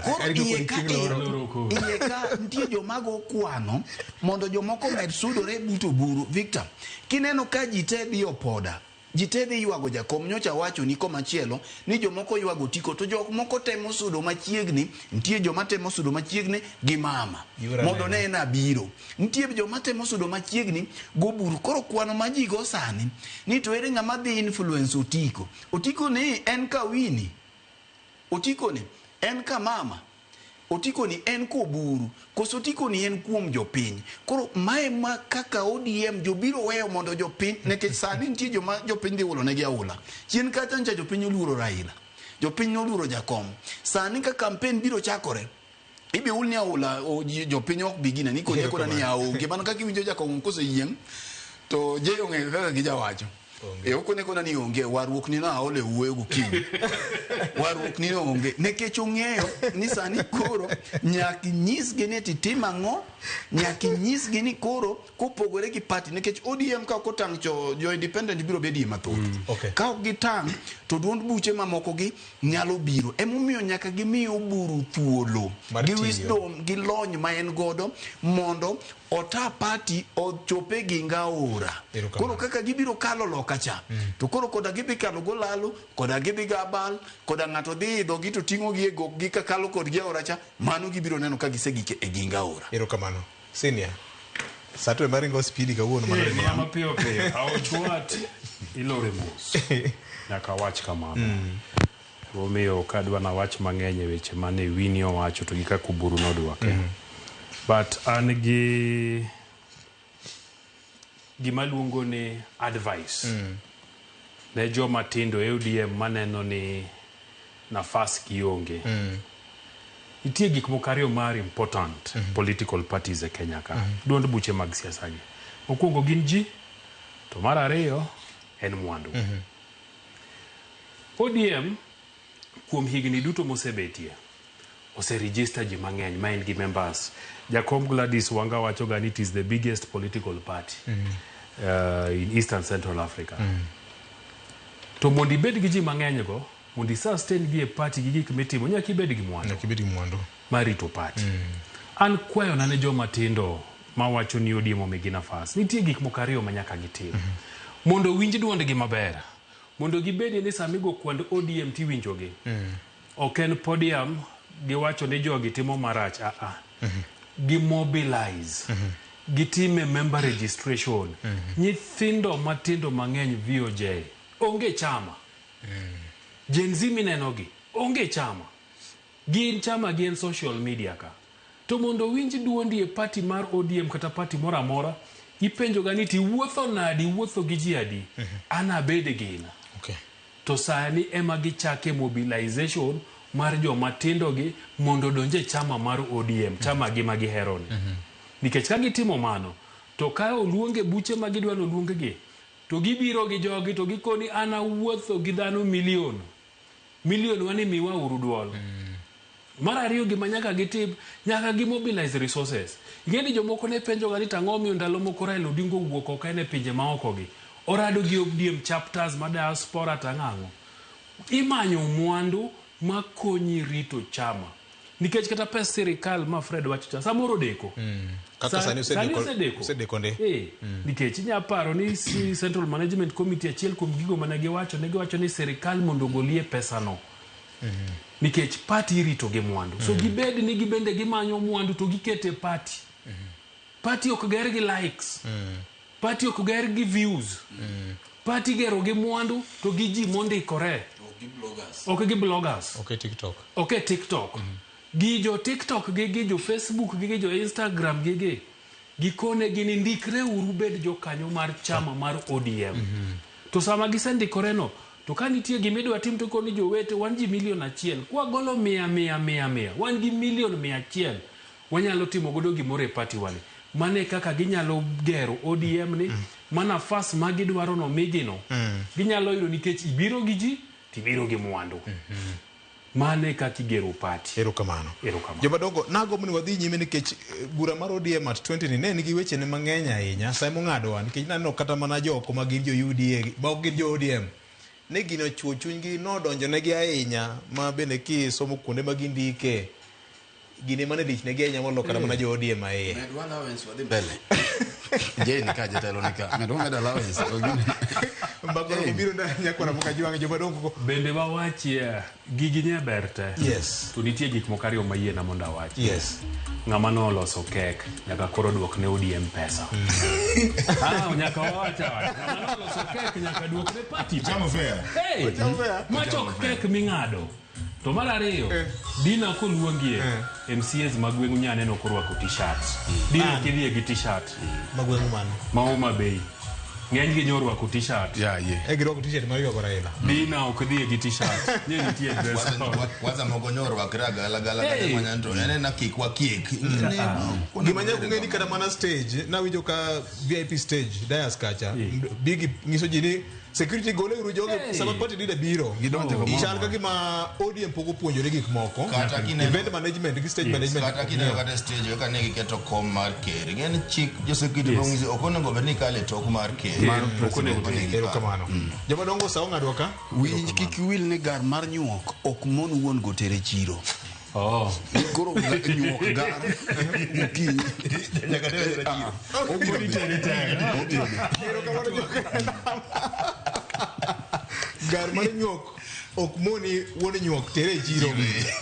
Koro Arito iye kod ka chieng' loro. iye ka nitie joma go kwano mondo jomoko med sudore but Oburu. Victor, kineno ka ji te dhi opoda, ji te dhi ywago jakom, nyocha wacho ni komachielo ni jomoko ywago Otiko to jok moko temo sudo machiegni, nitie joma temo sudo machiegni gi mama Yura mondo neno. ne en abiro. Nitie joma temo sudo machiegni goburu. Koro kwano ma ji go sani ni to ere ng'ama dhi influence Otiko. Otiko ni en ka Winnie, Otiko ni en ka mama, Otiko ni en koburu, koso Otiko ni en kuom jopiny. Koro mae ma kaka ODM jobiro weyo mondo jopiny, nikech sani nitie joma jopiny dhi ulo negi aula. Chien kacha ncha jopiny oluoro Raila, jopiny noluoro Jakom. Sani ka campaign biro chakore, ibi ul ni aula, jopiny ok bi gine, ni kone kona ni aonge. Mano kaka iwinjo Jakom koseyieng', to je ong'eyo kaka gijawacho. E okone kona ni onge, warruok ni no aole wuoyo gokinyi. Warruok ni no onge. Nikech ong'eyo ni sani koro nyaka inyisgi ni titim ang'o, nyaka inyisgi ni koro kopogore gi party, nikech ODM ka ok otang' to jo independent biro bedie mathoth. Ka ok gitang' to duond buche mamoko gi nyalo biro. Emomiyo nyaka gimiyo Oburu thuolo Mar gi tiyo. wisdom gi lony ma en godo mondo ota party ochope gi ngaora. Koro kaka gibiro kalo loka cha, to koro koda gidhi kalo golalo, koda gidhi gabal, koda ng'ato dhi idho gi to ting'o gi e gokgi ka kalo kodgi aora cha, mano gibiro neno ka gisegik e ginga aora. Erokamano. Senior. Sato ema ringo spidi kawuono mano Eh, mana mapiyo piyo. Aochwat ilore mos. Nyaka wach kamano. Emomiyo ok adwa nawach mang'eny e weche mane Winnie owacho to gi kaka Oburu nodwoke. But an gi gima luongo ni advice ne joma tindo e ODM maneno ni nafas gi onge. Nitie gik moko ariyo mar important political parties e Kenya ka. Duond buche mag siasa gi. Mokwongo gin ji, to mar ariyo en mwandu. ODM kuom higni duto mosebetie oseregister ji mang'eny ma en gi members. Jakom Gladys Wanga wacho ga ni it is the biggest political party in East and Central Africa. To mondo ibed gi ji mang'eny go, mondo i sustain gi e party gi gik mitimo, nyaka ibed gi mwandu. Nyaka ibed gi mwandu. Mar rito party. An kwayona ne joma tindo mawacho ni ODM omigi nafas. Nitie gik moko ariyo ma nyaka gitim. Mondo winj duondgi maber. Mondo gibedie ni sama igo kwand ODM tiwinjogi. Ok en podium giwacho ni jogi timo marach. Gi mobilize. Gitime member registration. Nyithindo matindo mang'eny VOJ onge chama. Gen Z minenogi onge chama. Gin chama gin social media ka. To mondo winj duondi e party mar ODM kata party moro amora, ipenjo ga ni tiwuotho nadi, iwuotho gi ji adi? An abed gina. Okay. To sani ema gichake mobilization mar joma tindo gi mondo odonj e chama mar ODM, chama gi ma gihero ni. Nikech ka gitimo mano, to ka oluonge buche ma gidwa ni oluong gi, to gibiro gi jogi to gikoni an awuotho gi dhano milion. Milion wani miwa uru duol. Mar ariyo gima nyaka gitim, nyaka gi mobilize resources. Ing'e ni jomoko ne penjo ga ni to ang'o omiyo ndalo moko Raila Odinga owuok oko en e pinje maoko gi. Orado gi ODM chapters ma diaspora to ang'o ang'o. Imanyo mwandu makonyi rito chama. Nikech kata pes sirikal ma Fred wacho cha, samoro odeko. Kaka sani Sani osedeko, osedeko. osedeko ndi. Eh, nikech inya paro ni si Central Management Committee achiel kuom gigo mane giwacho, ne giwacho ni sirikal mondo ogolie pesano. Nikech party irito gi mwandu. So gibed ni gibende gimanyo mwandu to gikete party. Party ok ger gi likes. Party ok ger gi views. Party gero gi mwandu to gi ji mondikore. Ok gi bloggers. Ok e TikTok. Ok e TikTok. Gi jo TikTok gi gi jo Facebook gi gi jo Instagram gi gi. Gikone gi ni ndikre uru bed jokanyo mar chama mar ODM. To sama gisendikore no, to ka nitie gima idwa tim to koni jowete wan ji milion achiel. Kwagolo mia mia mia mia, wan gi milion 100. Wanyalo timo godo gimoro e party wani. Mano e kaka ginyalo gero ODM ni, ma nafas ma gidwaro no migi no. Ginyalo yudo nikech ibiro gi ji, tibiro gi mwandu. Mano e kaka igero party. Erokamano. Erokamano. Jomadongo, nagombo ni wadhi nyime nikech bura mar ODM at 20 ni ne nigi weche ne mang'eny ahinya. Sa emong'adowa nikech naneno kata mana joko ma gin jo UDA, ma ok gin jo ODM. Ne gino ochuo chunygi nodonjo negi ahinya ma bende kisomo kuonde ma gindike gine mane lich negi ahinya molo kata mana jo ODM ahiye. Medwa allowance wadhi mbele. Jane ka jatelo ni ka. Medwa med allowance. Mbaka biro na nyakwara moka jwang'e jomadongo Bende wawachie gigi nye ber te. Yes. To nitie gik moko ariyo mayiena mondo awachi. Yes. Ng'ama noloso kek nyaka koro duok ne ODM pesa. Ah, nyaka wawach awacha. Ng'ama noloso kek nyaka duok ne party. Ochamo fair. Hey, Ochamo fair. Machok kek ming'ado. To mar ariyo, Dina koluongie MCAs mag gweng'u nya neno korwako t-shirt. Dina kidhiye gi t-shirt. Magweng'u mano. Ma Homa Bay. Ng'eny gi nyorwako t-shirt. Yeah, yeah. E girwako t-shirt mar ywago Raila. Dina ok dhiye gi t-shirt. Nye nitie dress code. Kwanza moko nyorwakre agalagala kata Hey. manyanto en ena kik wakiek. Gima nyaka ung'e ni kata mana stage nawinjo ka VIP stage dais kacha bigi nyiso ji ni security gole uru jogi Hey. sama party leader biro Gidonjo kamoro. chal ka gima ODM pok opuonjore gik moko Kata kineno- event management gi stage management Kata kineno kata stage kaka ne giketo kom mar ker. Ing'e ni chik jo security Yes. nong'isi ok onego bed ni ikalo e tok mar ker. Mar Ok onego bed ni ikalo. Erokamano. Jomadongo sa ong'adwa ka. Winj kik wil ni gar mar nyuok ok mon wuon go tere chiro. Oh. Koro nyuok gar okinyi. Nyaka tere chiro. Obiro tere chiro. Gar mar nyuok ok moni wuon nyuok tere e chiro.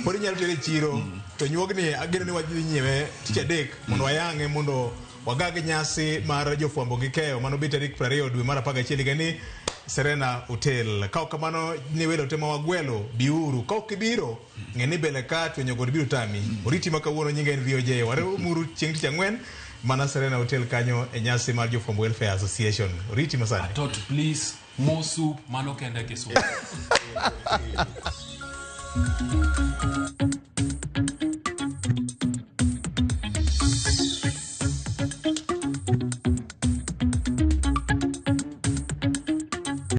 Pod inyalo tere e chiro. To nyuogni ageno ni wadhi nyiewe tich adek mondo wayang'e mondo wagag nyasi mar jofwambo gi keyo mano bi tarik 20 dwe mar 11 higa ni Serena Hotel. Ka ok kamano ni welo te ma wagwelo biuru. Ka ok ibiro ng'e ni bele ka twenyo god biro tami. Oriti ma kawuono nyinga en VOJ. Waromuru chieng' tich ang'wen mana Serena Hotel kanyo e nyasi mar jofwambo Welfare Association. Oriti masani. Atot please, mo soup, mano kende Kisumu.